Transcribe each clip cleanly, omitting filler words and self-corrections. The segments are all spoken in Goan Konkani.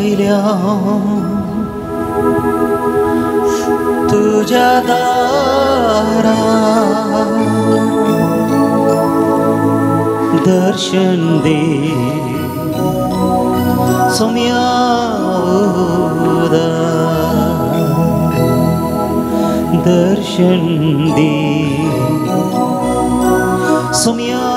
आयल्या तुज्या दारा दर्शन दे सोम्या उदार दर्शन दे सोम्या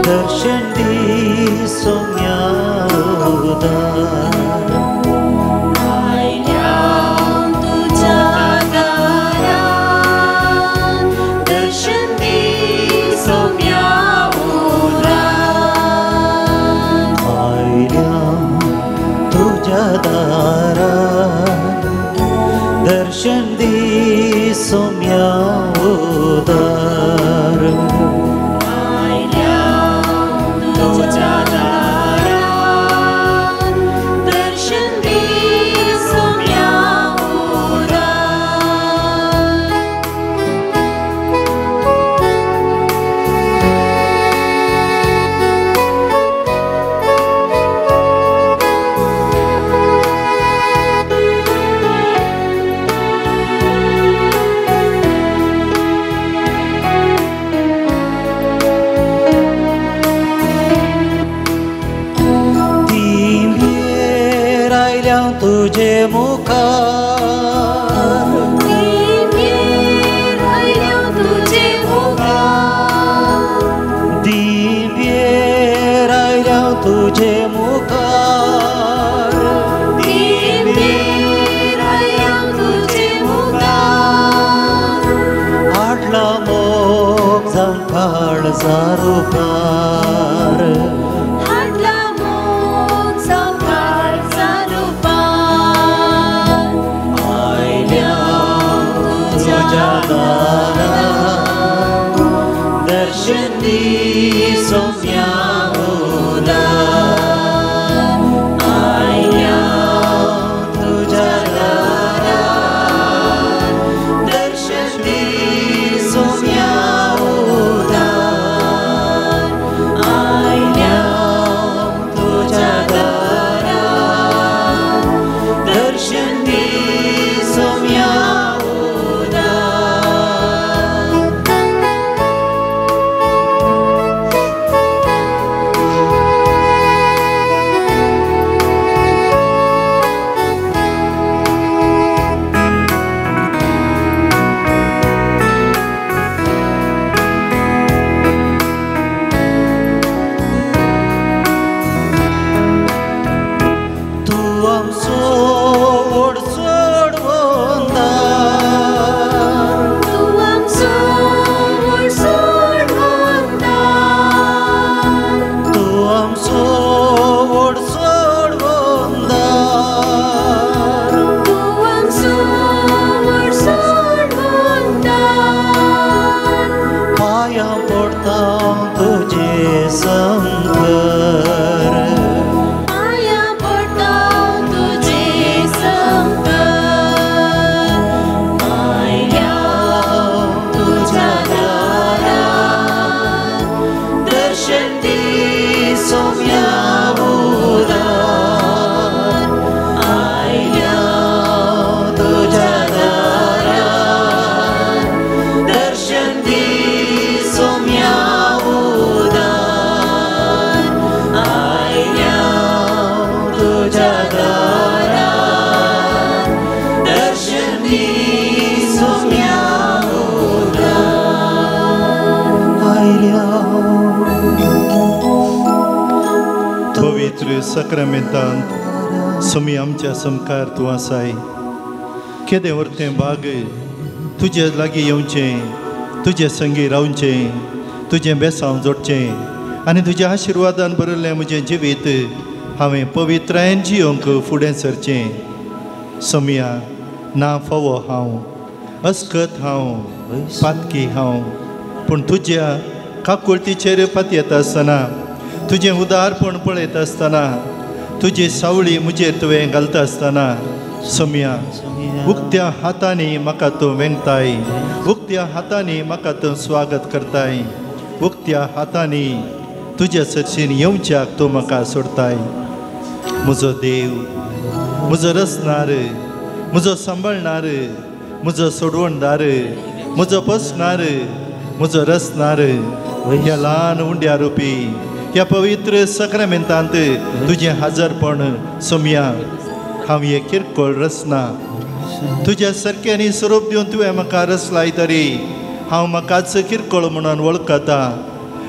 दर्शन दे सोम्या उदार आयल्या तुज्या दारा दर्शन दे सोम्या उदार. तुझे मुखार दिव्येर आयल्या तुझे मुखार दिव्येर आयल्या तुझे मुखार दिव्येर आयल्या तुझे मुखार हाडला मोग जावन काळजार उपार हाडला मोग जावन काळजार उपार. आयल्या तुज्या दारा दर्शन दी सोम्या उदार आयल्या तुज्या दारा दर्शन दी सोम्या उदार आयल्या तुज्या दारा दर्शन दी सोम्या उदार. तूं आमचो ओड सोड वंदार तूं आमचो ओड सोड वंदार तूं आमचो ओड सोड वंदार तूं आमचो ओड सोड वंदार. पांयां पडटा तुजे संकर पांयां पडटा तुजे संकर. आयल्या तुज्या दारा दर्शन दी सोम्या उदार आयल्या तुज्या दारा दर्शन दी सोम्या उदार आयल्या तुज्या दारा दर्शन दी सोम्या उदार. आयल्या पवित्र साक्रामेंतांत सोमी आमच्या समकार तूं आसाय. केदें व्हरतें भाग तुजे लागीं येवचें, तुजे संगी रावचें, तुजें बेसांव जोडचें आनी तुज्या आशिर्वादान भरिल्लें म्हजें जिवीत हांवें पवित्रायेन जियोंक फुडें सरचें. सोमया ना फावो हांव, अस्कत हांव, पातकी हांव, पूण तुज्या काकुळतीचेर पातयेता आसतना, तुजें उदारपण पळयता आसतना, तुजी सावळी म्हजेर तुवें घालता आसतना सोमया उक्त्या हातांनी म्हाका तूं वेंगताय, उक्त्या हातांनी म्हाका तूं स्वागत करताय, उक्त्या हातांनी तुज्या सरशीन येवच्याक तूं म्हाका सोडताय. म्हजो देव, म्हजो रचणार, म्हजो सांबाळणार, म्हजो सोडवणदार, म्हजो पोसणार, म्हजो रचणार, ह्या ल्हान उंड्या रुपी ह्या पवित्र सक्रामेंतांत तुजें हाजरपण सोमया हांव एक किरकोळ रचना. तुज्या सारक्यांनी स्वरूप दिवन तुवें म्हाका रचलाय तरी हांव म्हाकाच किरकोळ म्हणून वळखता.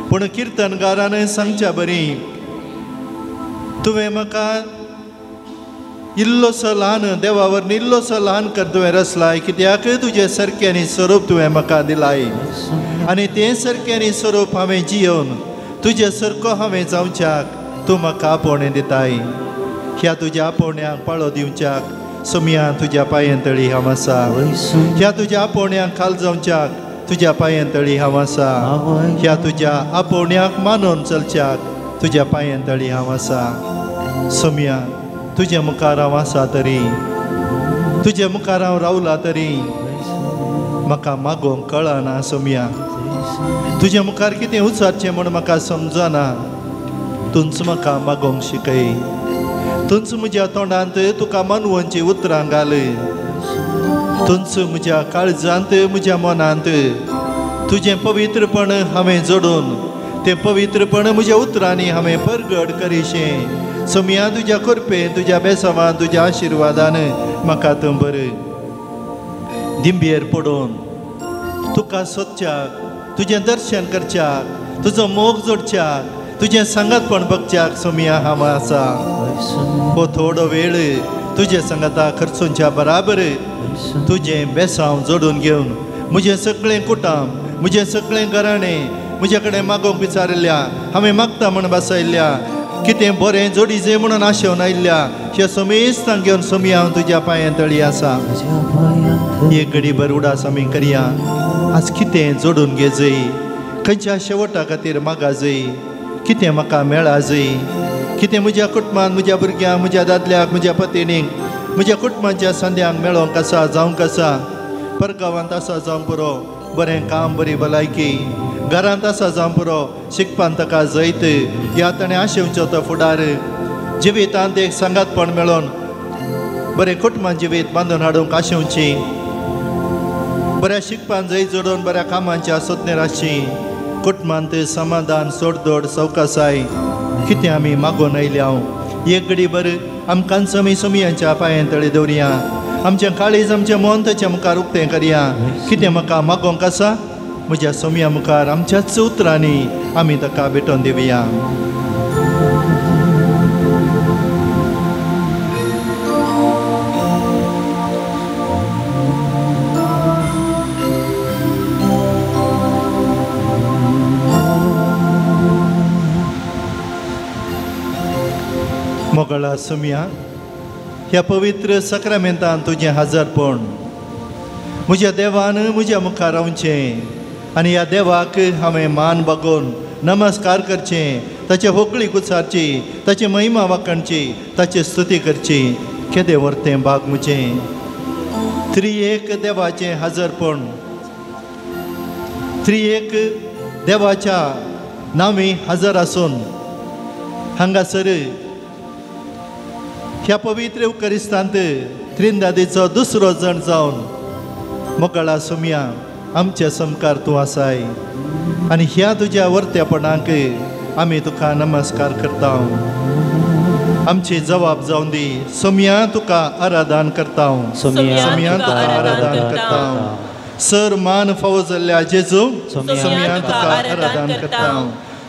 पूण किर्तनगारान सांगच्या बरी तुवें म्हाका इल्लोसो ल्हान देवा वरवीं इल्लोसो ल्हान कर तुवें रचलाय, कित्याक तुजें सारक्यांनी स्वरूप तुवें म्हाका दिलाय आनी तें सारक्यांनी स्वरूप हांवें जियोवन तुजे सारको हांवें जावच्याक तूं म्हाका आपोवणें दिताय. ह्या तुज्या आपोवण्याक पाळो दिवच्याक सोमया तुज्या पांयां तळी हांव आसा. ह्या तुज्या आपोवण्याक खाल जावच्याक तुज्या पांयां तळी हांव आसा. ह्या तुज्या आपोवण्याक मानून चलच्याक तुज्या पांयां तळी हांव आसा. सोमया तुज्या मुखार हांव आसा तरी, तुज्या मुखार हांव रावला तरी म्हाका मागोवंक कळना सोमया. तुज्या मुखार कितें उचारचें म्हूण म्हाका समजना. तूंच म्हाका मागोवंक शिकय, तूंच म्हज्या तोंडांत तुका मनवंची उतरां घाल, तूंच म्हज्या काळजांत म्हज्या मनांत तुजें पवित्रपण हांवें जोडून तें पवित्रपण म्हज्या उतरांनी हांवें परगट करीशें. सोमया तुज्या कृपेन, तुज्या बेसावान, तुज्या आशिर्वादान म्हाका तूं बरें दिंबेर पडून तुका सोदच्याक, तुजें दर्शन करच्याक, तुजो मोग जोडच्याक, तुजें सांगातपण बगच्याक सोमया हांव आसा. हो थोडो वेळ तुजे सांगाता खर्चूंच्या बराबर तुजें बेसांव जोडून घेवन म्हजें सगळें कुटुंब, म्हजें सगळें घराणें म्हजे कडेन मागोवंक विचारिल्ल्या, हांवें मागता म्हूण बसयल्ल्या, कितें बरें जोडीजे म्हणून आशेवन आयिल्ल्या ह्या समेस्तांक घेवन सोमया हांव तुज्या पांयां तळी आसा. एक घडीभर उडास आमी करया. आज कितें जोडून घेजय, खंयच्या शेवटा खातीर मागाजय, कितें म्हाका मेळाजय, कितें म्हज्या कुटुंबान, म्हज्या भुरग्यांक, म्हज्या दादल्याक, म्हज्या पतिणीक, म्हज्या कुटुंबाच्या संद्यांक मेळोंक आसा, जावंक आसा. परगांवांत आसा जावंक पुरो, बरें काम, बरी भलायकी, घरांत आसा जावंक पुरो, शिकपान ताका जैत, ह्या ताणें आशेवचो तो फुडार, जिवितांत एक सांगातपण मेळोन बरें कुटुंबान जिवीत बांदून हाडूंक आशेवची, बऱ्या शिकपान जैत जोडून बऱ्या कामांच्या सोदनेर आसची, कुटुंबांत समाधान, सोडदोड, सवकासाय कितें आमी मागोवन आयल्या. एक घडी बर आमकांच आमी सोमयांच्या पांयां तळी दवरया. आमचें काळीज, आमचें मन ताच्या मुखार उक्तें करया. कितें म्हाका मागोवंक आसा म्हज्या सोमया मुखार आमच्याच उतरांनी आमी ताका भेटोवन दिवया. मोगळा सोमया, ह्या पवित्र सक्रामेंतान तुजें हाजरपण म्हज्या देवान म्हज्या मुखार रावचें आनी ह्या देवाक हांवें मान बागोवन नमस्कार करचें, ताचे होगळी उचारची, ताची महिमा वाखाणची, ताची स्तुती करची. केदें व्हरतें भाग म्हजें त्रिएक देवाचें हाजरपण, त्रिएक देवाच्या नांवी हजर आसून हांगासर ह्या पवित्र उकरिस्तांत त्रिंदादीचो दुसरो जण जावन मोगळा सोमया आमच्या समकार तूं आसाय आनी ह्या तुज्या वर्तेपणाक आमी तुका नमस्कार करता. आमची जबाब जावन दी सोमया, तुका आराधन करता, सोमया तुका आराधन करता. सर मान फावो जाल्ल्या जेजू सोमया तुका आराधन करता.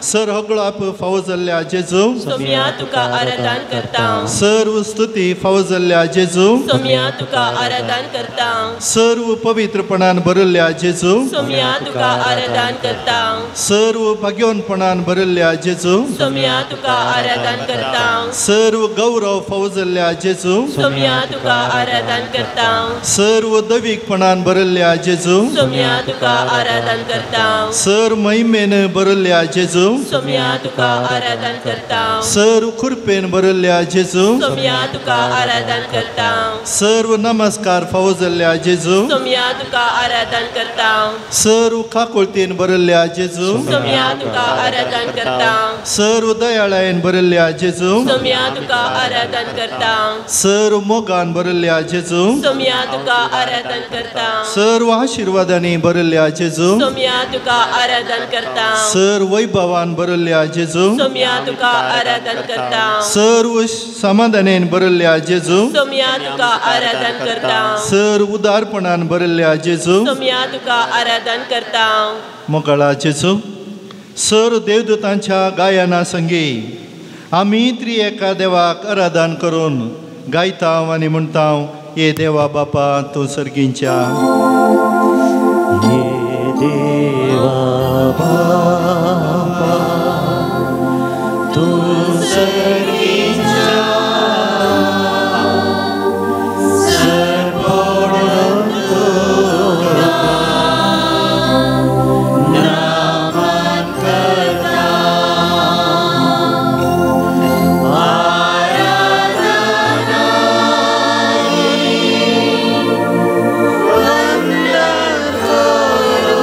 सर होगळाप फावो जाल्ल्या जेजू सोम्या तुका आराधन करता। सर्व स्तुती फावो जाल्ल्या जेजू सोम्या तुका आराधन करता। सर्व पवित्रपणान भरिल्ल्या जेजू सोम्या तुका आराधन करता। सर्व भाग्यवनपणान भरिल्ल्या जेजू सोम्या तुका आराधन करता। सर्व गौरव फावो जाल्ल्या जेजू सोम्या तुका आराधन करता। सर्व दैवीकपणान भरिल्ल्या जेजू सोम्या तुका आराधन करता। सर्व महिमेन भरिल्ल्या जेजू सोम्या तुका आराधन करता। सर्व कृपेन भरिल्ल्या जेजू सोम्या तुका आराधन करता। सर्व नमस्कार फावो जाल्ल्या जेजू सोम्या तुका आराधन करता। सर्व काकुळतीन भरिल्ल्या जेजू सोम्या तुका आराधन करता। सर्व दयाळायेन भरिल्ल्या जेजू सोम्या तुका आराधन करता। सर्व मोगान भरिल्ल्या जेजू सोम्या तुका आराधन करता। सर्व आशीर्वादांनी भरिल्ल्या जेजू सोम्या तुका आराधन करता। सर्व वैभवान भरिल्ल्या जेजू सोम्या तुका आराधन करता। सर्व समाधानेन भरिल्ल्या जेजू सोम्या तुका आराधन करता। सर्व उदारपणान भरिल्ल्या जेजू सोम्या तुका आराधन करता। मोगाळा जेजू, सर्व देवदूतांच्या गायना संगी आमी त्रिएका देवाक आराधन करून गायता आनी म्हणटा, ये देवा बापा तूं सर्गींच्या। ये देवा बापा तूं सर्गींच्या सरपडून तुका नमन करता। आराधना वंदन करो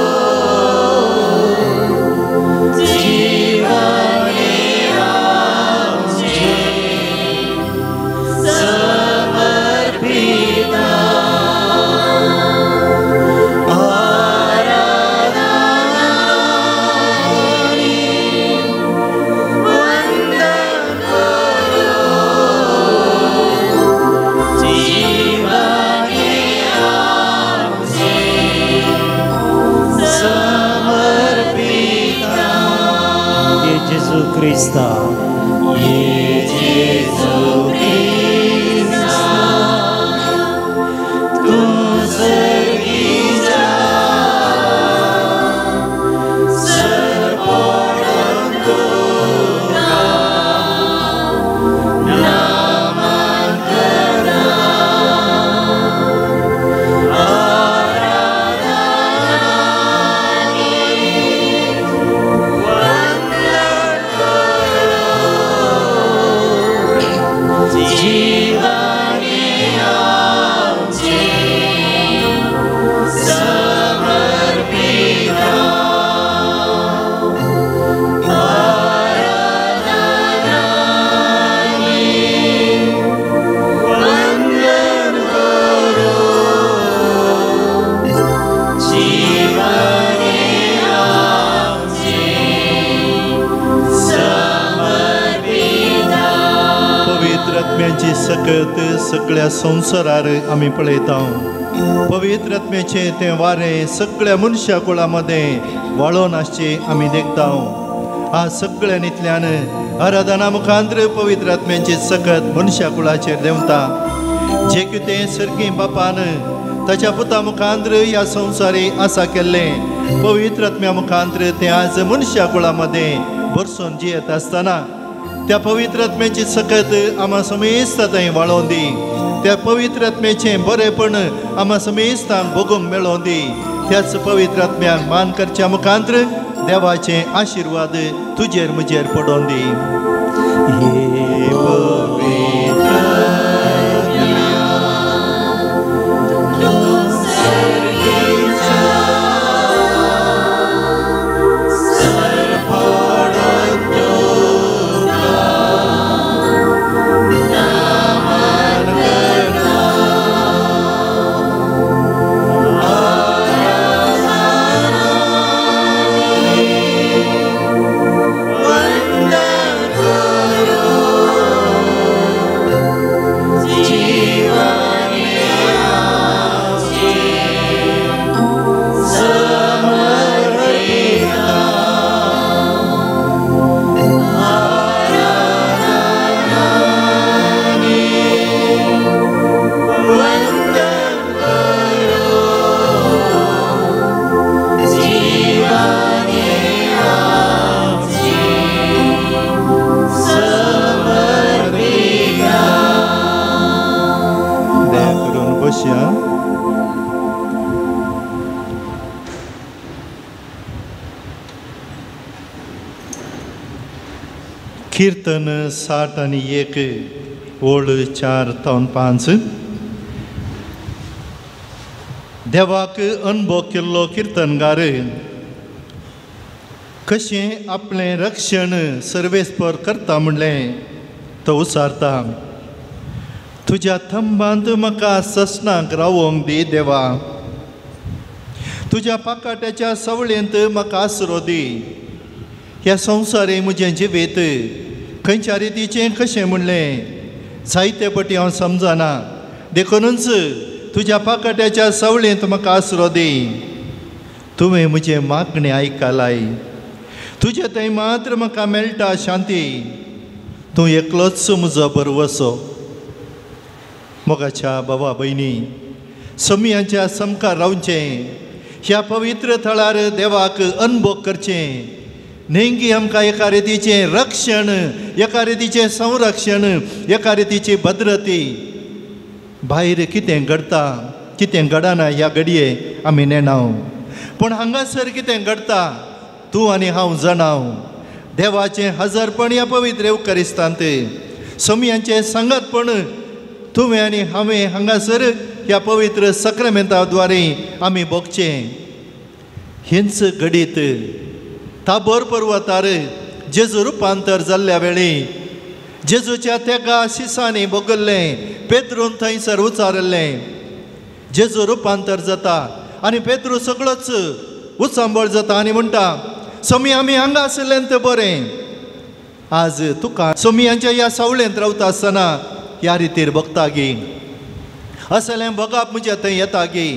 जीवने आमचे समर्पिता। आराधना वंदन करो जीवने आमचे समर्पिता। ये जेजू क्रिस्ता, ये जेजू क्रिस्ता तूं सर्गीच्या सरपडून तुका नमन करता। आराधना वंदन करो जीवने आमचे समर्पिता। आराधना वंदन करो जीवने आमचे समर्पिता। पवित्र आत्म्याची सकत सगळ्या संवसारार आमी पळयता। पवित्र आत्म्याचें तें वारें सगळ्या मनशा कुळा मदें वाळोवन आसचें आमी देखता। आज सगळ्यांतल्यान आराधना मुखांतर पवित्र आत्म्याची सकत मनशा कुळाचेर देंवता। जे कितें सर्गी बापान ताच्या पुता मुखांतर ह्या संवसारी आसा केल्लें पवित्र आत्म्या मुखांतर तें आज मनशा कुळा मदें भरसून जियेत आसतना त्या पवित्र आत्म्याची सकत आमा समेस्त थंय वाळोवन दी। त्या पवित्र आत्म्याचें बरेपण आमा समेस्तांक भोगूंक मेळोवन दी। त्याच पवित्र आत्म्याक मान करच्या मुखांतर देवाचे आशिर्वाद तुजेर म्हजेर पडोवन दी। हे पवित्र तूं सर्गीच्या सरपडून तुका नमन करता। आराधना वंदन करो बसया. कीर्तन 61 ओळ 4 ते 5. देवाक अनुभव केल्लो कीर्तनगार कशें आपलें रक्षण सर्वेस्पर करता म्हणलें तो उसारता. तुज्या थंबांत म्हाका ससनाक रावोंक दी देवा, तुज्या पाकाट्याच्या सवळेंत म्हाका आसरो दी. ह्या संवसारे म्हजें जिवीत खंयच्या रितीचें कशें म्हणलें जायते पटी हांव समजना, देखूनच तुज्या पाकाट्याच्या सवळेंत म्हाका आसरो दी. तुवें म्हजें मागणें आयकलाय, तुजें थंय मात्र म्हाका मेळटा शांती, तूं एकलोच म्हजो भरवसो. मोगाच्या बाबा भयणी, समयांच्या समकार रावचें, ह्या पवित्र थळार देवाक अनुभव करचें. नेमकी आमकां एका रितीचें रक्षण, एका रितीचें संरक्षण, एका रितीची भद्रती. भायर कितें घडटा कितें घडना ह्या घडये आमी नेणाव, पूण हांगासर कितें घडटा तूं आनी हांव जाणाव. देवाचें हजारपण ह्या पवित्र येवकारिस्तांत, समयांचें सांगातपण तुवें आनी हांवें हांगासर ह्या पवित्र सक्रामेंता द्वारे आमी भोगचें. हेंच घडीत ताबोर पर्वतार जेजू रुपांतर जाल्ल्या वेळी जेजूच्या तेगा शिसांनी भोगल्लें पेद्रून थंयसर उचारल्लें. जेजू रुपांतर जाता आनी पेद्रू सगळोच उचांबळ जाता आनी म्हणटा, सोमी आमी हांगा आशिल्लें तें बरें, आज तुका सोमियांच्या ह्या सावळेंत रावता आसतना ह्या रितीर भोगता गी, असलें भोगप म्हज्या थंय येता गी.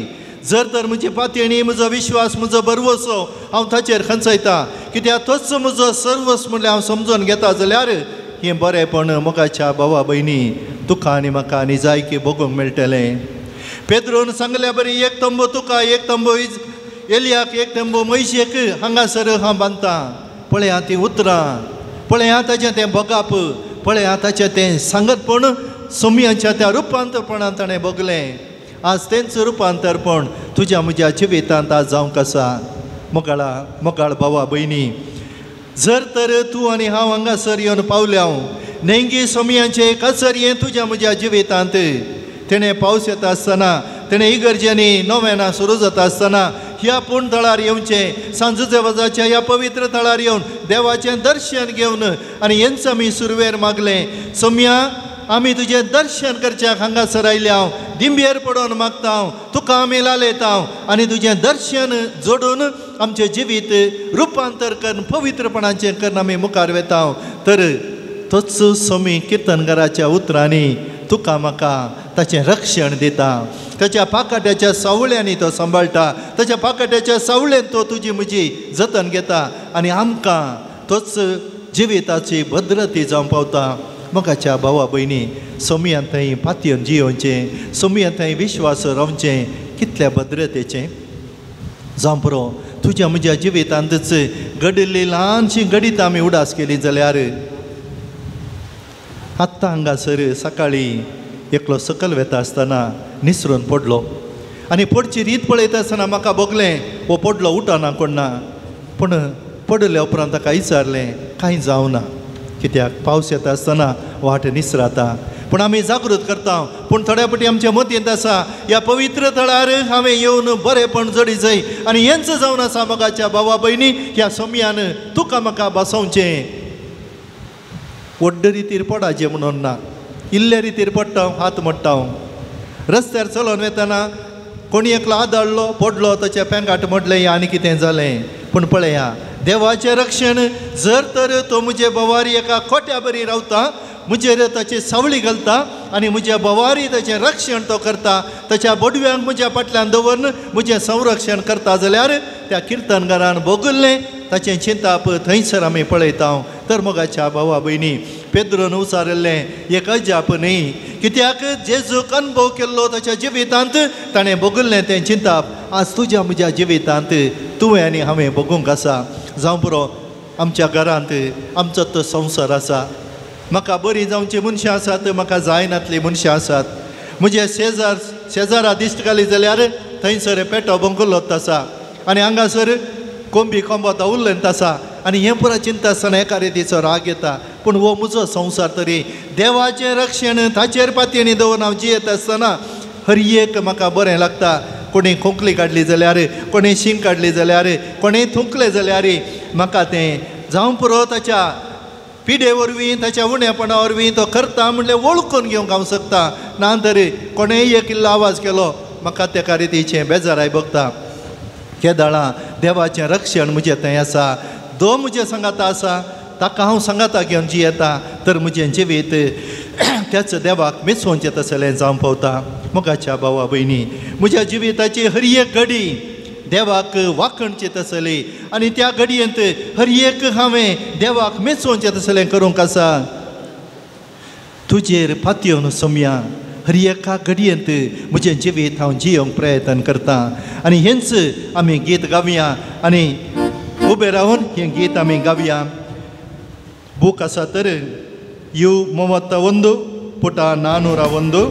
जर तर म्हजी पातयेणी, म्हजो विश्वास, म्हजो भरवसो हांव ताचेर खंचयता, कित्याक तोच म्हजो सर्वस म्हणल्यार हांव समजून घेता जाल्यार हें बरेंपण मोगाच्या भावा भयणी तुका आनी म्हाका आनी जाय की भोगूंक मेळटलें. पेद्रून सांगल्या बरी, एक तंबू तुका, एक तंबू एलियाक, एक तंबू म्हयशेक हांगासर हांव बांदता. पळया तीं उतरां, पळया ताचें तें भोगप, पळया ताचें तें सांगतपण, सोमयांच्या त्या रुपांतरपणान ताणें भोगलें. आज तेंच रुपांतरपण तुज्या म्हज्या जिवितांत आज जावंक आसा. मोगाळा मोगाळ भावा भयणी, जर तर तूं आनी हांव हांगासर येवन पावल्या नेंगी सोमयांचें कचरयें तुज्या म्हज्या जिवितांत, तेणें पावस येता आसतना, तेणें इगर्जेंनी नोवेनां सुरू जाता आसतना ह्या पूण थळार येवचें, सांजुजेवाजाच्या ह्या पवित्र थळार येवन देवाचें दर्शन घेवन आनी हेंच आमी सुरवेर मागलें, सोमया आमी तुजें दर्शन करच्याक हांगासर आयल्या हांव, दिंबेर पडोन मागता हांव, तुका आमी लालयता हांव आनी तुजें दर्शन जोडून आमचें जिवीत रुपांतर करून पवित्रपणाचें करून आमी मुखार वेता हांव. तर तोच सोमी किर्तनकाराच्या उतरांनी तुका म्हाका ताचें रक्षण दिता. ताच्या पाकाट्याच्या सावळ्यांनी तो सांबाळटा, ताच्या पाकाट्याच्या सावळेन तो तुजी म्हजी जतन घेता आनी आमकां तोच जिविताची भद्रती जावंक पावता. मोगाच्या भावा भयणी, सोमयान थंय पातयेन जियोवचें, सोमयान थंय विश्वास रावचें, कितल्या भद्रतेचें जावं पुरो. तुज्या म्हज्या जिवितांतच घडिल्ली ल्हानशी घडीत आमी उडास केली जाल्यार आत्तां हांगासर सकाळीं एकलो सकयल वेता आसतना निसरून पडलो आनी पडची रीत पळयता आसतना म्हाका भोगलें हो पडलो उठना कोण ना, पूण पडल्या उपरांत ताका विचारलें कांय जावना, कित्याक पावस येता आसतना वाट निसराता. पूण आमी जागृत करता, पूण थोड्या पटी आमच्या मतींत आसा ह्या पवित्र थळार हांवें येवन बरेंपण जडी जाय आनी हेंच जावन आसा मोगाच्या भावा भयणी, ह्या सोमयान तुका म्हाका बसोवचें. व्हड्ड रितीर पडाचें म्हणून ना, इल्ले रितीर पडटा हात मोडटा. रस्त्यार चलोन वेतना कोणी एकलो आदळ्ळो पडलो, ताचें पेंगाट मोडलें आनी कितें जालें, पूण पळया देवाचें रक्षण जर तर तो म्हजे भोवारी एका खोट्या बरी रावता, म्हजेर ताची सावळी घालता आनी म्हज्या भोवारी ताचें रक्षण तो करता, ताच्या बोडव्यांक म्हज्या फाटल्यान दवरून म्हजें संरक्षण करता जाल्यार त्या किर्तनकारान भोगल्लें ताचें चिंताप थंयसर आमी पळयता. तर मोगाच्या भावा भयणी, पेद्रोन उचारिल्लें एक अजाप न्ही, कित्याक जेजूक अनुभव केल्लो ताच्या जिवितांत ताणें भोगल्लें तें चिंताप आज तुज्या म्हज्या जिवितांत तुवें आनी हांवें भोगूंक आसा. जावं पुरो, आमच्या घरांत आमचो तो संवसार आसा, म्हाका बरीं जावचीं मनशां आसात, म्हाका जायनातलीं मनशां आसात, म्हजे शेजार शेजारा दिश्ट घाली जाल्यार थंयसर पेटो बंकुलोत आसा आनी हांगासर कोंबी कोंबोता उल्लंत आसा आनी हें पुरा चिंता आसतना एका रितीचो राग येता. पूण हो म्हजो संवसार तरी देवाचें रक्षण ताचेर पातयेनी दवरून हांव जियेत आसतना हर एक म्हाका बरें लागता. कोणी खोंकली काडली जाल्यार, कोणी शींग काडली जाल्यार, कोणी थुंकलें जाल्यार म्हाका तें जावं पुरो ताच्या पिडे वरवीं ताच्या उणेपणा वरवीं तो करता म्हणल्यार वळखून घेवंक हांव शकता. ना तर कोणेय एक इल्लो आवाज केलो म्हाका तेका रितीचें बेजाराय भोगता. केदळां देवाचें रक्षण म्हजें थंय आसा, दो म्हजें सांगाता आसा, ताका हांव सांगाता घेवन जियेता तर म्हजें जिवीत त्याच देवाक मिसोवचें तसलें जावं पावता. मोगाच्या भावा भयणी, म्हज्या जिविताची हर एक घडी देवाक वाखणचें तसली आनी त्या घडयेंत हर एक हांवें देवाक मेचोवचें तसलें करूंक आसा. तुजेर पातयेवन सोमया हर एका घडयेंत म्हजें जिवीत हांव जियोवंक प्रयत्न करता. आनी हेंच आमी गीत गावया आनी उबें रावन हें गीत आमी गावया. बूक आसा तर यु 31 ಪುಟ 401.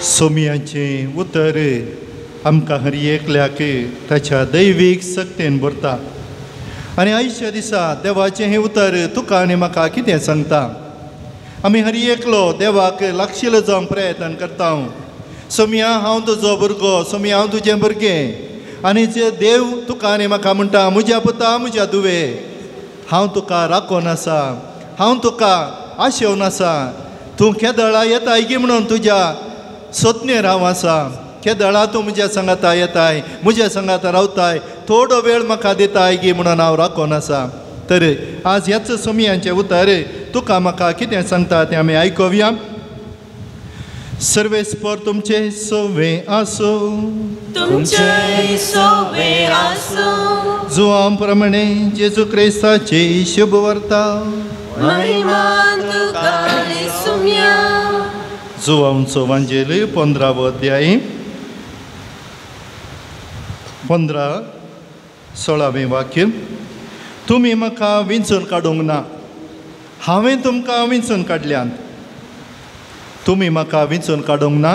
सोमयाचें उतर आमकां हर एकल्याक ताच्या दैवीक सक्तेन भरता आनी आयच्या दिसा देवाचें हें उतर तुका आनी म्हाका कितें सांगता? आमी हर एकलो देवाक लागशिलो जावंक प्रयत्न करता. सोमया हांव तुजो भुरगो, सोमया हांव तुजें भुरगें. आनी जे देव तुका आनी म्हाका म्हणटा, म्हज्या पुता, म्हज्या दुवे, हांव तुका राखोन आसा, हांव तुका आशेवन आसा. तूं केदळा येताय गी म्हणून तुज्या सोदनेर हांव आसा. केदळा तूं म्हज्या सांगाता येताय, म्हज्या सांगाता रावताय, थोडो वेळ म्हाका दिताय गी म्हणून हांव राखोन आसा. तर आज ह्याच सोमयांचें उतर तुका म्हाका कितें सांगता तें आमी आयकुया. सर्वेस्पर तुमचे सोवे आसूं, तुमचे सोवे आसूं. जुवां प्रमाणे जेजू क्रिस्ताची शुभ वार्ता. महिमा तुका रे सुम्या. जुवांचो वांजेल 15वो अध्याय 15-16 वाक्य. तुमी म्हाका विंचून काडूंक ना, हांवें तुमकां विंचून काडल्यात. तुमी म्हाका विंचून काडूंक ना,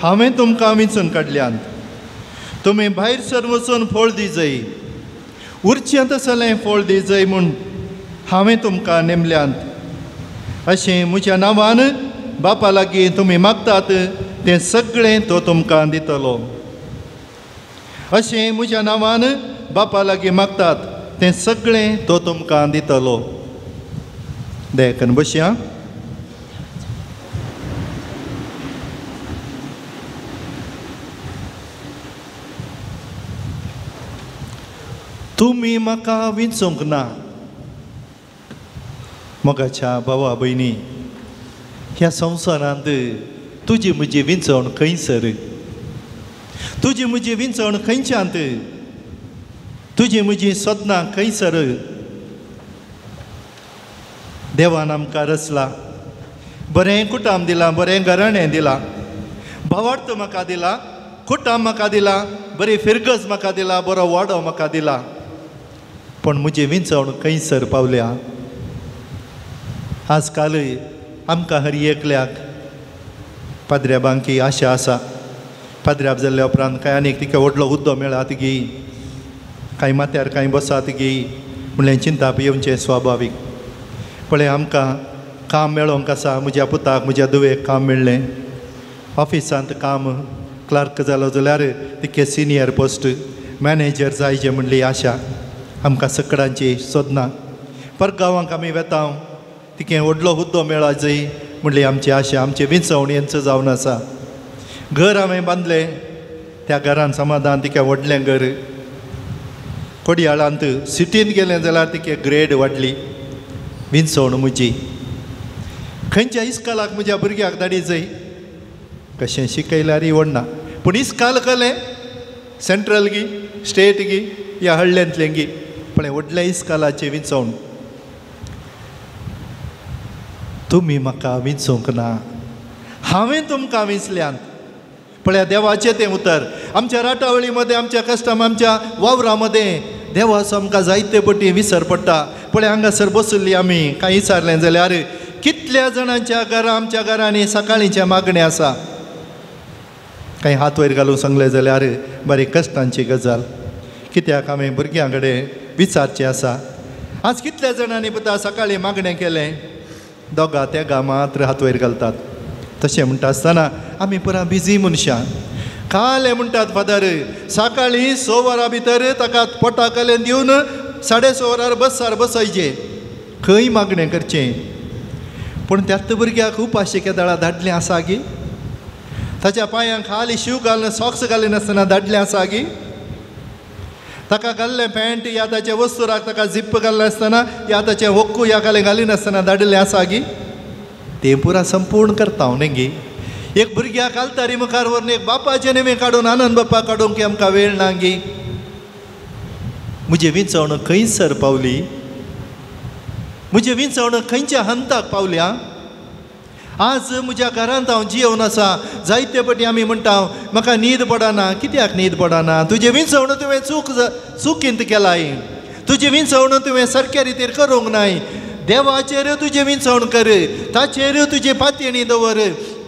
हांवें तुमकां विंचून काडल्यात. तुमी भायर सर वचून फळ दिजय, उरचें तसलें फळ दिजय म्हूण हांवें तुमकां नेमल्यांत. अशें म्हज्या नांवान बापा लागीं तुमी मागतात तें सगळें तो तुमकां दितलो. अशें म्हज्या नांवान बापा लागीं मागतात तें सगळें तो तुमकां दितलो. देखून बसया. तुमी म्हाका विंचूंक ना. मोगाच्या भावा भयणी, ह्या संवसारांत तुजी म्हजी विंचवण खंयसर, तुजी म्हजी विंचवण खंयच्यांत, तुजी म्हजी सदनां खंयसर? देवान आमकां रचला, बरें कुटाम दिलां, बरें घराणें दिलां, भावार्थ म्हाका दिला, कुटाम म्हाका दिला, बरी फिरगज म्हाका दिला, बरो वाडो म्हाका दिला. पूण म्हजी विंचवण खंयसर पावल्या? आज कालय आमकां हर एकल्याक पाद्र्याबांकी आशा आसा. पाद्र्याब जाल्ल्या उपरांत कांय आनीक तिका व्हडलो हुद्दो मेळात गी, कांय माथ्यार कांय बसात गी म्हणलें चिंताप येवचें स्वाभावीक. पळय आमकां काम मेळोंक आसा. म्हज्या पुताक, म्हज्या धुवेक काम मेळ्ळें, ऑफिसांत काम, क्लार्क जालो जाल्यार तिके सिनियर पोस्ट, मॅनेजर जायचे म्हणली आशा आमकां सकडांची सोदना. परगांवांक आमी वेता, तिके व्हडलो हुद्दो मेळा जय म्हणली आमची आशा, आमची विंचवण यांचो जावन आसा. घर हांवें बांदलें, त्या घरान समाधान, तिके व्हडलें घर. कोडयाळांत सिटींत गेलें जाल्यार तिके ग्रेड वाडली. विंचवण म्हजी. खंयच्या इस्कालाक म्हज्या भुरग्याक धाडी जय, कशें शिकयल्यारय व्हडना, पूण इस्काल कलें सेंट्रल गी, स्टेट गी, या हळ्ळेंतलें गी, पण व्हडल्या इस्कालाची विंचवण. तुमी म्हाका विंचूंक ना, हांवें तुमकां विंचल्यांत. पळया देवाचें तें उतर. आमच्या राटावळी मदें, आमच्या कश्टां, आमच्या वावरा मदें देवाचो आमकां जायते पटी विसर पडटा. पळय हांगासर बशिल्ली आमी कांय विचारलें जाल्यार कितल्या जाणांच्या घरा, आमच्या घरांनी सकाळींचें मागणें आसा. कांय हात वयर घालून सांगलें जाल्यार बरी कश्टांची गजाल. कित्याक हांवें भुरग्यां कडेन विचारचें आसा. आज कितल्या जाणांनी पुता सकाळीं मागणें केलें? दोगा तेगा मात्र हात वयर घालतात. तशें म्हणटा आसतना आमी पुरा बिजी मनशां. काले म्हणटात फादर, सकाळीं 6 वरां भितर ताका पोटा कलेन दिवन 6:30 वरार बसार बसयचें, खंय मागणें करचें? पूण त्याच भुरग्याक उपाशी केदळा धाडलें आसा गी? ताच्या पांयांक खाली शू घालून सॉक्स घालिनासतना धाडलें आसा गी? ताका घाल्लें पॅन्ट या ताचे वस्तुराक ताका जिप्प घालना आसतना या ताचें होक्कू या घालें घालिनासतना धाडिल्लें आसा गी? तें पुरा संपूर्ण करता हांव न्ही गी? एक भुरग्याक आलतारी मुखार व्हरून एक बापाचें नेमे काडून आनंद बाप्पा काडूंक की आमकां वेळ ना गी? म्हजी विंचवण खंयसर पावली? म्हजी विंचवण खंयच्या हंताक पावल्या? आज म्हज्या घरांत हांव जियोवन आसा. जायते पटी आमी म्हणटा म्हाका न्हीद पडना. कित्याक न्हीद पडना? तुजें विंचवण तुवें चुकींत केलाय. तुजी विंचवण तुवें सारक्या रितीर करूंक नाय. देवाचेर तुजें विंचवण कर, ताचेर तुजी पातयेणी दवर,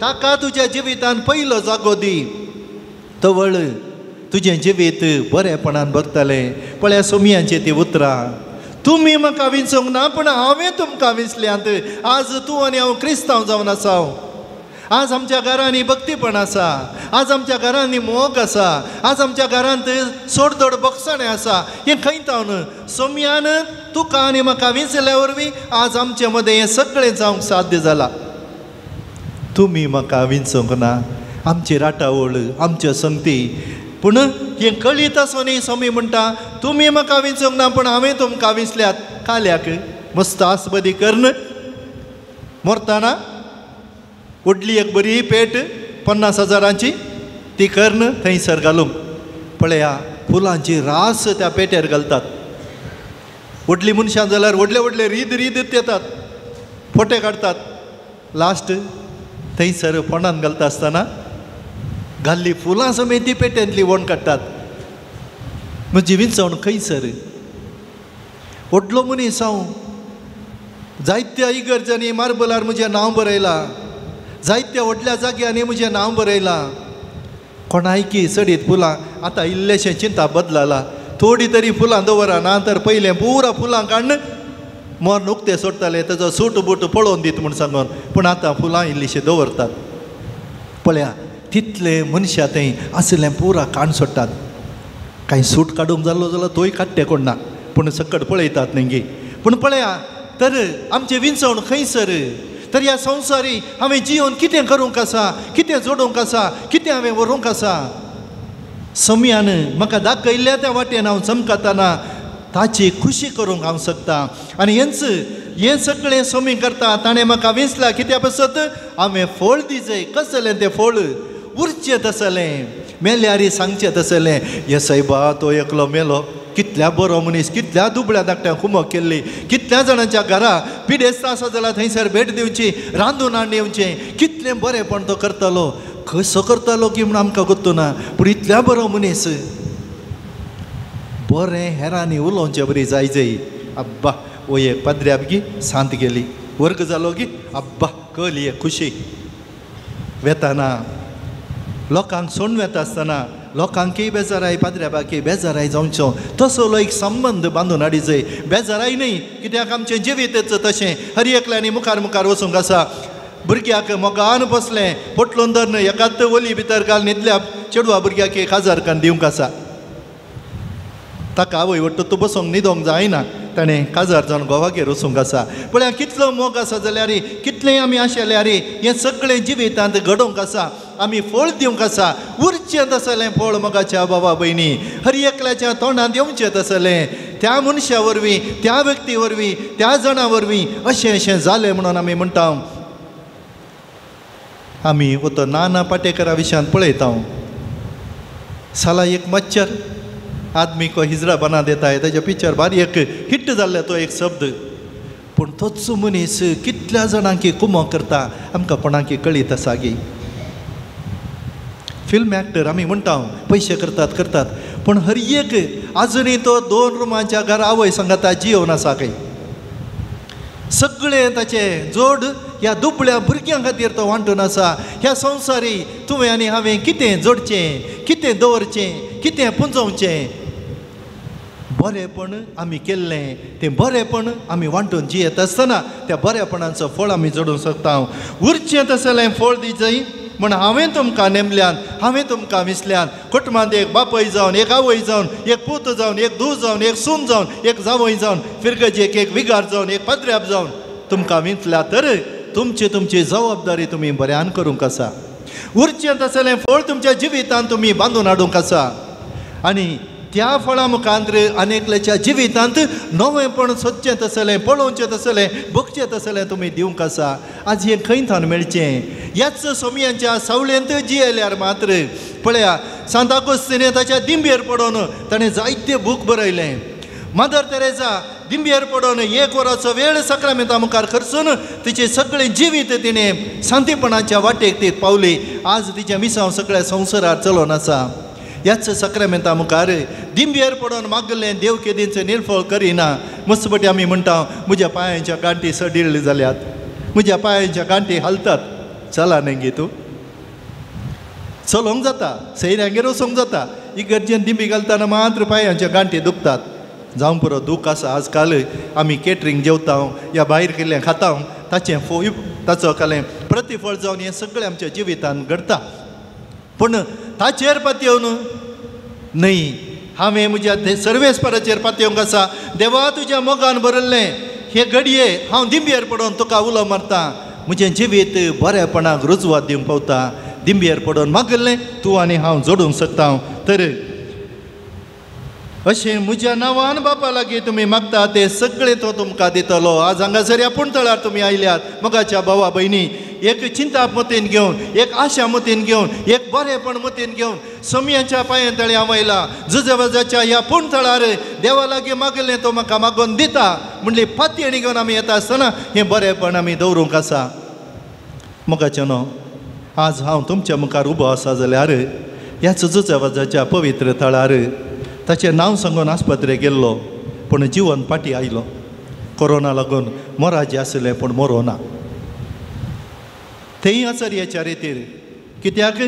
ताका तुज्या जिवितान पयलो जागो दी. तवळ तुजें जिवीत बरेपणान भरतलें. पळया सोमयांचीं ती उतरां. तुमी म्हाका विंचूंक ना पूण हांवें तुमकां विंचल्यांत. आज तूं आनी हांव क्रिस्तांव जावन आसा. आज आमच्या घरांनी भक्तीपण आसा, आज आमच्या घरांनी मोग आसा, आज आमच्या घरांत सोडदोड बक्षाणें आसा. हें खंय तावन सोम्यान तुका आनी म्हाका विंचल्या वरवीं आज आमचे मदें हें सगळें जावंक साध्य जालां. तुमी म्हाका विंचूंक ना, आमची राटावळ आमच्यो संगती, पूण हें कळीत आसूनय स्वामी म्हणटा तुमी म्हाका विंचूंक ना पूण हांवें तुमकां विंचल्यात. काल्याक मस्त आसबदी करून मरतना व्हडली एक बरी पेट 50 हजारांची ती करून थंयसर घालूंक. पळया फुलांची रास त्या पेट्यार घालतात. व्हडली मनशां जाल्यार व्हडले व्हडले रीद रीद येतात, फोटे काडटात. लास्ट थंयसर फोंडान घालता आसतना घाल्ली फुलां समेत ती पेट्यांतली वण काडटात. म्हजी विंचवण खंयसर? व्हडलो मनीस हांव, जायत्या इगर्जांनी मार्बलार म्हजें नांव बरयलां, जायत्या व्हडल्या जाग्यांनी म्हजें नांव बरयलां. कोणायकी चडीत फुलां आतां इल्लेशें चिंता बदलालां, थोडी तरी फुलां दवरा ना तर पयलें पुरा फुलां काडून मरण उक्तें सोडटाले, ताजो सूट बूट पळोवन दीत म्हूण सांगून. पूण आतां फुलां इल्लीशीं दवरतात. पळया तितले मनशां थंय आशिल्लें पुरा काण सोडटात. कांय सूट काडूंक जाल्लो जाल्यार तोय काडटे कोण ना, पूण सकट पळयतात न्ही. पूण पळया तर आमचें विंचवण खंयसर? तर ह्या संवसारी हांवें जिवन कितें करूंक आसा, कितें जोडूंक आसा, कितें हांवें व्हरूंक आसा? सम्यान म्हाका दाखयल्ल्या त्या वाटेन हांव चमकतना ताची खुशी करूंक हांव शकता. आनी हेंच हें सगळें समी करता. ताणें म्हाका विंचला कित्या पासत हांवें फळ दिजय. कसलें तें फळ? उरचें तसलें, मेल्यारी सांगचें तसलें, हे सायबा तो एकलो मेलो, कितल्या बरो मनीस, कितल्या दुबळ्या धाकट्या खुमक केल्ली, कितल्या जाणांच्या घरा पिडेस्त आसा जाल्यार थंयसर भेट दिवची, रांदून हाडून येवचें, कितलें बरेंपण तो करतालो. कसो करतालो की म्हूण आमकां गोत्तू ना, पूण इतल्या बरो मनीस. बरें हेरांनी उलोवचें बरी जाय जाय. अब्बा वो एक पाद्र्याब गी सांत गेली, वर्ग जालो गी अब्बा कली एक खुशी. वेताना लोकांक सोडून वेता आसतना लोकांकय बेजाराय, पाद्र्याबाकय बेजाराय जावचो तसो एक संबंद बांदून हाडिजय. बेजाराय न्हय, कित्याक आमचें जिवीतच तशें. हर एकल्यांनी मुखार मुखार वचूंक आसा. भुरग्याक मोगान बसलें पोटलून धरून एकाच ओली भितर घाल न्हिदल्या चेडवा भुरग्याक 1000 कान दिवंक आसा. ताका आवय वट्ट तूं बसोंक न्हिदोंक जायना, ताणें काजार जावन घोवागेर वचूंक आसा. पळया कितलो मोग आसा जाल्यार, कितलें आमी आशिल्ल्यार हें सगळें जिवितांत घडोवंक आसा. आमी फळ दिवंक आसा. उरचें तसलें फळ मोगाच्या बाबा भयणी, हर एकल्याच्या तोंडांत येवचें तसलें. त्या मनशा वरवीं, त्या व्यक्ती वरवीं, त्या जाणा वरवीं अशें अशें जालें म्हणून आमी म्हणटा. आमी तो नाना पाटेकरा विशयांत पळयता. साला एक मच्छर आदमी को हिजरा बना देता है, ताच्या पिक्चर भारी एक हिट जाल्ले तो एक शब्द. पूण तोच मनीस कितल्या जाणांकी कुमो करता आमकां कोणाकी कळीत आसा गी. फिल्म एक्टर आमी म्हणटा पयशे करतात करतात, पूण हर एक आजुनूय तो 2 रुमांच्या घरा आवय सांगता जियोवन आसा खंय. सगळें ताचें जोड ह्या दुबळ्या भुरग्यां खातीर तो वांटून आसा. ह्या संवसारी तुवें आनी हांवें कितें जोडचें, कितें दवरचें, कितें पुंजोवचें? बरेंपण आमी केल्लें तें बरेंपण आमी वांटून जियेत आसतना त्या बरेपणाचो फळ आमी जोडूंक शकता. उरचें तसलें फळ दिजय म्हण हांवें तुमकां नेमल्यान, हांवें तुमकां विसल्यान. कुटुंबांत एक बापय जावन, एक आवय जावन, एक पूत जावन, एक धूव जावन, एक सून जावन, एक जावय जावन, फिरगजेक एक विगार जावन, एक पाद्र्याब जावन तुमकां विंचल्या तर तुमची तुमची जबाबदारी तुमी बऱ्यान करूंक आसा. उरचें तसलें फळ तुमच्या जिवितांत तुमी बांदून हाडूंक आसा. आनी त्या फळां मुखांत अनेकल्याच्या जिवितांत नवेंपण सोदचें तसलें, पळोवचें तसलें, भोगचें तसलें तुमी दिवंक आसा. आज हें खंय थावन मेळचें? ह्याच सोमयांच्या सावळेंत जियेल्यार मात्र. पळया सांत आगोस्तीन ताच्या दिंबेर पडोवन ताणें जायते बूक बरयलें. मदर तेरेजा दिंबेर पडोवन 1 वराचो वेळ साक्रामेंता मुखार खर्चून तिचें सगळें जिवीत तिणें शांतीपणाच्या वाटेक ती पावली. आज तिचें मिसांव सगळ्या संवसारार चलोवन आसा. ह्याच साक्रामेंता मुखार दिंबेर पडोवन मागलें देव केदींच निर्फळ करिना. मस्तपटी आमी म्हणटा म्हज्या पांयांच्या गांठी सडिल्ली जाल्यात, म्हज्या पांयांच्या गांठी हालतात. चला न्ही गे तूं चलोवंक जाता, सैऱ्यांगेर वचोंक जाता. इगर्जेन दिंबी घालतना मात्र पांयांच्या गांठी दुखतात. जावं पुरो दूख आसा. आजकाल आमी केटरींग जेवता या भायर केल्लें खाता, ताचें ताचो कालें प्रतिफळ जावन हें सगळें आमच्या जिवितान घडटा. पूण ताचेर पातयेवन न्हय, हांवें म्हज्या सर्वेस्पराचेर पातयेवंक आसा. देवा तुज्या मोगान भरिल्लें हे घडये हांव दिंबेर पडोन तुका उलो मारता, म्हजें जिवीत बरेपणाक रुजवात दिवंक पावता. दिंबेर पडोन मागिल्लें तूं आनी हांव जोडूंक शकता. तर अशें म्हज्या नांवान बापा लागीं तुमी मागता तें सगळें तो तुमकां दितलो. आज हांगासर ह्या पुणतळार तुमी आयल्यात मोगाच्या भावा भयणी, एक चिंताप मतीन घेवन, एक आशा मतीन घेवन, एक बरेपण मतीन घेवन सोमयांच्या पांयां तळी हांव आयला. जुजेवाजाच्या ह्या पुणतळार देवा लागीं मागिल्लें तो म्हाका मागोवन दिता म्हणली पातयेणी घेवन आमी येता आसतना हें बरेपण आमी दवरूंक आसा. मोगाचें न्हू, आज हांव तुमच्या मुखार उबो आसा जाल्यार ह्याच जुजेवाजाच्या पवित्र थळार ताचें नांव सांगून आस्पत्रे गेल्लो, पूण जिवन फाटीं आयलो. कोरोना लागून मोराजें आसलें पूण मोरोना. थंय आचार्याच्या रितीर कित्याक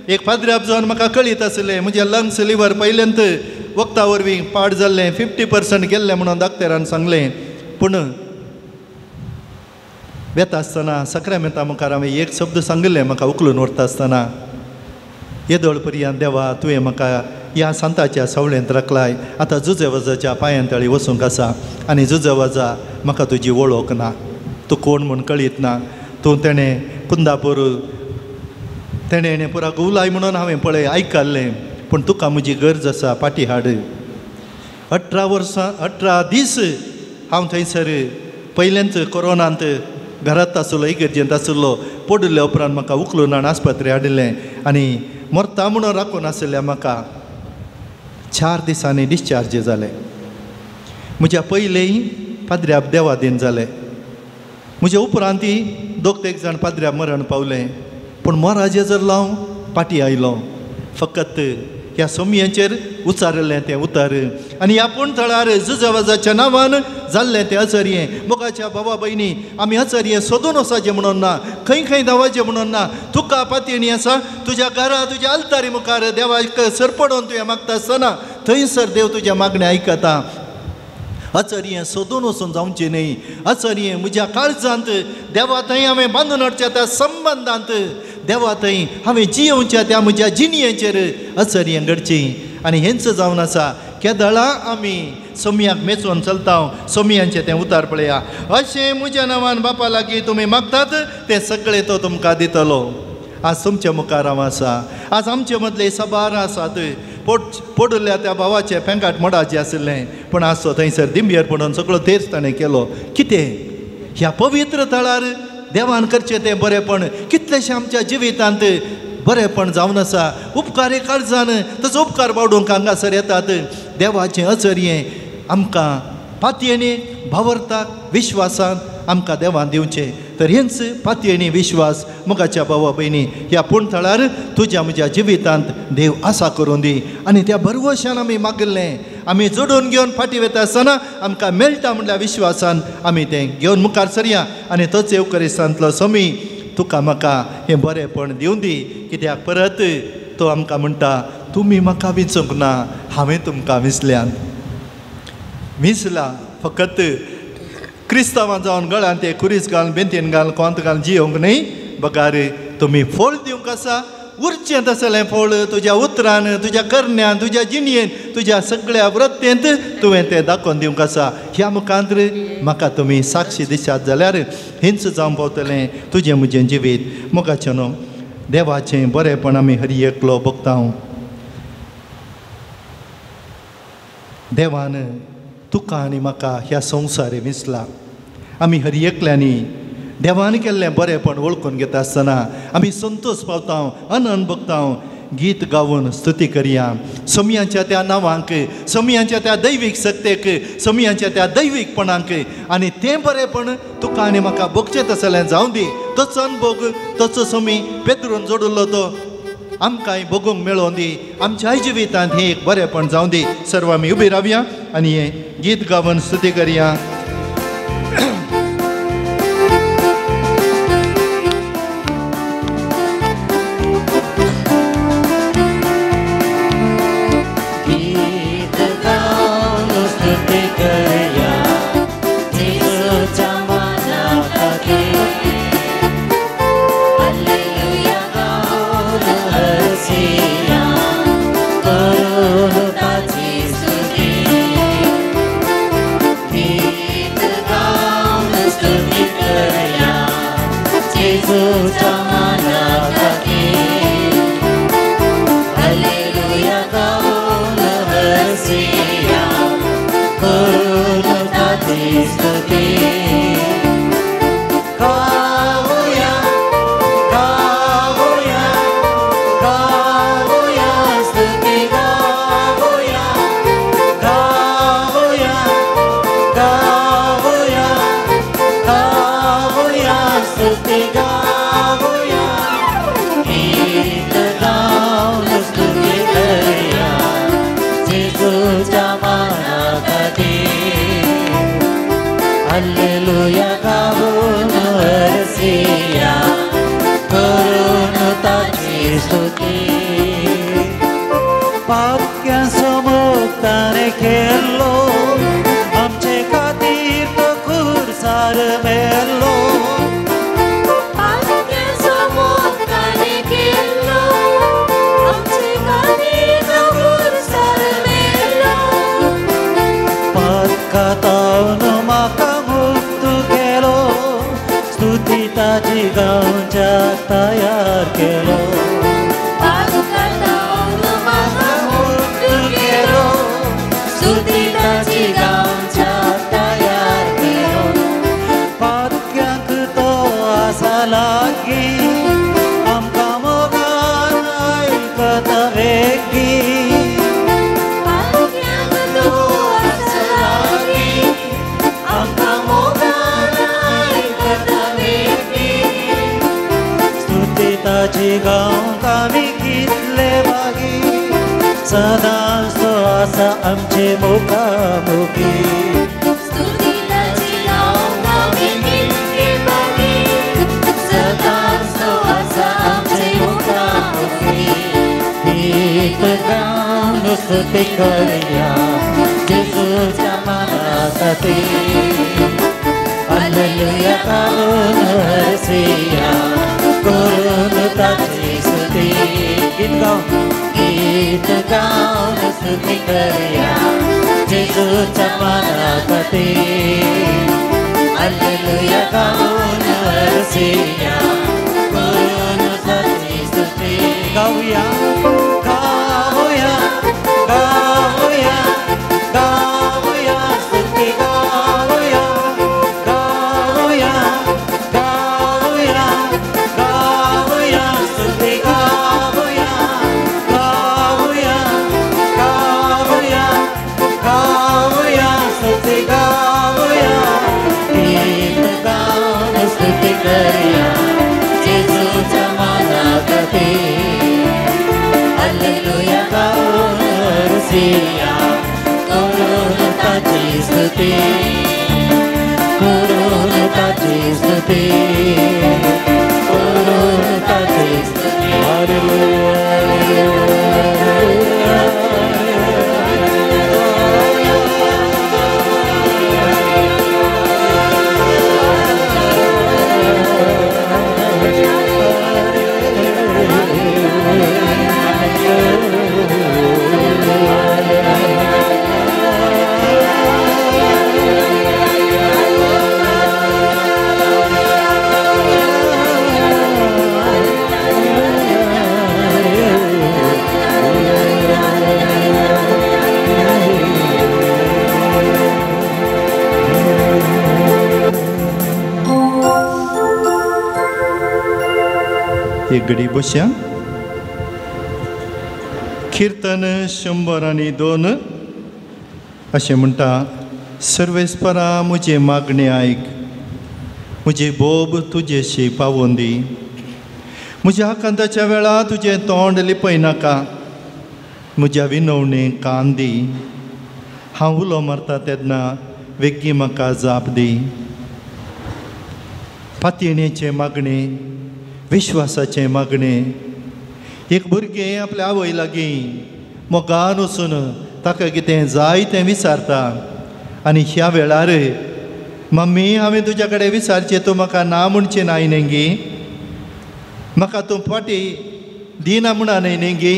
एक पाद्र्याब जावन म्हाका कळीत आसलें म्हजें लंग्स लिवर पयल्यांत वखदा वरवीं पाड जाल्लें, 50% गेल्लें म्हणून डॉक्टरान सांगलें. पूण वेता आसतना सक्रामेंता मुखार हांवें एक शब्द सांगिल्लें म्हाका उखलून व्हरता आसतना, येदोळ पर्यंत देवा तुवें म्हाका ह्या सांताच्या सावळेंत राखलाय, आतां जुजेवाजाच्या पांयां तळी वचूंक आसा आनी जुजेवाजा म्हाका तुजी वळख ना, तूं कोण म्हूण कळीत ना, तूं तेणें कुंदापूर तेणें पुरा गुवलाय म्हणून हांवें पळय आयकल्लें, पूण तुका म्हजी गरज आसा, फाटीं हाड. 18 वर्सां 18 दीस हांव थंयसर पयलेंच कोरोनांत घरांत आसलो, इगर्जेंत आसलो. पडिल्ल्या उपरांत म्हाका उखलून हाडून आस्पत्रे हाडिल्लें आनी मरता म्हणून राखून आशिल्ल्या म्हाका 4 दिसांनी डिस्चार्ज जालें. म्हज्या पयलें पाद्र्याब देवादीन जालें. म्हज्या उपरांती दोग तेग जाण पाद्र्याब मरण पावलें, पूण मोराजें जर हांव फाटीं आयलो. फकत ह्या सोमयेचेर उचारिल्लें तें उतर आनी ह्या पूण थळार जुजेवाजाच्या नांवान जाल्लें तें अचर्यें. मोगाच्या भावा भयणी, आमी अचर्यें सोदून वचाचें म्हणून ना, खंय खंय धांवाचें म्हणून ना. तुका पातयेणी आसा तुज्या घरा, तुज्या आल्तारी मुखार देवाक सरपडोन तुवें मागता आसतना थंयसर देव तुज्या मागणें आयकता. अचर्यें सोदून वचून जावचें न्हय. अचर्यें म्हज्या काळजांत देवा थंय हांवें बांदून हाडच्या त्या संबंदांत, देवा थंय हांवें जियोवच्या त्या म्हज्या जिणयेचेर अचर्यें घडचें. आनी हेंच जावन आसा केदळा आमी सोमयाक मेचोवन चलता. सोमयांचें तें उतार पळया, अशें म्हज्या नांवान बापा लागीं तुमी मागतात तें सगळें तो तुमकां दितलो. आज तुमच्या मुखार हांव आसा. आज आमचे मदले साबार आसात पडिल्ल्या त्या भावाचें पेंकाट मोडाचें आशिल्लें, पूण आज तो थंयसर दिंबेर पडून सगळो तेर्स ताणें केलो. कितें ह्या पवित्र थळार देवान करचें तें बरेंपण कितलेशें आमच्या जिवितांत बरेंपण जावन आसा. उपकारी काळजान तसो उपकार बावडूंक हांगासर येतात. देवाचें अचर्यें आमकां पातयेणी भावर्थाक विश्वासान आमकां देवान दिवचें. तर हेंच पातयेणी विश्वास मोगाच्या भावा भयणी ह्या पूण थळार तुज्या म्हज्या जिवितांत देव आसा करून दी. आनी त्या भरवशान आमी मागिल्लें आमी जोडून घेवन फाटीं वता आसतना आमकां मेळटा म्हणल्या विश्वासान आमी तें घेवन मुखार सरया. आनी तोच येवकरिस्तांतलो समी तुका म्हाका हें बरेंपण दिवं दी. कित्याक परत तो आमकां म्हणटा, तुमी म्हाका विचूंक ना, हांवें तुमकां विसल्यान विसला. फकत क्रिस्तांवां जावन गळ्यान ते खुरीस घालून बेंतीन घालून कोंत घालून जियोवंक न्हय, बगार तुमी फळ दिवंक आसा. उरचें तसलें फळ तुज्या उतरान, तुज्या करण्यान, तुज्या जिणयेन, तुज्या सगळ्या वृत्तेंत तुवें तें दाखोवन दिवंक आसा. ह्या मुखांत म्हाका तुमी साक्षी दिसात जाल्यार हेंच जावंक पावतलें तुजें म्हजें जिवीत. मोगाचें न्हू, देवाचें बरेंपण आमी हर एकलो भोगता. देवान तुका आनी म्हाका ह्या संवसारे विसला. आमी हर एकल्यांनी देवान केल्लें बरेंपण वळखून घेता आसतना आमी संतोश पावता, आनंद भोगता. गीत गावन स्तुती करया सोमयांच्या त्या नांवांक, सोमयांच्या त्या दैवीक शक्तेक, सोमयांच्या त्या दैवीकपणाक. आनी तें बरेंपण तुका आनी म्हाका भोगचें तसलें जावं दी. तोच अनभोग, तोच सोमी पेत्रून जोडिल्लो तो आमकांय भोगूंक मेळोवन दी. आमच्याय जिवितांत हें एक बरेंपण जावं दी. सर्व आमी उबी रावया आनी हें गीत गावन स्तुती करया. गीत गावन स्तुती स्तुती. गावया गावया गावया स्तुती गावया गावया गावया गावया स्तुती गावया. गीत गाऊन स्तुती करूया जेजूच्या मानाखातीर. हालेलुया गाऊन हरसिया करून ताची स्तुती. पापक्यांचो मोग ताणें केल्लो आमचे खातीर तो खुर्सार मेल्लो. पापक्यांचो मोग ताणें केल्लो आमचे खातीर तो खुर्सार मेल्लो. पातकांतावन म्हाका मुक्त केलो स्तुती ताची गावच्याक तयार केलो. पातकांतावन म्हाका मुक्त केलो स्तुती ताची गावच्याक तयार केलो. पातक्यांक तो आसा लागीं आमकां मोगान आयकता वेगीं. पातक्यांक तो आसा लागीं आमकां मोगान आयकता वेगीं. स्तुती ताची गावंक आमी कितले भागी सदांच तो आसा आमचे मुखामुखी. स्तुती ताची गावंक आमी कितले भागी सदांच तो आसा आमचे मुखामुखी. गीत गावन स्तुती करूया जेजूच्या मानाखातीर. हालेलुया गावन हरसिया करून ताची स्तुती. गीत गावन गीत गावन स्तुती करूया जेजूच्या मानाखातीर. हालेलुया गावन हरसिया करून ताची स्तुती. गावया गावया गावया गावया स्तुती गावया गावया गावया गावया स्तुती गावया गावया गावया गावया स्तुती गावया. गीत गाऊन स्तुती करूया जेजूच्या मानाखातीर. हालेलुया गाऊन हरसिया करून ताची स्तुती करून ताची स्तुती करून ताची स्तुती. हालेलुया. एक घडी बसया. किर्तन 102 अशें म्हणटा, सर्वेस्परा म्हजें मागणें आयक, म्हजी बोब तुजेशी पावोवन दी. म्हज्या आकांताच्या वेळा तुजें तोंड लिपयनाका, म्हज्या विनवणे कान दी. हांव उलो मारता तेन्ना वेगीं म्हाका जाप दी. पातयेणेचें मागणें, विश्वासाचें मागणें. एक भुरगें आपल्या आवय लागीं मोगान वचून ताका कितें जाय तें विचारता आनी ह्या वेळार मम्मी हांवें तुज्या कडेन विचारचें तूं म्हाका ना म्हणचें नाय न्ही, म्हाका तूं फाटी दिना म्हणा न्हय न्ही.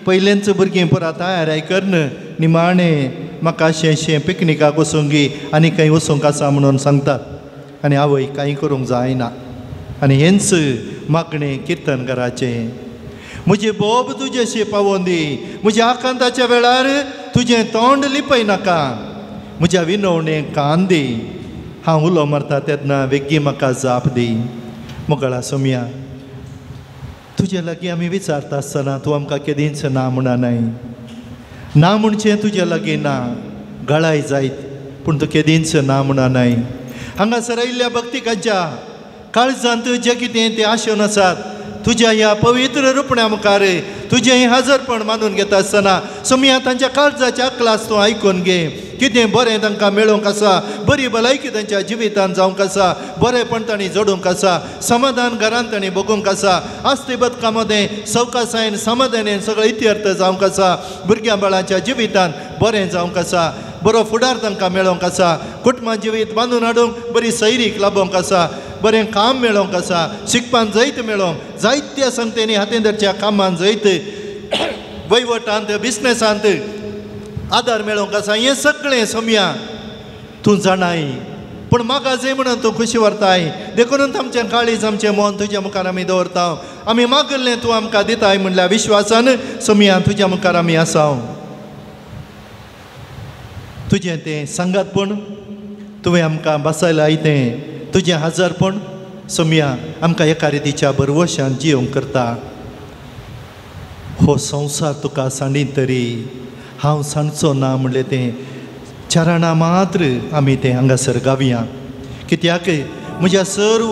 पयलेंच भुरगीं पुरा तयार करून निमाणें म्हाका अशें अशें पिकनिकाक वचूंक आनी खंय वचूंक आसा म्हणून सांगतात आनी आवय कांय करूंक जायना. आनी हेंच मागणें किर्तनकाराचें, म्हजें बोब तुजेशी पावोवन दी, म्हज्या आकांताच्या वेळार तुजें तोंड लिपयनाका, म्हज्या विनवणे कान दी. हांव उलो मारता तेन्ना वेगीं म्हाका जाप दी. मोगाळा सोमया, तुजे लागीं आमी विचारता आसतना तूं आमकां केदींच ना म्हणा नाय. ना म्हणचें तुजे लागीं ना, गळाय जायत पूण तूं केदींच ना म्हणा नाय. हांगासर आयिल्ल्या भक्तिकांच्या काळजांत जें कितें तें आशेवन आसात तुज्या ह्या पवित्र रुपण्या मुखार तुजें हाजरपण मानून घेता आसतना सोमया तांच्या काळजाच्या क्लास तूं आयकून घे. कितें बरें तांकां मेळोवंक आसा, बरी भलायकी तांच्या जिवितान जावंक आसा, बरेंपण तांणी जोडूंक आसा, समाधान घरान तांणी भोगूंक आसा, आस्ती बदका मदें सवकासायेन समाधानेन सगळो इत्यर्थ जावंक आसा, भुरग्यां बाळांच्या जिवितान बरें जावंक आसा, बरो फुडार तांकां मेळोवंक आसा, कुटुंबा जिवीत बांदून हाडूंक बरी सैरीक लाबोवंक आसा, बरें काम मेळोवंक आसा, शिकपान जैत मेळोवंक, जायत्या संगतेनी हातीन धरच्या कामान जैत, वयवटांत बिजनेसांत आदार मेळोवंक आसा. हें सगळें सोमया तूं जाणाय, पूण म्हाका जाय म्हणून तूं खुशी व्हरताय. देखूनच आमचें काळीज आमचें मन तुज्या मुखार आमी दवरता. आमी मागल्लें तूं आमकां दिताय म्हणल्यार विश्वासान सोमया तुज्या मुखार आमी आसा. तुजें तें सांगातपण तुवें आमकां बसायलां तें तुजें हाजरपण सोमया आमकां एका रितीच्या भरवशान जियोवंक करता. हो संवसार तुका सांडीत तरी हांव सांडचो ना म्हणलें तें चरणां मात्र आमी तें हांगासर गावया. कित्याक म्हज्या सर्व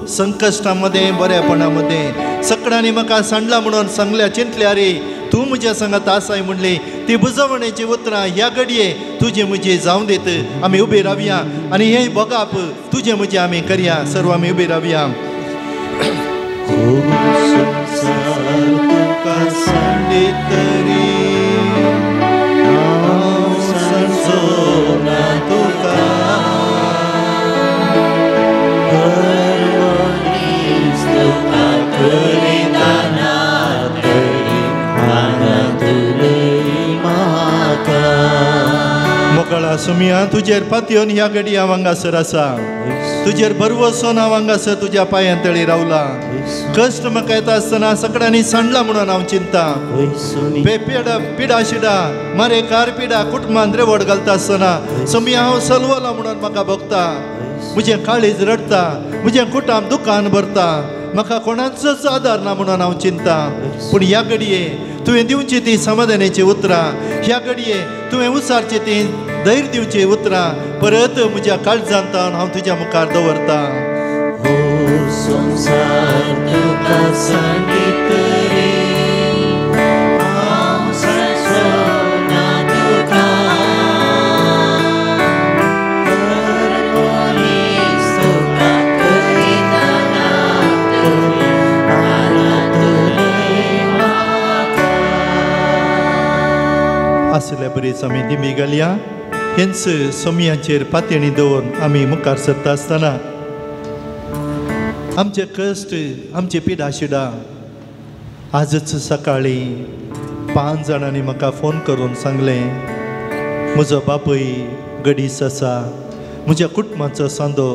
संकश्टां मदें बरेपणा मदें सगळ्यांनी म्हाका सांडला म्हणून सांगल्या चिंतल्या रे तूं म्हज्या सांगात आसाय म्हणली ती बुजवणेची उतरां ह्या घडये तुजे म्हजे जावं देत. आमी उबी रावया आनी हें भोगाप तुजें म्हजें आमी करया. सर्व आमी उबी रावया. मोगाळा सोमया, तुजेर पातयेवन ह्या घडी हांव हांगासर आसा, तुजेर भरवसोन हांव हांगासर तुज्या पांयां तळी रावला. कश्ट म्हाका येता आसतना सगळ्यांनी सांडला म्हणून हांव चिंता, पिडा पिडा शिडा मारे कार पिडा कुटुंबान रेवड घालता आसतना सोमया हांव सलवला म्हणून म्हाका भोगता. म्हजें काळीज रडटा, म्हजें कुटाम दुकान भरता, म्हाका कोणाचोच आदार ना म्हणून हांव चिंता. पूण ह्या घडये तुवें दिवची ती समाधानाची उतरां, ह्या घडये तुवें उसारची ती धैर्य दिवची उतरां परत म्हज्या काळजांत हांव तुज्या मुखार दवरता. हो संवसार तुका सांडीत रे हांव सांडचो ना तुका, हर मनीस तुका करिता ना तरी आराधुलय म्हाका. आसल्या बरीच आमी दिमी घालया. हेंच सोमयांचेर पातयेणी दवरून आमी मुखार सरता आसतना आमचे कश्ट आमचे पिडा शिडा आजच सकाळीं 5 जाणांनी म्हाका फोन करून सांगलें म्हजो बापूय गडीस आसा, म्हज्या कुटुंबाचो सांदो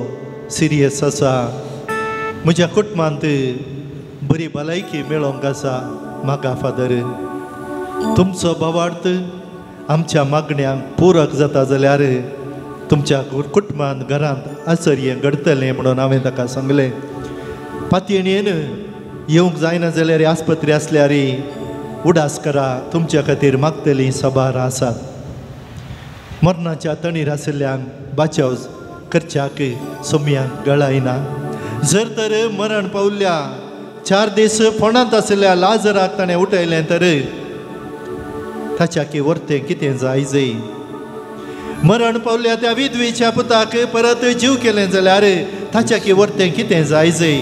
सिरियस आसा, म्हज्या कुटुंबांत बरी भलायकी मेळोवंक आसा. म्हाका फादर तुमचो भावार्थ आमच्या मागण्यांक पुरक जाता जाल्यार तुमच्या कुटुंबांत घरांत आश्चर्य घडतलें म्हणून हांवें ताका सांगलें. पातयेणेन येवंक जायना जाल्यार आस्पत्रे आसल्यार उडास करा, तुमच्या खातीर मागतलीं सबार आसात. मरणाच्या तणीर आशिल्ल्यांक बाचाव करच्याक सोमयांक गळायना. जर तर मरण पावल्या 4 दीस फोंडांत आशिल्ल्या लाजराक ताणें उठयलें तर ताच्या की वर्तें कितें जाय जय. मरण पावल्या त्या विधवेच्या पुताक परत जीव केलें जाल्यार ताच्या की वर्तें कितें जाय जय.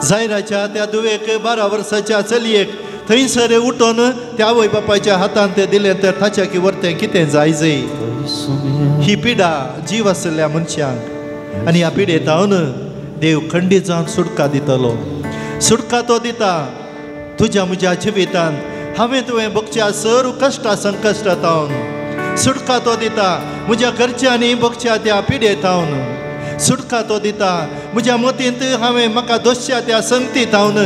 जायराच्या त्या दुवेक 12 वर्साच्या चलयेक थंयसर उठोन त्या आवय बापायच्या हातान तें दिलें तर ताच्या की वर्तें कितें जाय जय. ही पिडा जीव आशिल्ल्या मनशांक आनी ह्या पिडेतावन देव खंडीत जावन सुटका दितलो. सुटका तो दिता तुज्या म्हज्या जिवितांत हांवें तुवें भोगच्या सर्व कश्टा संकश्टांतावन सुटका तो दिता. म्हज्या घरच्यांनी भोगच्या त्या पिडेतावन सुटका तो दिता. म्हज्या मतींत हांवें म्हाका दोशच्या त्या संगतीतावन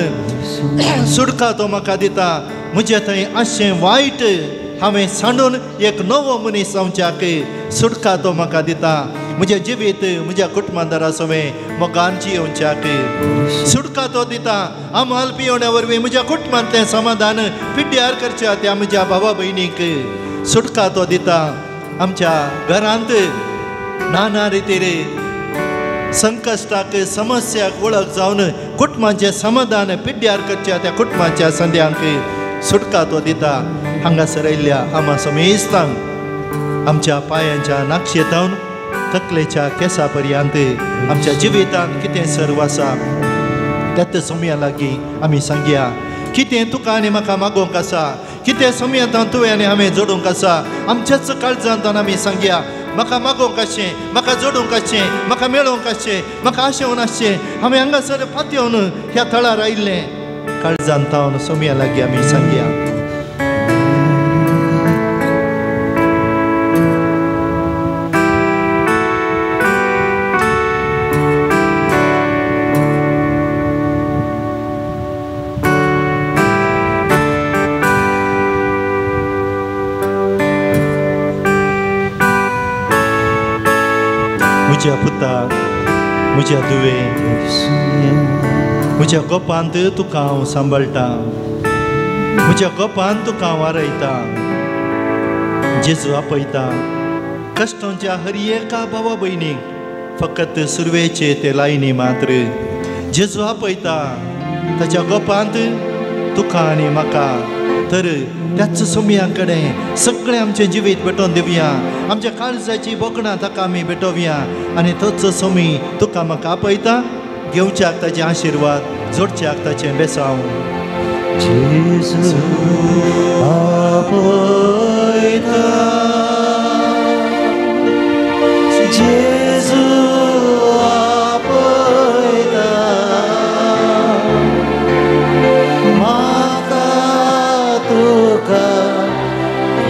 सुटका तो म्हाका दिता. म्हजे थंय आशें वायट हांवें सांडून एक नवो मनीस जावच्याक सुटका तो म्हाका दिता. म्हजें जिवीत म्हज्या कुटुंबादारा सवें मोगान जियोवच्याक सुटका तो दिता. आमाल पियोण्या वरवीं म्हज्या कुटुंबांतलें समाधान पिड्ड्यार करच्या त्या म्हज्या भावा भयणीक सुटका तो दिता. आमच्या घरांत नाना रितीर संकश्टाक समस्याक वळख जावन कुटुंबाचें समाधान पिड्ड्यार करच्या त्या कुटुंबाच्या संद्यांक सुटका तो दिता. हांगासर आयिल्ल्या आमा समेस्तांक आमच्या पांयांच्या नाक्षेतावन तकलेच्या केसा पर्यंत आमच्या जिवितांत कितें सर्व आसा त्याच समया लागीं आमी सांगया कितें तुका आनी म्हाका मागोवंक आसा, कितें समयांत तुवें आनी हांवें जोडूंक आसा. आमच्याच काळजांत आमी सांगया म्हाका मागोवंक आसचें, म्हाका जोडूंक आसचें, म्हाका मेळोवंक आसचें, म्हाका आशेवन आसचें. हांवें हांगासर पातयेवन ह्या थळार आयिल्लें. काळजांत तावन समया लागीं आमी सांगया. म्हज्या पुता, म्हज्या दुवे, म्हज्या गोपांत तुका हांव सांबाळटा, म्हज्या गोपांत तुका हांव वारयता. जेजू आपयता कश्टांच्या हर एका भावा भयणीक फकत सुरवेचे ते लायनी मात्र. जेजू आपयता ताच्या गोपांत तुका आनी म्हाका. तर त्याच सोमया कडेन सगळें आमचें जिवीत भेटोवन दिवया, आमच्या काळजाची बोकडां ताका आमी भेटोवया आनी तोच सोमी तुका म्हाका आपयता घेवच्याक ताचे आशिर्वाद, जोडच्याक ताचें बेसांव. जेजू आपयता, जेजू आपयता, म्हाका तुका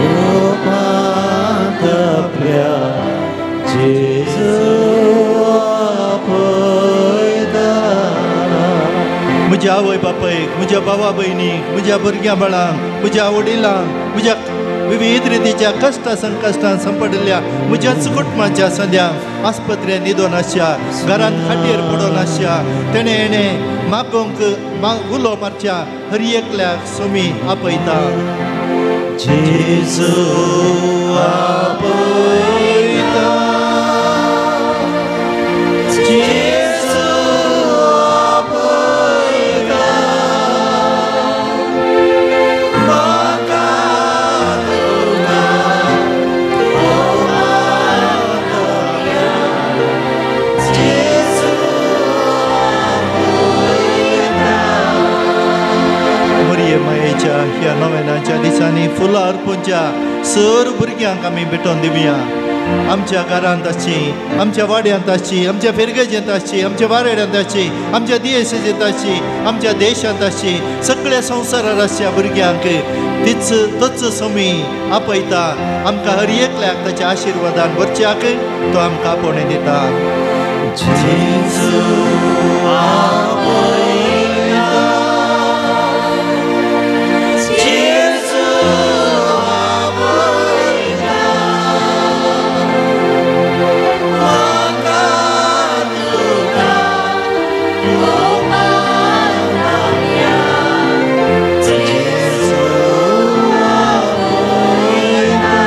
गोपांत आपल्या जेजू आपयता. म्हज्या आवय बापायक, म्हज्या भावा भयणीक, म्हज्या भुरग्यां बाळांक, म्हज्या वडिलांक, म्हज्या विविध रितीच्या कश्टा संकश्टान सांपडिल्ल्या म्हज्याच कुटुंबाच्या सद्यांक आस्पत्रेंत न्हिदोन आसच्या, घरांत खाटीर पडोन आसच्या, तेणें हेणें मागोवंक उलो मारच्या हर एकल्याक सोमी आपयता. जेजू आपयता, जेजू आपयता, म्हाका तुका गोपांत आपल्या जेजू आपयता. मरिये मायेच्या ह्या नवेनाच्या दिसांनी फुलां अर्पूंच्या सर भुरग्यांक आमी भेटोवन दिवया. आमच्या घरांत आसची, आमच्या वाड्यांत आसची, आमच्या फिरगेजेंत आसची, आमच्या वारेड्यांत आसची, आमच्या दियेसेजेंत आसची, आमच्या देशांत आसची, सगळ्या संवसारार आसच्या भुरग्यांक तीच तोच सोमी आपयता. आमकां हर एकल्याक ताच्या आशिर्वादान भरच्याक तो आमकां आपोवणें दिता. जेजू आपयता, जेजू आपयता, म्हाका तुका गोपांत आपल्या जेजू आपयता.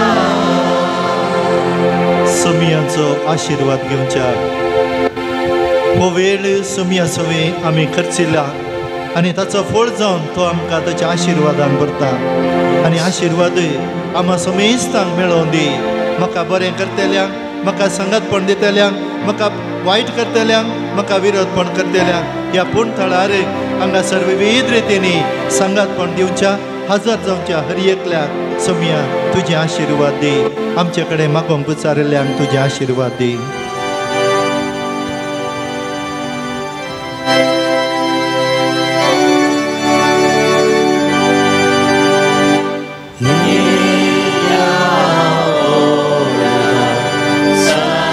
सोमियांचो आशिर्वाद घेवच्याक हो वेळ सोमिया सवें आमी खर्चिला आनी ताचो फळ जावन तो आमकां ताच्या आशिर्वादान भरता. आनी आशिर्वाद आमा समेस्तांक मेळोवन दी. म्हाका बरें करतल्यांक, म्हाका संगतपण दितल्यांक, म्हाका वायट करतल्यांक, म्हाका विरोधपण करतल्यांक ह्या पूण थळार हांगासर विविध रितींनी संगतपण दिवच्या हजर जावच्या हर एकल्याक सोमिया तुजे आशिर्वाद दी. आमचे कडेन मागोवंक विचारिल्ल्यांक तुजे आशिर्वाद दी. Sagrada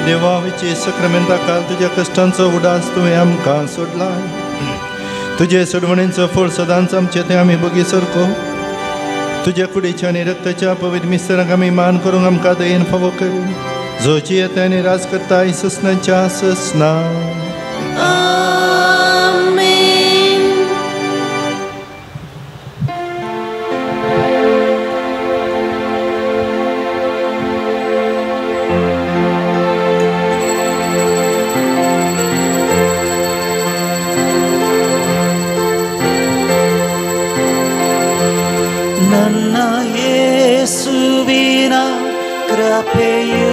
देवाची सक्रामेंता काल तुज्या कश्टांचो उडास तुवें आमकां सोडला. तुजे सोडवणेचो फळ सदांच आमचे तें आमी बगी सारको. तुज्या कुडीच्या आनी रक्ताच्या पवित्र मिस्तरांक आमी मान करूंक आमकां दयेन फावो कर. जो जियेता आनी राज करता ससनाच्या ससना. ನನ್ನ ಯೇಸುವಿನ ಕೃಪೆಯು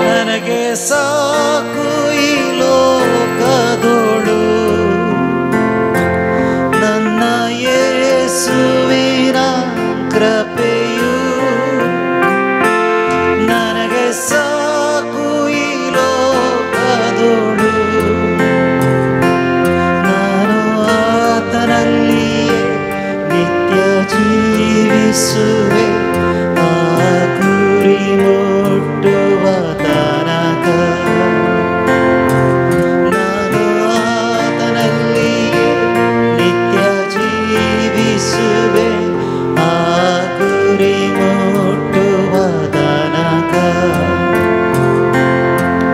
ನನಗೆ ಸಾಕು ಈ ಲೋಕದೊಳು. ನನ್ನ ಯೇಸುವಿನ ಕೃಪೆಯು ನನಗೆ ಸಾಕು ಈ ಲೋಕದೊಳು. ನಾನು ಆತನಲ್ಲಿಯೇ ನಿತ್ಯ ಜೀವಿಸುವೆ ಆ ಗುರಿ ಮುಟ್ಟುವ ತನಕ. ನಾನು ಆತನಲ್ಲಿಯೇ ನಿತ್ಯ ಜೀವಿಸುವೆ ಆ ಗುರಿ ಮುಟ್ಟುವ ತನಕ.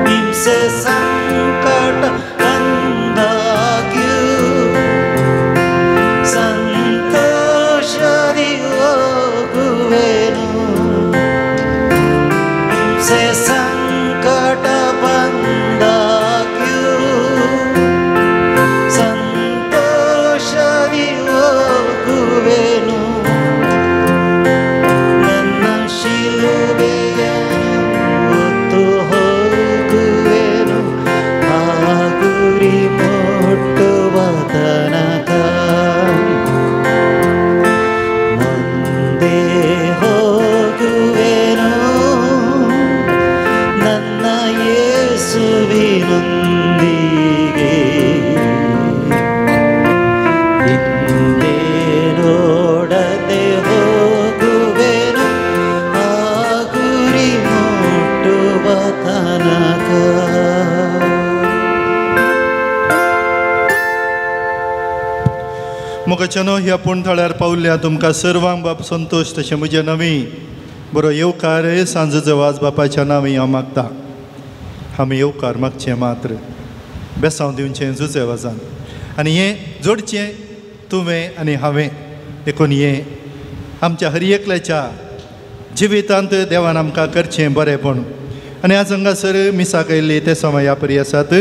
ಹಿಂಸೆ ಸಂಕಟ ಬಂದಾಗ್ಯೂ ಸಂತೋಷದಿ ಹೋಗುವೆನು. ಹಿಂಸೆ ಸಂಕಟ ಬಂದಾಗ್ಯೂ ಸಂತೋಷದಿ ಹೋಗುವೆನು. ನನ್ನ ಶಿಲುಬೆಯನ್ನು ಹೊತ್ತು ಹೋಗುವೆನು ಆ ಗುರಿ ಮುಟ್ಟುವ ತನಕ. ಮುಂದೆ ಹೋಗುವೆನು ನನ್ನ ಯೇಸುವಿನೊಂದಿಗೆ. ಹಿಂದೆ ನೋಡದೆ ಹೋಗುವೆನು ಆ ಗುರಿ ಮುಟ್ಟುವ ತನಕ. मोगाच्यानो ह्या पूण थळ्यार पावल्या तुमकां सर्वांक बाप संतोश तशें म्हजें नवी बरो येवकार सांजेचो वाज बापाच्या नांवी हांव मागता. आमी येवकार मागचें मात्र बेसांव दिवचें जुजे वाजान आनी हें जोडचें तुवें आनी हांवें. देखून हें आमच्या हर एकल्याच्या जिवितांत देवान आमकां करचें बरेंपण. आनी आज हांगासर मिसाक आयिल्ली ते समय परी आसात.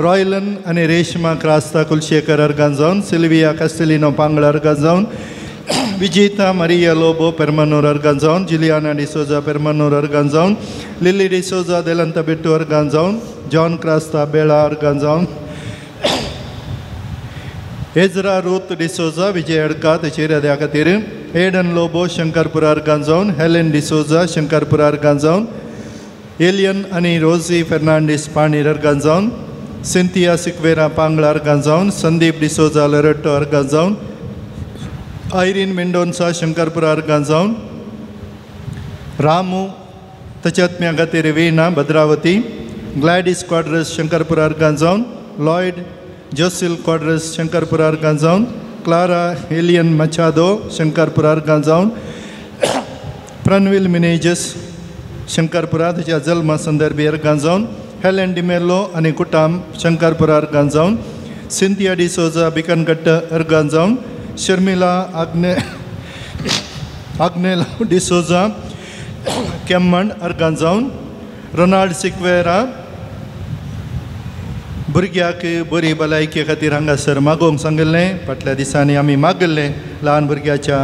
रॉयलन आनी रेशमा क्रास्ता कुलशेखर अर्गान जावन, सिल्विया कास्टेलिनो पांगळ अर्गान जावन, विजेता मारिया लोबो पेरमानूर अर्गान जावन, जिलियाना डिसोजा पेरमानूर अर्गान जावन, लिली डिसोजा देलंता बेट्टू अर्गान जावन, जॉन क्रास्ता बेळा अर्गान जावन, एजरा रूथ डिसोजा विजय अडका तेचेर त्या खातीर, एडन लोबो शंकरपुरा अर्गान जावन, हेलेन डिसोजा शंकरपुरा अर्गान जावन, एलियन आनी रोजी फेर्नांडीस पाणीर अर्गान जावन, सिंथिया सिक्वेरा पांगळा अर्गान जावन, संदीप डिसोजा लरट्टो अर्गान जावन, आयरीन मेंडोन्सा शंकरपुरा अर्गान जावन, रामू ताच्या आत्म्या खातीर वीणा भद्रावती, ग्लॅडीस क्वाड्रस शंकरपुरा अर्गान जावन, लॉयड जोसिल क्वाड्रस शंकरपुरा अर्गान जावन, क्लारा एलियन मचादो शंकरपुरा अर्गान जावन, प्रणवील मिनेजस शंकरपुरा ताच्या जल्मा संदर्भी अर्गान जावन, हेलेन डिमेलो आनी कुटाम शंकरपुरा अर्गान जावन, सिंथिया डिसोजा बिकनकट्ट अर्गान जावन, शर्मिला आग्नेला डिसोजा केम्मण अर्गान जावन, रोनाल्ड सिक्वेरा भुरग्याक बरी भलायके खातीर हांगासर मागोवंक सांगिल्लें. फाटल्या दिसांनी आमी मागिल्लें ल्हान भुरग्याच्या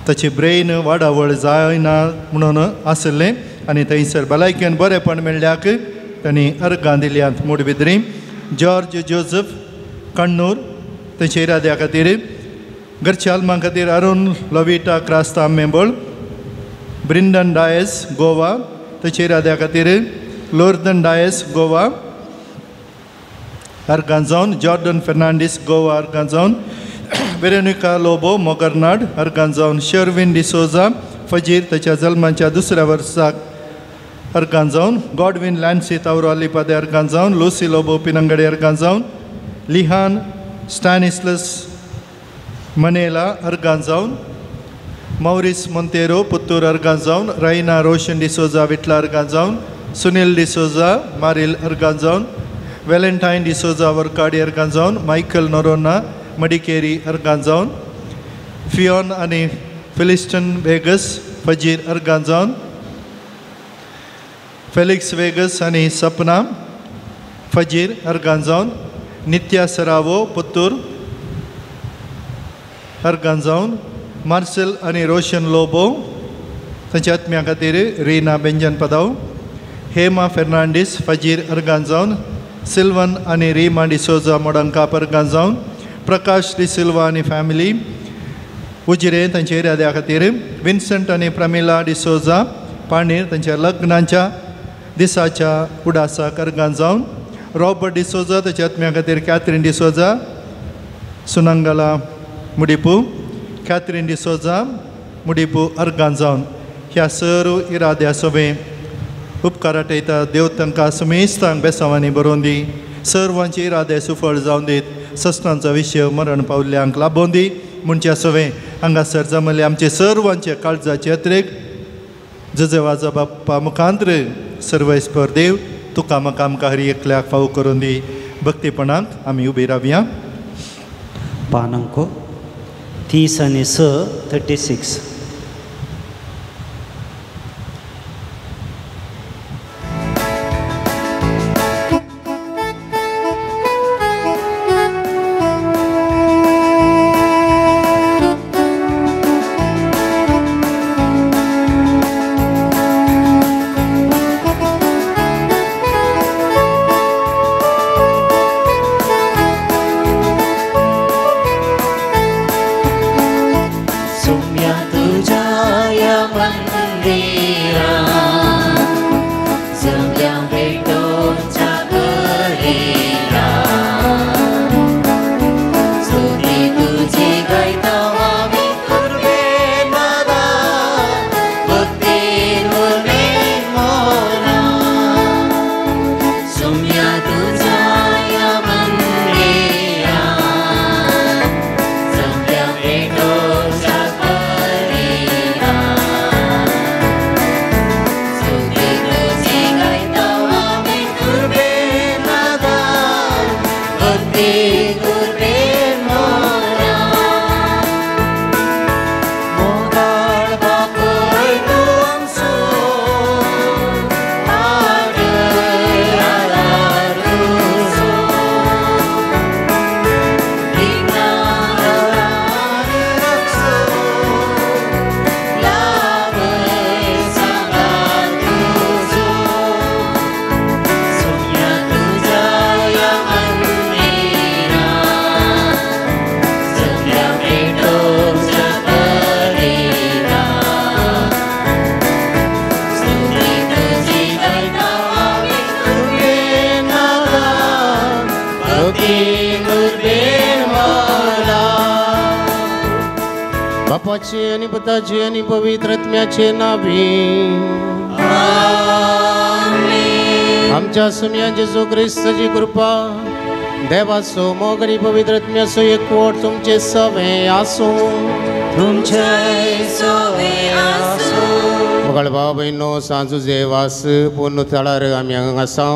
ताची ब्रेन वाडावळ जायना म्हणून आशिल्लें आनी थंयसर भलायकेन बरेंपण मेळ्ळ्याक तांणी अर्गां दिल्यांत. मुडबिद्री जॉर्ज जोजफ कण्णूर तेंच्या इराद्या खातीर, घरच्या आल्मां खातीर अरुण लविटा क्रास्ता मेंबळ, ब्रिंडन डायस गोवा तेंच्या इराद्या खातीर, लोर्दन डायस गोवा अर्गां जावन, जॉर्डन फेर्नांडीस गोवा अर्गां जावन, वेरोनिका लोबो मोगरनाड अर्गां जावन, शर्विन डिसोजा फजीर ताच्या जल्माच्या दुसऱ्या वर्साक अर्गां जावन, गॉडविन लॅन्सी तावरो अलिपादे अर्गां जावन, लुसी लोबो पिनंगडे अर्गां जावन, लिहान स्टॅनिस्लस मनेला अर्गां जावन, मौरिस मोंतेरो पुत्तूर अर्गां जावन, रैना रोशन डिसोजा विटला अर्गां जावन, सुनील डिसोजा मारिल अर्गां जावन, वेलेंटायन डिसोजा वर्काडी अर्गां जावन, मायकल नोरोना मडिकेरी अर्गां जावन, फियोन आनी फिलिस्टन वेगस फजीर अर्गां जावन, फेलिक्स वेगस आनी सपना फजीर अर्गां जावन, नित्या सरावो पुत्तूर अर्गां जावन, मार्सेल आनी रोशन लोबो तांच्या आत्म्या खातीर रिना बेंजन पदाव, हेमा फेर्नांडीस फजीर अर्गां जावन, सिल्वन आनी रिमा डिसोजा मोडंकाप अर्गां जावन, प्रकाश डिसिल्वा आनी फॅमिली उजिरे तांच्या इराद्या खातीर, विन्संट आनी प्रमिला डिसोजा पाणीर तांच्या लग्नाच्या दिसाच्या उडासाक अर्गां जावन, रॉबर्ट डिसोजा ताच्या आत्म्या खातीर कॅथरीन डिसोजा सुनंगला मुडिपू, कॅथरीन डिसोजा मुडिपू अर्गां जावन. ह्या सर्व इराद्या सवें उपकाराटयता देव तांकां सुमेस्तांक बेसांवांनी बरोवन दी, सर्वांचे इरादे सुफळ जावन दीत, सस्नांचो विशय मरण पावल्ल्यांक लाबोवन दी म्हणच्या सवें हांगासर जमले आमचे सर्वांचे काळजाचे अत्रेक जजेवाजा बाप्पा मुखांत्र सर्वैस्पर देव तुका म्हाका आमकां हर एकल्याक फावो करून दी. भक्तीपणाक आमी उबी रावया. पान अंक 30 आनी 6 36. बापाचे आणि पुताचे आणि पवित्र आत्म्याचे नावे आमच्या सुम्या जेजू क्रिस्ताची कृपा देवाचो मोग आणि पवित्र आत्म्याचो एकवट तुमचे सवे आसूं. तुमचे सवे आसूं. मोगाळ भाव भयणो सांजू जेवास पूर्ण थळार आमी हांगा आसा.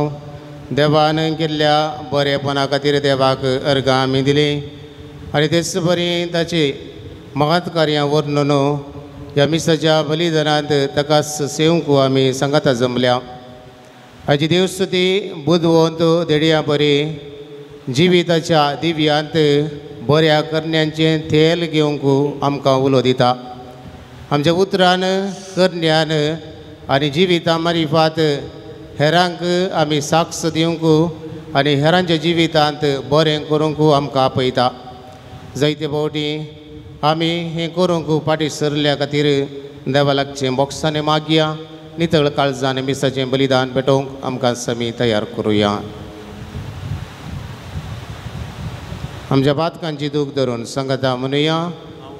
देवान केल्ल्या बरेपणा खातीर देवाक अर्गां आमी दिली आनी तेच बरी ताची महत् कार्यां वर्णन ह्या मिसाच्या बलिदानांत ताका सेवंक आमी सांगाता जमल्या. हाजी देवस्तुती बुदवंत देडया बरी जिविताच्या दिव्यांत बऱ्या करण्यांचें तेल घेवंक आमकां उलो दिता. आमच्या उतरान करण्यान आनी जिविता मारिफात हेरांक आमी साक्ष दिवंक आनी हेरांच्या जिवितांत बरें करूंक आमकां आपयता. जायते फावटी आमी हें करूंक फाटीं सरल्या खातीर देवा लागचें बोक्सांनी मागया नितळ काळजान मिसाचें बलिदान पेटोवंक आमकां समी तयार करुया. आमच्या पातकांची दूख धरून सांगता म्हणुया.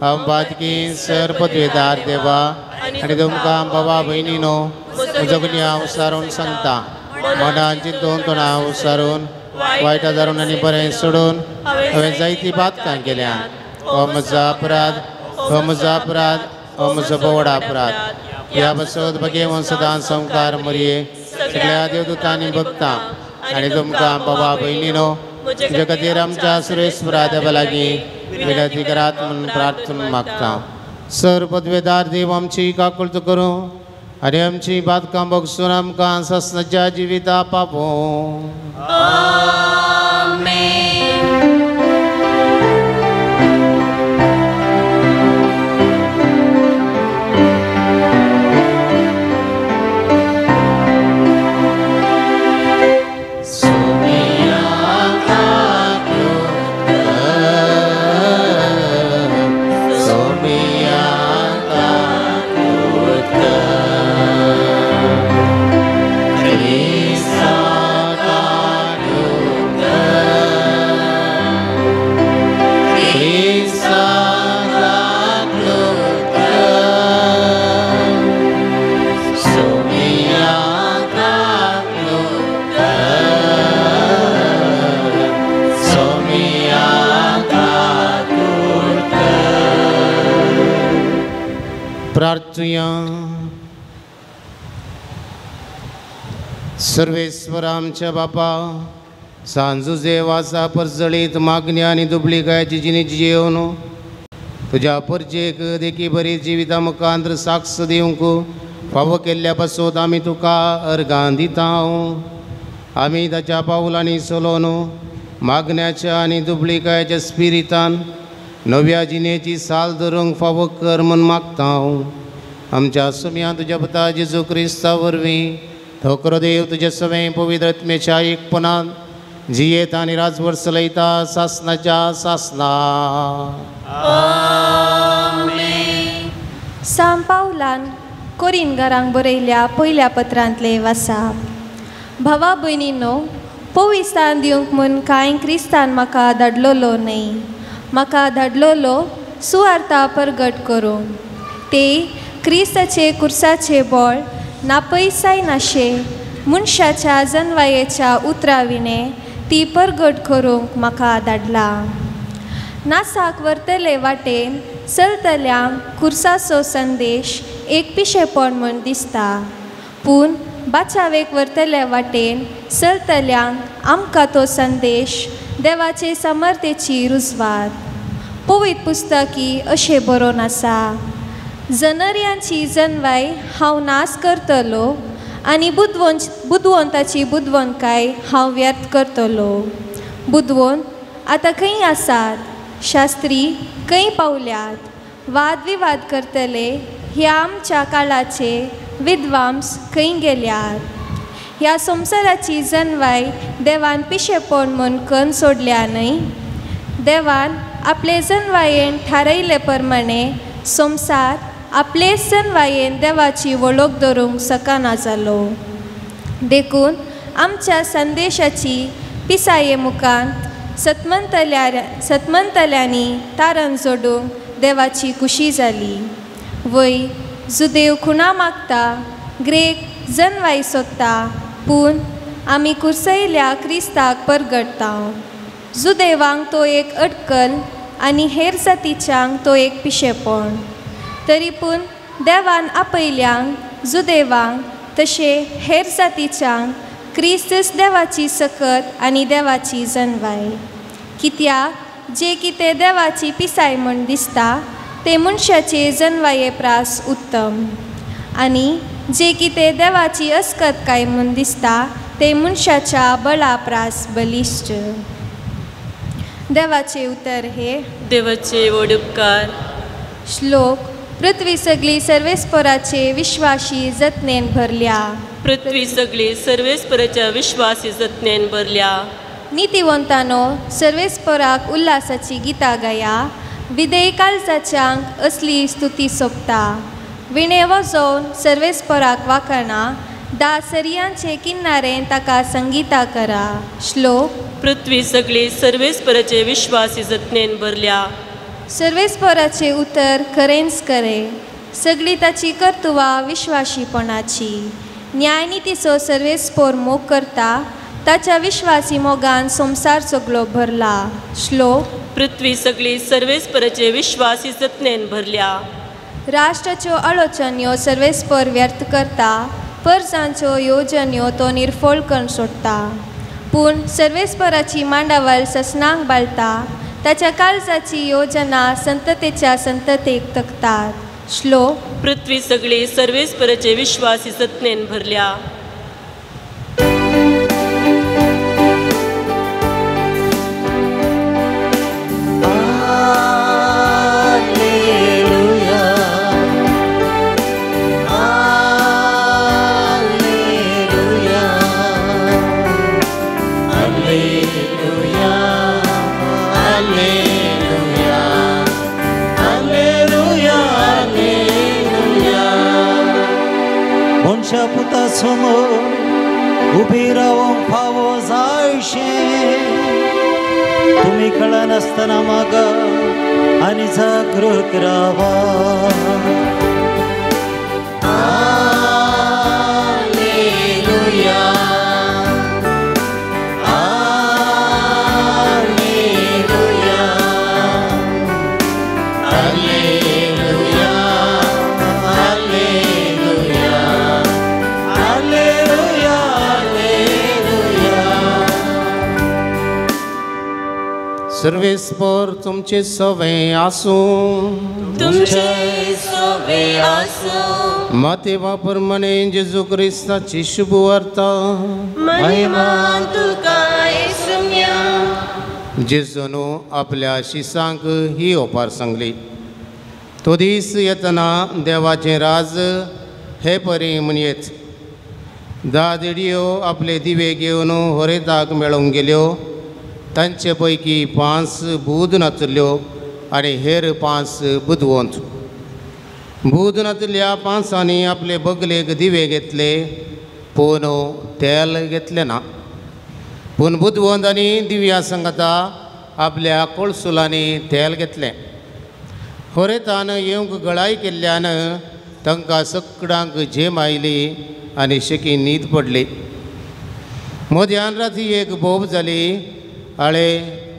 हांव पातकी सर पदवेदार देवा आनी तुमकां बाबा भयणीनो म्हजो गुन्यांव सारून सांगता. मनान चिंतून तोंडान उसारून वायट धरून आनी बरें सोडून हांवें जायतीं पातकां केल्यांत. हो म्हजो अपराध, हो म्हजो अपराध, हो म्हजो व्हड अपराध. ह्या पासत भगेवन सदां संवकार मरये सगळ्या देवदूतांनी भक्तां आनी तुमकां बाबा भयणीनो तुज्या खातीर आमच्या सुरेश्वरा देवा लागीं विनंती करात म्हूण प्रार्थना मागता. सर पदवेदार देव आमची काकुळट करूं आनी आमची बातकां बगसून आमकां सासणाच्या जिविता पावोवं. प्रार्थुया. सर्वेश्वर आमच्या बापा, सांजू देवाचा परजळीत मागणी आनी दुबळी गायची जिणेची जेवन तुज्या परजेक देखी बरी जिविता मुखांतर साक्ष दिवंक फावो केल्ल्या पासत आमी तुका अर्गां दिता. आमी ताच्या पावलांनी चलोवन मागण्याच्या आनी दुबळीकायेच्या स्पिरितान नव्या जिणेची साल धरूंक फावो कर म्हूण मागता. आमच्या सुम्या तुज्या पुता जेजू क्रिस्ता वरवीं थोकरो देव तुज्या सवें पवित्र आत्म्याच्या एकपणान जियेत आनी राजवट चलयता सासनाच्या सासना. सांत पावलान कोरिनगारांक बरयल्या पयल्या पत्रांतले वासा. भावा भयणीनो, पविस्तान दिवंक म्हूण कांय क्रिस्तान म्हाका धाडलोलो न्हय, म्हाका धाडलोलो सुवार्ता परगट करूंक. ते क्रिस्ताचे कुर्साचे बळ नापयसाय नाशे मनशाच्या जनवायेच्या उतरां विणें ती परगट करूंक म्हाका धाडला. नासाक व्हरतले वाटेन चलतल्यांक कुर्साचो संदेश एक पिशेपण म्हूण दिसता, पूण बाचावेक व्हरतले वाटेन चलतल्यांक आमकां तो संदेश देवाचे समर्थेची रुजवात. पवित्र पुस्तकी अशें बरोवन आसा, जनर्यांची जनवाय हांव नाश करतलो आनी बुदवंताची बुदवंतकाय हांव व्यर्थ करतलो. बुदवंत आतां खंय आसात? शास्त्री खंय पावल्यात? वादविवाद करतले ह्या आमच्या काळाचे विद्वांस खंय गेल्यात? ह्या संवसाराची जनवाय देवान पिशेपण म्हूण कन्न सोडल्या न्हय? देवान आपले जनवायेन थारयले प्रमाणे संवसार आपले जनवायेन देवाची वळख धरूंक शकना जालो. देखून आमच्या संदेशाची पिसाये मुखांत सतमंतल्यांनी तारण जोडूंक देवाची खुशी जाली. वय जुदेव खुणा मागता, ग्रेक जनवाय सोदता, पूण आमी कुर्सयल्या क्रिस्ताक परगडटा. जुदेवांक तो एक अटकल आनी हेर जातीच्यांक तो एक पिशेपण. तरी पूण देवान आपयल्यांक जुदेवांक तशें हेर जातीच्यांक क्रिस्तच देवाची सकत आनी देवाची जनवाय. कित्याक जे कितें देवाची पिसाय म्हूण दिसता ते मनशाचे जनवाये प्रास उत्तम, आनी जे कितें देवाची अस्कतकाय म्हूण दिसता ते मनशाच्या बळा प्रास बलिश्ट. देवाचे उतर हे देवाचे व्हड उपकार. श्लोक. पृथ्वी सगळी सर्वेस्पराचे विश्वासी जतनेन भरल्या. पृथ्वी सगळी सर्वेस्पराच्या विश्वासी जतनेन भरल्या. नितिवंतानो सर्वेस्पराक उल्हासाची गितां गाया, विधेय काळजाच्यांक असली स्तुती सोबता. विणे वाजोवन सर्वेस्पराक वाखाणा, दा सरयांचे किनारे ताका संगीता करा. श्लोक. पृथ्वी सगळी सर्वेस्पराचे विश्वासी जतनेन भरल्या. सर्वेस्पराचे उतर खरेंच खरें, सगळी ताची कर्तुवां विश्वाशीपणाची. न्यायनितीचो सर्वेस्पोर मोग करता, ताच्या विश्वासी मोगान संवसार सगळो भरला. श्लोक. पृथ्वी सगळी सर्वेस्पराचे विश्वासी जतनेन भरल्या. राष्ट्राच्यो आलोचन्यो सर्वेस्पर व्यर्थ करता, परजांच्यो योजन्यो तो निर्फळ करून सोडटा. पूण सर्वेस्पराची मांडावळ ससनांक बाळता, ताच्या काळजाची योजना संततेच्या संततेक तकतात. श्लोक. पृथ्वी सगळी सर्वेस्पराचे विश्वासी जतनेन भरल्या. पुता समोर उबी रावंक फावो जायशें तुमी कळनासतना मागा आनी जागृत रावा. Alleluia, alleluia, alleluia, alleluia, alleluia, alleluia. सर्वेस्पर तुमचे सवे आसूं. तुमचे सवे आसूं. मातेवा प्रमाणे जेजू क्रिस्ताची शुभ वार्ता. महिमा तुका येसुम्या. जेजून आपल्या शिसांक ही ओपार सांगली. तो दीस येतना देवाचें राज हे परी म्हणयेत. 10 देडयो आपले दिवे घेवन होरेताक मेळोवंक गेल्यो. तांचे पैकी 5 बूद नातल्यो आनी हेर 5 बुदवंत. बूद नातल्या 5 आपले बगलेक दिवे घेतले, पूण तेल घेतलें ना. पूण बुदवंत आनी दिव्या सांगता आपल्या कोळसुलांनी तेल घेतलें. होरेतान येवंक गळाय केल्ल्यान तांकां सगळ्यांक झेम आयली आनी शेकी न्हीद पडली. मध्यान राती एक बोब जाली, आळे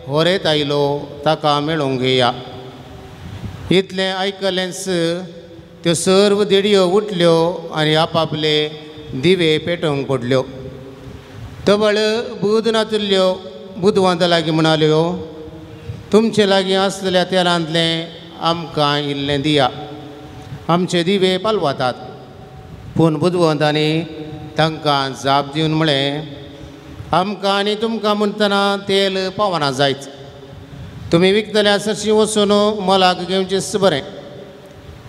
होरेत आयलो, ताका मेळोवंक येया. इतलें आयकलेंच त्यो सर्व देडयो उठल्यो आनी आपापले दिवे पेटोवंक पडल्यो. तबळ बूद नातल्यो बुदवंत लागीं म्हणाल्यो, तुमचे लागीं आसलेल्या तेलांतलें आमकां इल्लें दिया, आमचे दिवे पालवतात. पूण बुदवंतांनी तांकां जाप दिवन म्हळें, आमकां आनी तुमकां म्हणटना तेल पावना जायत. तुमी विकतल्या सरशीं वचून मोलाक घेवचेंच बरें.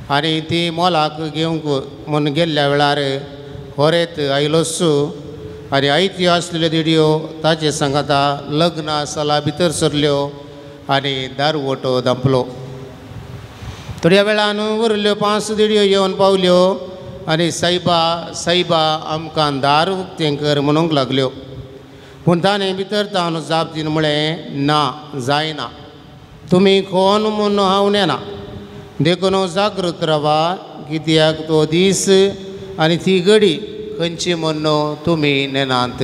आनी ती मोलाक घेवंक म्हूण गेल्ल्या वेळार होरेत आयलोच आनी आयत्यो आसलेल्यो देडयो ताचे सांगाता लग्ना साला भितर सरल्यो आनी दारवटो धांपलो. थोड्या वेळान उरल्यो 5 देडयो येवन पावल्यो आनी सायबा सायबा आमकां दार उक्तें कर म्हणूंक लागल्यो. पूण ताणें भितर तावन जाप दिवन म्हळें, ना जायना, तुमी कोण म्हूण हांव नेना. देखून जागृत रावा, कित्याक तो दीस आनी ती घडी खंयची म्हूण तुमी नेनात.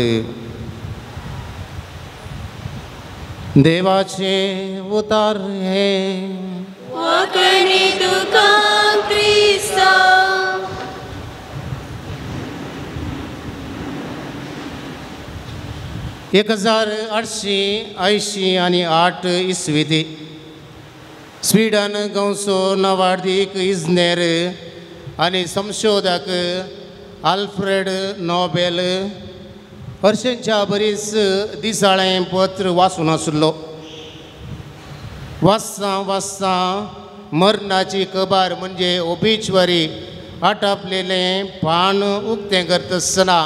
देवाचें उतार हें. तुका क्रिस्ता. एक 1888 इसवी स्वीडन गांवचो नवार्दीक इजनेर आनी संशोधक आल्फ्रेड नोबेल हर्षेंच्या बरीच दिसाळें पत्र वाचून आसलो. वाचतां वाचतां मरणाची खबर म्हणजे ओबिच्युअरी आटापलेलें पान उक्तें करतासतना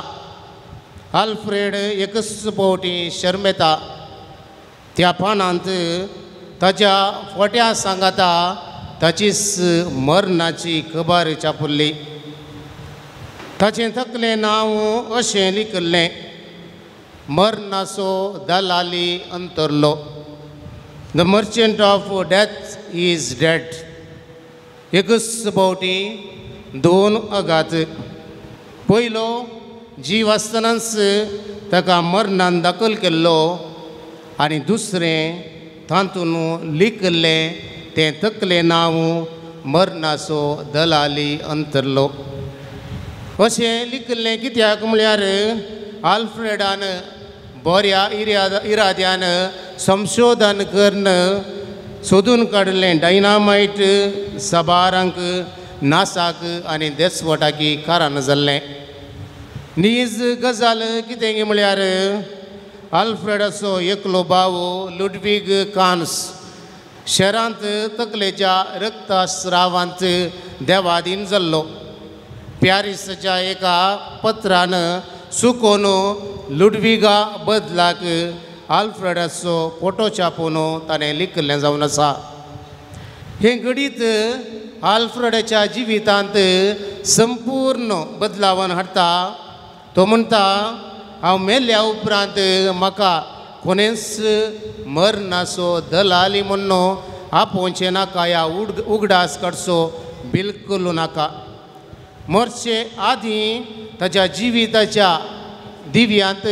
आल्फ्रेड एकच फावटी शर्मेता. त्या पानांत ताच्या फोट्या सांगाता ताचीच मरणाची खबर छापुल्ली. ताचें तकलें नांव अशें लिखिल्लें, मरणाचो दलाली अंतरलो. The merchant of death is dead. एकच फावटी 2 आघात. पयलो, जीव आसतनाच ताका मरणान दाखल केल्लो आनी दुसरें तातूंत लिखिल्लें तें तकलें नांव मरणाचो दलाली अंतरलो. अशें लिखिल्लें कित्याक म्हळ्यार आल्फ्रेडान बऱ्या इराद्यान संशोधन करून सोदून काडलें डायनामायट सबारांक नासाक आनी देसवटाकी कारण जाल्लें. नीज गजाल कितें म्हळ्यार आल्फ्रेडाचो एकलो भाव लुडवीग कान्स शहरांत तकलेच्या रक्तस्रावांत देवादीन जाल्लो. पॅरिसच्या एका पत्रान सुकोन लुडविगा बदलाक आल्फ्रेडाचो फोटो छापून ताणें लिखिल्लें जावन आसा. हें घडीत आल्फ्रेडाच्या जिवितांत संपूर्ण बदलावन हाडटा. तो म्हणटा हांव मेल्या उपरांत म्हाका कोणेंच मरणाचो दलाली म्हण्ण आपोवचें नाका ह्या उगडास काडचो बिलकुल नाका. मरचे आदीं ताच्या जिविताच्या दिव्यांत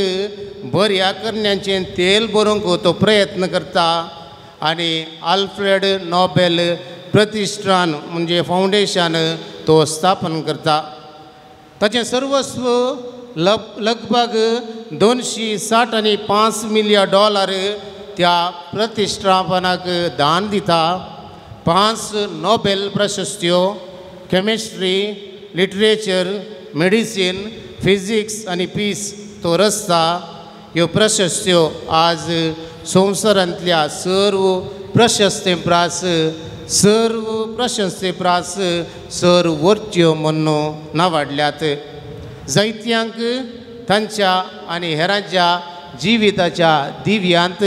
बऱ्या करण्यांचें तेल बरोवंक तो प्रयत्न करता आनी आल्फ्रेड नोबेल प्रतिश्ठान म्हणजे फावंडेशन तो स्थापन करता. ताचें सर्वस्व लगभग 260.5 मिलियन डॉलर त्या प्रतिश्ठापनाक दान दिता. 5 नोबेल प्रशस्त्यो केमिस्ट्री, लिटरेचर, मेडिसीन, फिजिक्स आनी पीस तो रचता. ह्यो प्रशस्त्यो आज संवसारांतल्या सर्व प्रशस्ते प्रास सर वरच्यो म्हण्ण नावाडल्यात. जायत्यांक तांच्या आनी हेरांच्या जिविताच्या दिव्यांत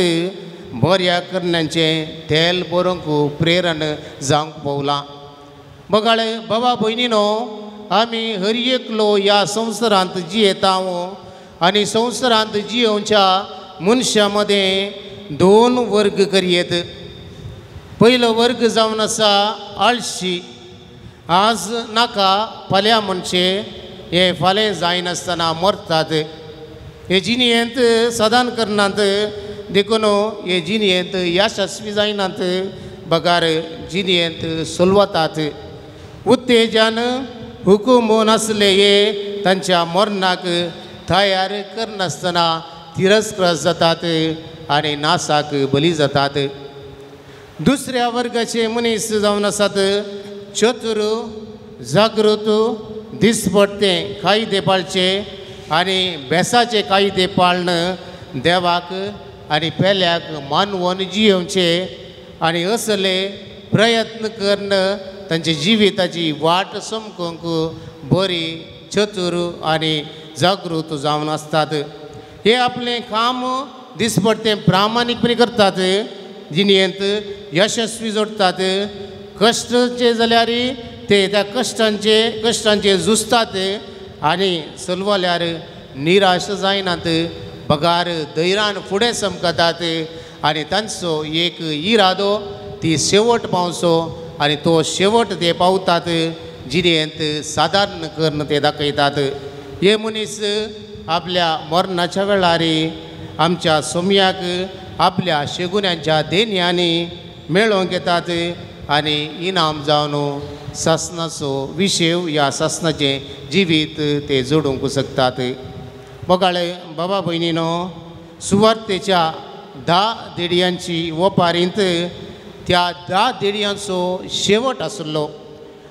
बऱ्या करण्यांचें तेल बरोवंक प्रेरण जावंक पावलां. बगाळे बाबा भयणीनो, आमी हर एकलो ह्या संवसारांत जियेता आनी संवसारांत जियोवच्या मनशां मदें 2 वर्ग करयेत. पयलो वर्ग जावन आसा आळशी. आज नाका फाल्यां म्हणचे हे फाल्यां जायनासतना मरतात. हे जिणेंत सदान करनात देखून हे जिणेंत यशस्वी जायनात बगार जिणेंत सोलवतात. उत्तेजन हुकूम नासले हे तांच्या मरणाक तयार करनासतना तिरस्कृत जातात आनी नासाक बली जातात. दुसऱ्या वर्गाचे मनीस जावन आसात चतुर, जागृत, दिसपडते कायदे पाळचे आनी बेसाचे कायदे पाळन देवाक आनी पेल्याक मानवून जियोवचे आनी असले प्रयत्न करून तांच्या जिविताची वाट समकूंक बरी, चतुर आनी जागृत जावन आसतात. हे आपलें काम दिसपडतें प्रामाणीकपणी करतात, जिणेंत यशस्वी जोडटात. कश्टचे जाल्यार ते त्या कश्टांचे झुजतात आनी चलवल्यार निराश जायनात बगार धैर्यान फुडें समकतात आनी तांचो एक इरादो ती शेवट पावचो आनी तो शेवट ते पावतात. जिणेंत सादारण करून ते दाखयतात. हे मनीस आपल्या मरणाच्या वेळार आमच्या सोम्याक आपल्या शेगुण्यांच्या देण्यांनी मेळोवंक येतात आनी इनाम जावन सासणाचो विशेव ह्या सासणाचें जिवीत ते जोडूंक शकतात. बगाळे बाबा भयणीनो, सुवार्तेच्या 10 देडयांची वपारींत त्या 10 देडयांचो शेवट आसलो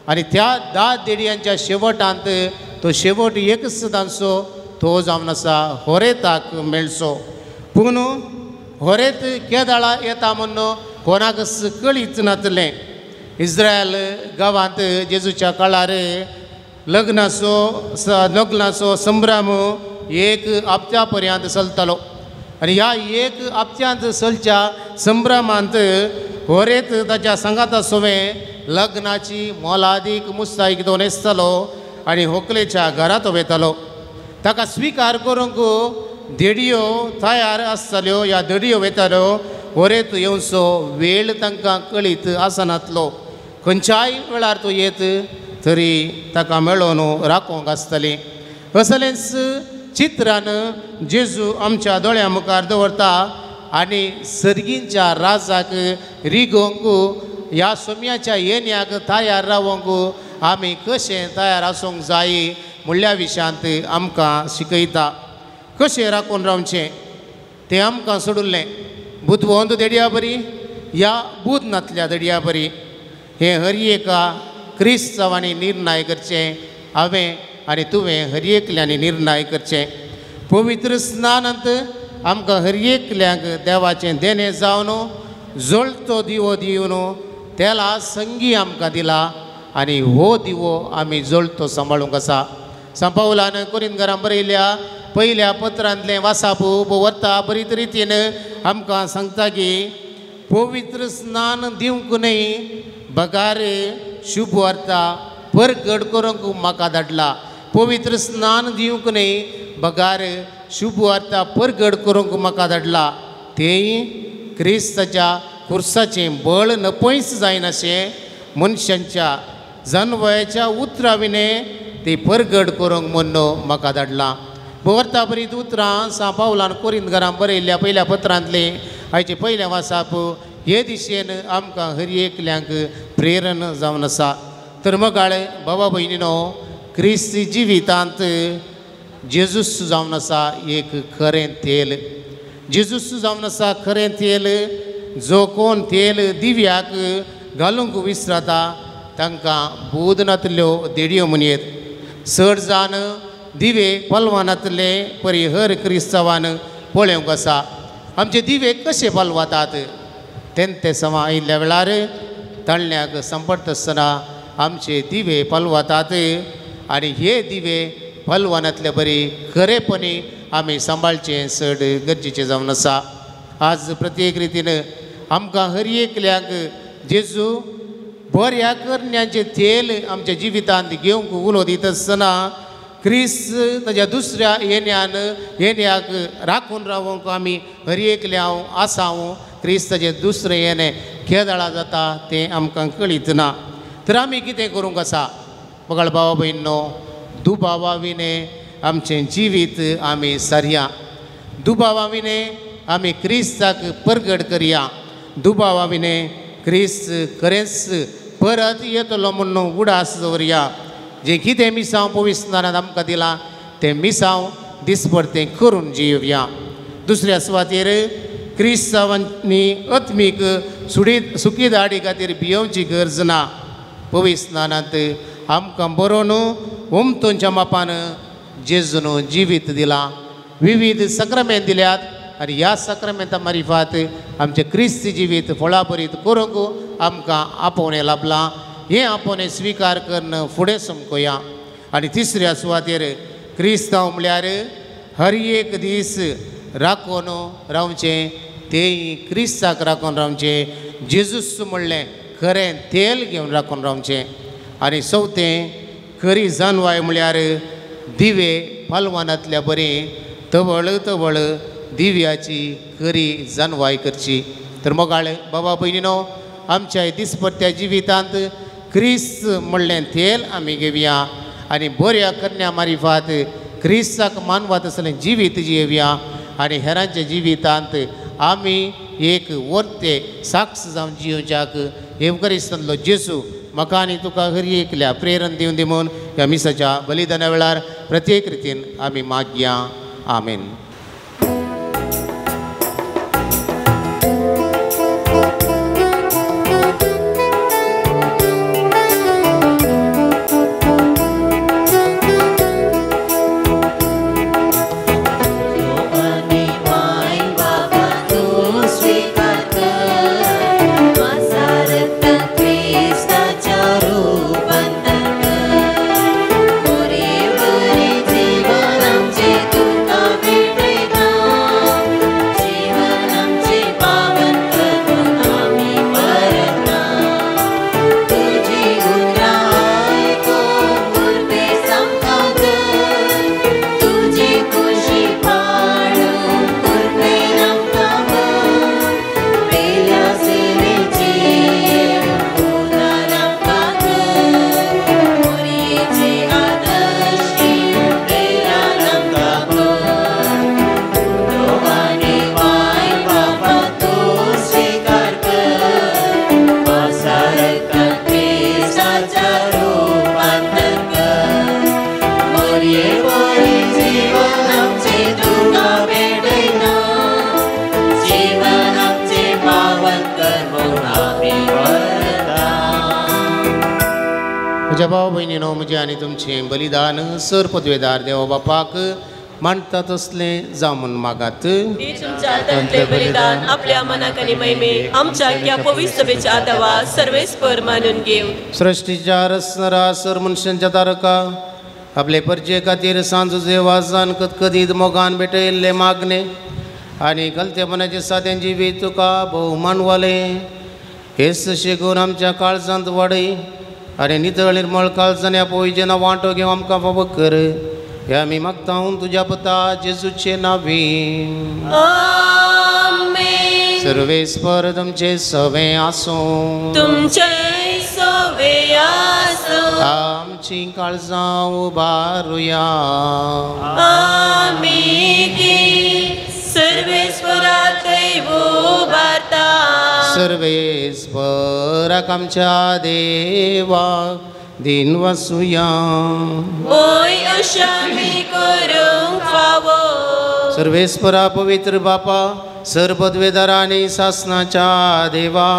आनी त्या 10 देडयांच्या शेवटांत तो शेवट एकच तांचो तो जावन आसा होरेताक मेळचो. पूण होरेत केदाळा येता म्हूण कोणाकच कळीच नातलें. इस्रायल गांवांत जेजूच्या काळार लग्नाचो संभ्रम एक हप्त्या पर्यंत चलतालो आनी ह्या एक हप्त्यांत चलच्या संभ्रमांत होरेत ताच्या सांगाता सोवें लग्नाची मोलादीक मुस्तायक तो न्हेसतालो आनी होकलेच्या घरांत वयतालो. ताका स्विकार करूंक देडयो तयार आसताल्यो ह्या देडयो वयताल्यो. होरेत येवचो वेळ तांकां कळीत आसनातलो. खंयच्याय वेळार तो येत तरी ताका मेळोवन राखोवंक आसताली. असलेंच चित्रान जेजू आमच्या दोळ्या मुखार दवरता आनी सर्गींच्या राजाक रिगोवंक ह्या सोम्याच्या येण्याक तयार रावंक आमी कशें तयार आसूंक जाय म्हणल्या विशयांत आमकां शिकयता. कशें राखून रावचें तें आमकां सोडुल्लें बुदवंत देडया बरी या बूद नातल्या दडया बरी हें हर एका क्रिस्तांवांनी निर्णय करचें. हांवें आनी तुवें हर एकल्यांनी निर्णय करचें. पवित्र स्नानांत आमकां हर एकल्यांक देवाचें देणें जावन जळतो दिवो दिवन तेला संगी आमकां दिला आनी हो दिवो आमी जळतो सांबाळूंक आसा. सांपावलान कोरिंदकारां बरयल्या पयल्या पत्रांतलें वासाप व्हरता बरीत रितीन आमकां सांगता की पवित्र स्नान दिवंक न्हय बगार शुभ वार्ता परगट करूंक म्हाका धाडला. पवित्र स्नान दिवंक न्हय बगार शुभ वार्ता परगट करूंक म्हाका धाडला. तेंय क्रिस्ताच्या खुर्साचें बळ नपयस जायनाशें मनशांच्या जनवयाच्या उतरां विणें ती परगट करूंक म्हूण म्हाका धाडला. भोवरता बरीत उतरां सां पावलान कोरिंदकारां बरयल्ल्या पयल्या पत्रांतलीं आयचें पयलें वासाप हे दिशेन आमकां हर एकल्यांक प्रेरण जावन आसा. तर मगाळ बाबा भयणीनो क्रिस्ती जिवितांत जेजूस जावन आसा एक खरें तेल. जेजूस जावन आसा खरें तेल. जो कोण तेल दिव्याक घालूंक विसरता तांकां बूद नातल्यो देडयो म्हणयेत. चड जाण दिवे पालवानातले परी हर क्रिस्तांवान पळोवंक आसा. आमचे दिवे कशे पालवातात तें समा आयिल्ल्या वेळार ताळण्याक संपडटा आसतना आमचे दिवे पालवातात आनी हे दिवे पालवानातले बरी खरेपणी आमी सांबाळचें चड गरजेचें जावन आसा. आज प्रत्येक रितीन आमकां हर एकल्यांक जेजू बऱ्या करण्याचें तेल आमच्या जिवितांत घेवंक उलो दिता आसतना क्रिस्त ताज्या दुसऱ्या येण्यान येण्याक राखून रावंक आमी हर एकल्या आसाव. क्रिस्ताचें दुसरें येणें केदळा जाता तें आमकां कळीत ना. तर आमी कितें करूंक आसा बगळ भावा भयणो दुबावा विणें आमचें जिवीत आमी सारया. दुबावा विणें आमी क्रिस्ताक परगट करया. दुबावा विणें क्रिस्त खरेंच परत येतलो म्हूण उडास दवरया. जें कितें मिसांव पवित्र आमकां दिलां तें मिसांव दिसपडतें करून जियोवया. दुसऱ्या सुवातेर क्रिस्तांवांनी आत्मीक सुकी दाडी खातीर भियोवची गरज ना. पवित्र स्नानांत आमकां बरोवन ओमतोंच्या मापान जेजून जिवीत दिलां, विविध सक्रामेंत दिल्यात आनी ह्या सक्रामेंता मारिफात आमचें क्रिस्ती जिवीत फळाभरीत करूंक आमकां आपोवणें लाभलां. हें आपोवणें स्विकार करून फुडें समकोया. आनी तिसऱ्या सुवातेर क्रिस्तांव म्हळ्यार हर एक दीस राखून रावचें तेंय क्रिस्ताक राखून रावचें. जेजूस म्हणलें खरें तेल घेवन राखून रावचें. आनी चवथें खरी जानवाय म्हळ्यार दिवे पालवानांतल्या बरी तवळ तवळ दिव्याची खरी जानवाय करची. तर मोगाळ बाबा भयणीनो आमच्या दिसपट्ट्या जिवितांत क्रिस्त म्हणलें तेल आमी घेवया आनी बऱ्या करण्या मारिफात क्रिस्ताक मानवात आसलें जिवीत जियेवया आनी हेरांच्या जिवितांत आमी एक वर्ते साक्ष जावन जियोवच्याक येवकरिस्तांतलो जेजू म्हाका आनी तुका हरी एकल्या प्रेरण दिवन दी म्हूण ह्या मिसाच्या बलिदाना वेळार प्रत्येक रितीन आमी मागया. आमेन. जीवन आमचें तुका म्हज्या भाव भयणीनो म्हजें आनी तुमचें बलिदान सर पदवेदार देवा बापाक मांडटा तसलें जावं म्हूण मागात. तुमच्या हातांतलें बलिदान आपल्या मनाक आनी महिमे आमच्या ह्या पवित्र सभेच्या आदावा सर्वेस्पर मानून घेव. सृश्टीच्या रचणारा सर मनशांच्या तारका आपले परजे खातीर सांजू वाजान कदकदीत मोगान भेटयल्ले मागणे आनी गलतेपणाचे सादें जिवीत तुका भोवमान वालें हेच शिकून आमच्या काळजांत वाडय आनी नितळ निर्मळ काळजान ह्या पविजेना वांटो घेवन आमकां फावो कर. हे आमी मागता तुज्या पुता जेजूचे नांवी. आमेन. सर्वेस्पर तुमचे सवे आसूं. तुमचें सवे आसूं. आमची काळजां उबारुया. आमी ती सर्वेस्परातय उबारता. सर्वेस्पराक आमच्या देवा दिन वसुया. ओय अशें आमी करूंक फावो. सर्वेस्परा पवित्र बापा सर्व पदवेदारा आनी सासनाच्या देवा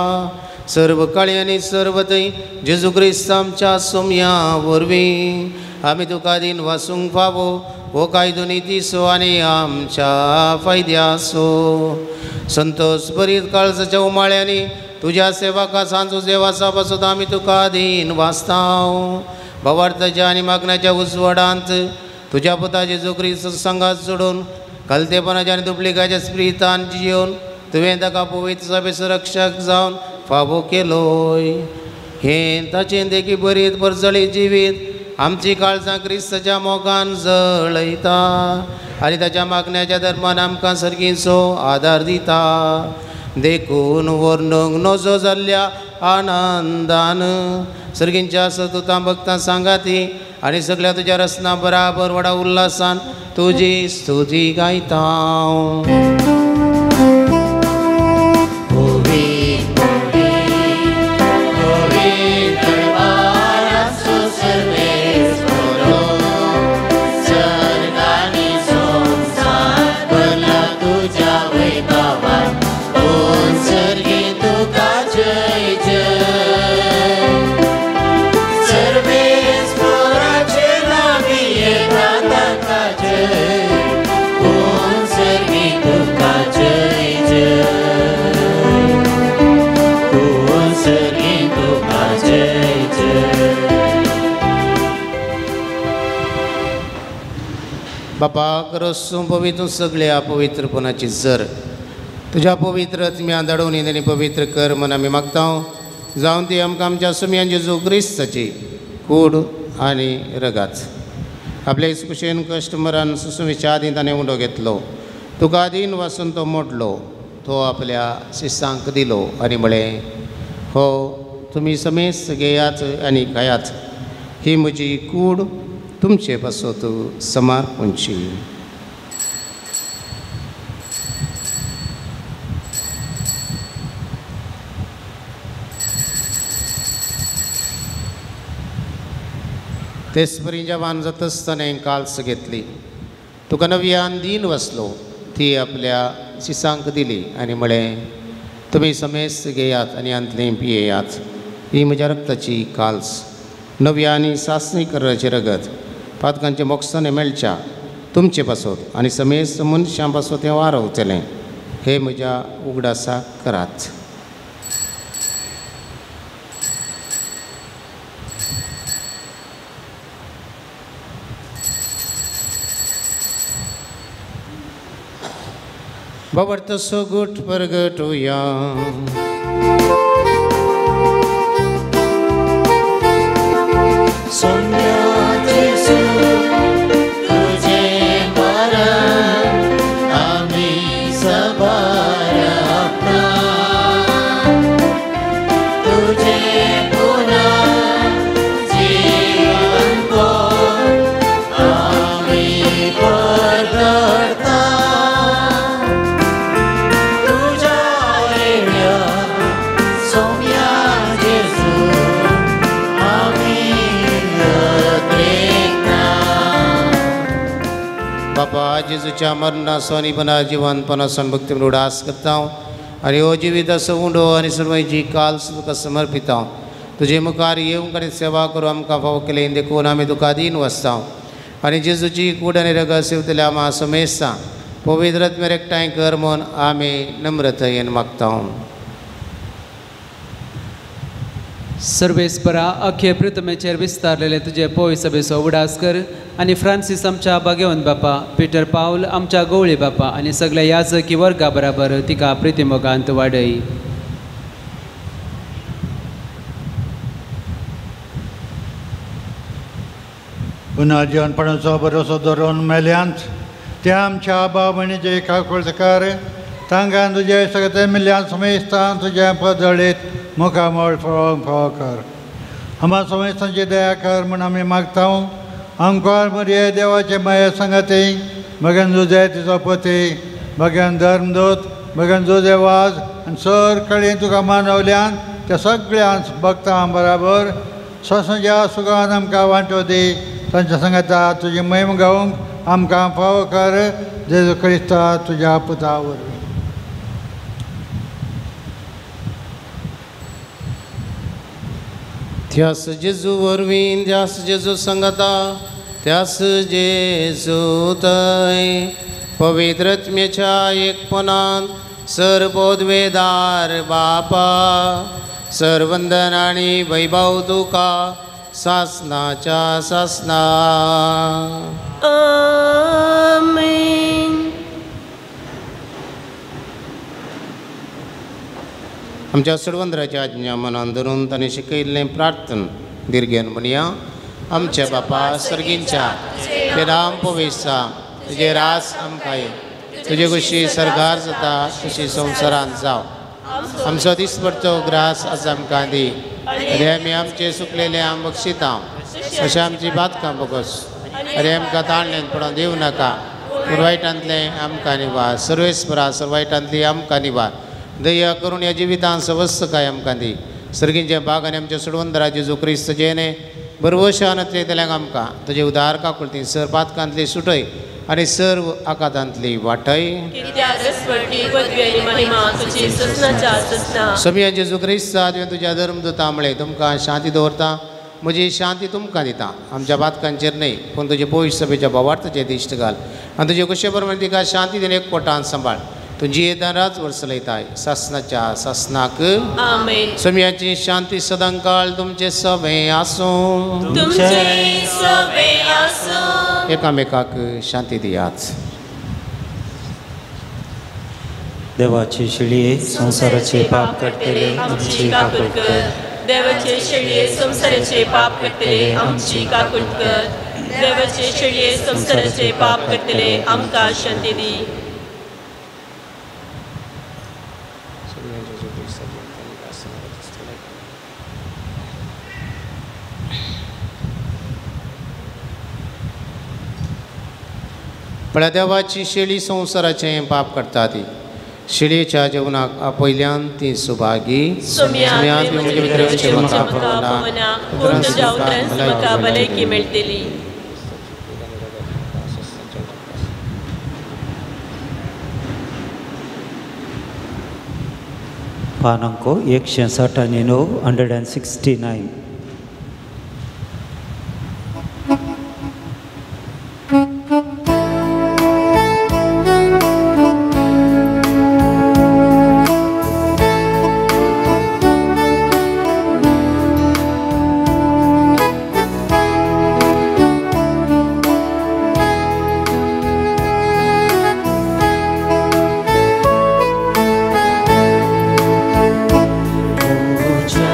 सर्व काळी आनी सर्व थंय जेजू क्रिस्त आमच्या सोमया वरवीं आमी तुका दिन वासूंक फावो हो कायदो नितीचो आनी आमच्या फायद्याचो. संतोष बरीत काळजाच्या उमाळ्यांनी तुज्या सेवका सांजू देवाचा पासून आमी तुका दीन वाचताव. भावार्थाच्या आनी मागण्याच्या उजवाडांत तुज्या पुता जेजू क्रिस्त संगात जोडून गलतेपणाच्या आनी दुबलिकाच्या स्प्रितान जियोवन तुवें ताका पवित्र सभेचो रक्षक जावन फावो केलोय. हें ताचें देखी बरीत परजळी जिवीत आमची काळजां क्रिस्ताच्या मोगान जळयता आनी ताच्या मागण्याच्या धर्मान आमकां सर्गीचो आदार दिता. देखून वर्णूंक नजो जाल्ल्या आनंदान सर्गींच्या सतुतां भक्तां सांगाती आनी सगळ्या तुज्या रचना बराबर व्हडा उल्हासान तुजी स्तुती गायता. बापा रसूं पवित्र सगळ्या पवित्रपणाची जर तुज्या पवित्र आत्म्या धाडून आनी पवित्र कर म्हूण आमी मागता. जावन ती आमकां आमच्या सुमयान जेजू क्रिस्ताची कूड आनी रगात. आपले कुशेन कस्टमरान सुसुमेच्या आदीं ताणें उंडो घेतलो. तुका आदीन वासून तो मोडलो. तो आपल्या शिसांक दिलो आनी म्हळें, हो तुमी समेस्त घेयात आनी खायात. ही म्हजी कूड तुमचे पासत समर्पणची. तेच परी जवान जाता आसतना काल्स घेतली. तुका नव्यान दीन वसलो. ती आपल्या शिसांक दिली आनी म्हळें, तुमी समेस्त घेयात आनी हांतलें पियेयात. ही म्हज्या रक्ताची काल्स नव्या आनी सासणी कराचें रगत पातकांचे मोक्षाने मेळच्या तुमचे पासत आनी समेस्त मनशां पासत हें वारवतलें. हे म्हज्या उगडासाक करात. बाबा सगट परगटुया. जेजूच्या मरणाचो आनी पुनर्जिवनपणाचो भक्ती उडास करता आनी हो जिवीत असो उंडो आनी सर्वांची काल तुका समर्पिता. तुजे मुखार येवंक आनी सेवा करूं आमकां फावो केलें देखून आमी तुका दीन वसता आनी जेजूची कूड आनी रगत सेवतल्या आमा समेस्तां पवित्र आत्म्यार एकठांय कर म्हूण आमी नम्रतायेन मागता. सर्वेस्परा अख्खे पृथ्वेचेर विस्तारलेले तुजे पोय सभेचो उडास कर आनी फ्रांसीस आमच्या भाग्यवंत बापा, पिटर पावल आमच्या गवळी बापा आनी सगळ्या याजकी वर्गा बराबर तिका प्रितीमोगांत वाडय. पुनर्जीवनपणाचो भरोसो धरून मेल्यांत त्या आमच्या भाव भयणीचे काकुळकार तांकां तुजे सगळे मेल्ल्यान समेस्तान तुजें पदळीत मुखामळ फळोवंक फावो कर. आम्हा समेस्तांची दया कर म्हूण आमी मागता. आमकां मरये देवाचे माये संगती मगन जुजे तिचो पती मगन धर्मदूत मगन जुजे वाज आनी सर कळी तुका मानवल्यान त्या सगळ्यां भक्तां बराबर ससंज्या सुखान आमकां वांटो दी. तांच्या सांगाता तुजी महिम गावंक आमकां फावो कर जेजू क्रिस्ता तुज्या पुता वरवीं. त्यास जेजू वरवीं, त्यास जेजू संगता, त्यास जेजू थंय पवित्र आत्म्याच्या एकपणान सर्वोद्वेदार बापा सर्वंदन आनी वैभव तुका सासनाच्या सासना. आमेन. आमच्या सर्वंद्राच्या आज्ञा मनान धरून ताणें शिकयल्लें प्रार्थन दिर्घेन म्हणया. आमच्या बापा सर्गींच्या तुजें नांव पवित्र, तुजें राज आमकां ये, तुजे कुशी सरकार जाता तशी संवसारांत जावं. आमचो दिसपडचो ग्रास आज आमकां दी आनी आमी आमचे सुकलेले आम बक्षिता अशें आमची बातकां बगस आनी आमकां ताणल्यान पडोवन दिवं नाका, पूण वायटांतलें आमकां निवार. सर्वेस्परा सर्व वायटांतली आमकां निवार. दया करून ह्या जिवितांत सवस्त काय आमकां दी. सर्गींच्या बाग आनी आमच्या सोडवंदरा जेजू क्रिस्त जेणे बरवशानांतले तेल्यांक आमकां तुजे उदार काकुळती सर पातकांतली सुटय आनी सर्व आकातांतली वाटय. समिया जेजू क्रिस्ता तुवें तुज्या धर्मदूता म्हळें तुमकां शांती दवरता, म्हजी शांती तुमकां दिता. आमच्या बातकांचेर न्हय पूण तुजे पवित्र सभेच्या भावार्थाचेर दिश्ट घाल आनी तुजे कुशे प्रमाणे तिका शांती दिवन एक कोटान सांबाळ. तुजी येतानाच वर्सलयताय सासनाच्या सासनाक. आमेन. समियाची शांती सदांकाळ तुमचे सवे आसूं. तुमचे सवे आसूं. एकामेकाक शांती दियात. देवाची शिळये संवसाराचे पाप काडटले आमची काकूट कर. देवाचे शेळये संवसाराचे पाप काडटले आमची काकूट कर. देवाचे शेळये संवसाराचे पाप काडटले आमकां शांती दी. पळया देवाची शेळी संवसाराचें पाप काडटा ती शेळयेच्या जेवणाक आपयल्यान ती सुभागी. भलायकी मेळटली. पान अंक 169, 169. Mucha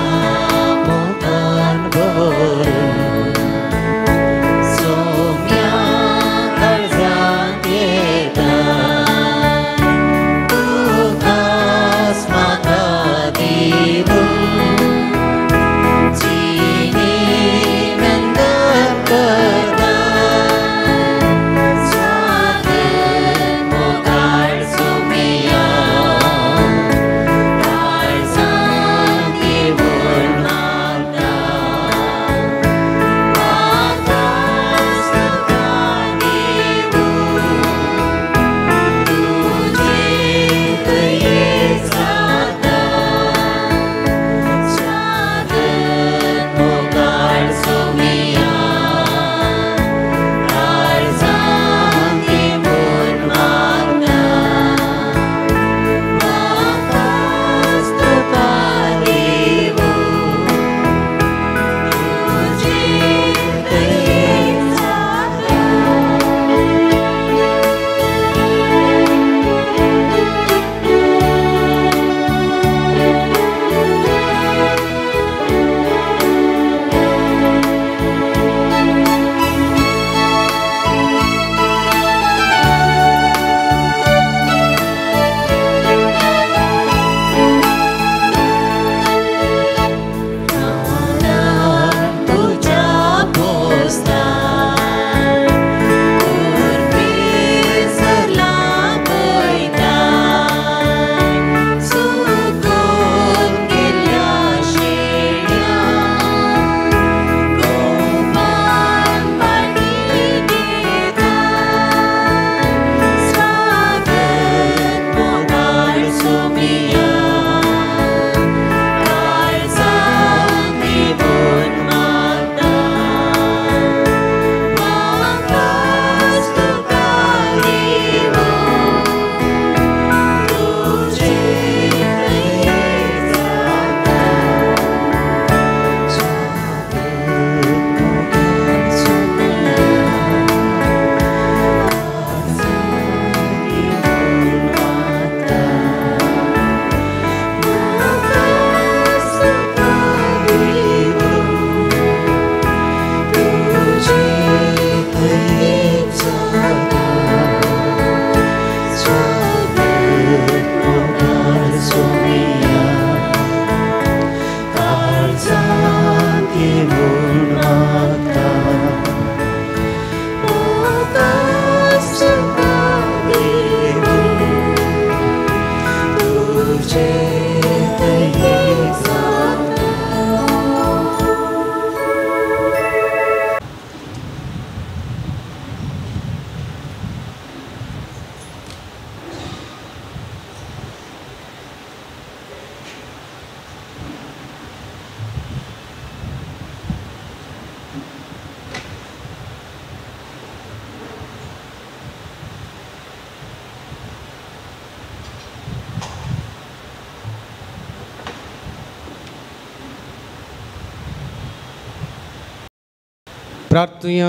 प्रार्थुया.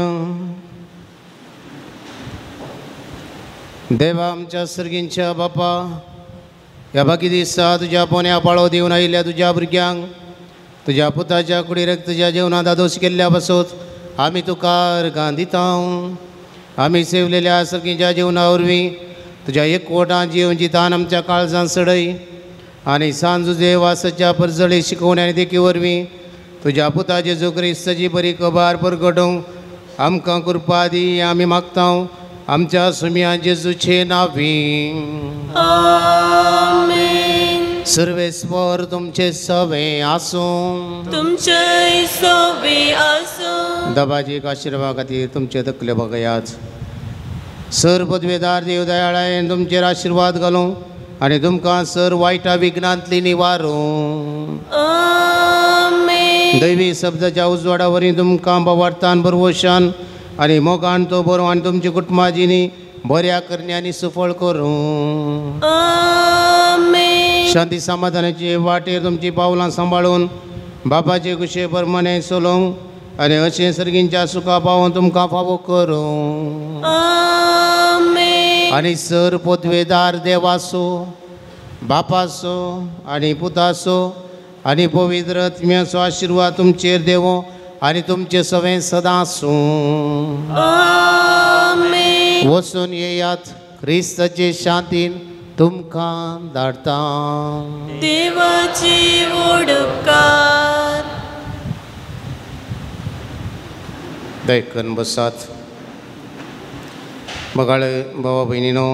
देवा आमच्या सर्गींच्या बापा, ह्या बाकी दिसा तुज्या पोन्या पाळो दिवन आयिल्ल्या तुज्या भुरग्यांक तुज्या पुताच्या कुडीरक तुज्या जेवणांत दादोस केल्ल्या पासत आमी तुका अर्गां दिता. आमी सेवलेल्या सर्गींच्या जेवणा वरवीं तुज्या एकवटान जेवन जितान आमच्या काळजान सडय आनी सांजुजे वासाच्या परजळी शिकोवण्या आनी देखी वरवीं तुज्या पुताचे जेजू क्रिस्ताची बरी खबर परगटूंक आमकां कृपा दी आमी मागता आमच्या सुम्या जेजूचे नांवी. आमेन. सर्वेस्पर तुमचे सवे आसूं. तुमचे सवे आसूं. दबाजीक आशिर्वा खातीर तुमचे तकले बघयात. सर पदवेदार देव दयाळायेन तुमचेर आशिर्वाद घालूं आनी तुमकां सर वायटा विघ्नांतली निवारूं. आमेन. दैवी शब्दाच्या उजवाडा वरवीं तुमकां बवार्थान बरवशान आनी मोगान तो बरो आनी तुमची कुटुंबाजीनी बऱ्या करण्यांनी सुफळ करूं. आमेन. शांती समाधानाचे वाटेर तुमची पावलां सांबाळून बापाचे कुशे प्रमाणे चलोवंक आनी अशें सर्गींच्या सुखा पावोवन तुमकां फावो करूं. आमेन. आनी सर पदवेदार देवाचो बापाचो आनी पुताचो आनी पवित्र आत्म्याचो आशिर्वाद तुमचेर देवो आनी तुमचे सवें सदां आसूं. आमेन. वचून येयात क्रिस्ताचे शांतीन तुमकां धाडटा. देवाची उपकार. दयकन बसात. बगाळ भावा भयणीनो,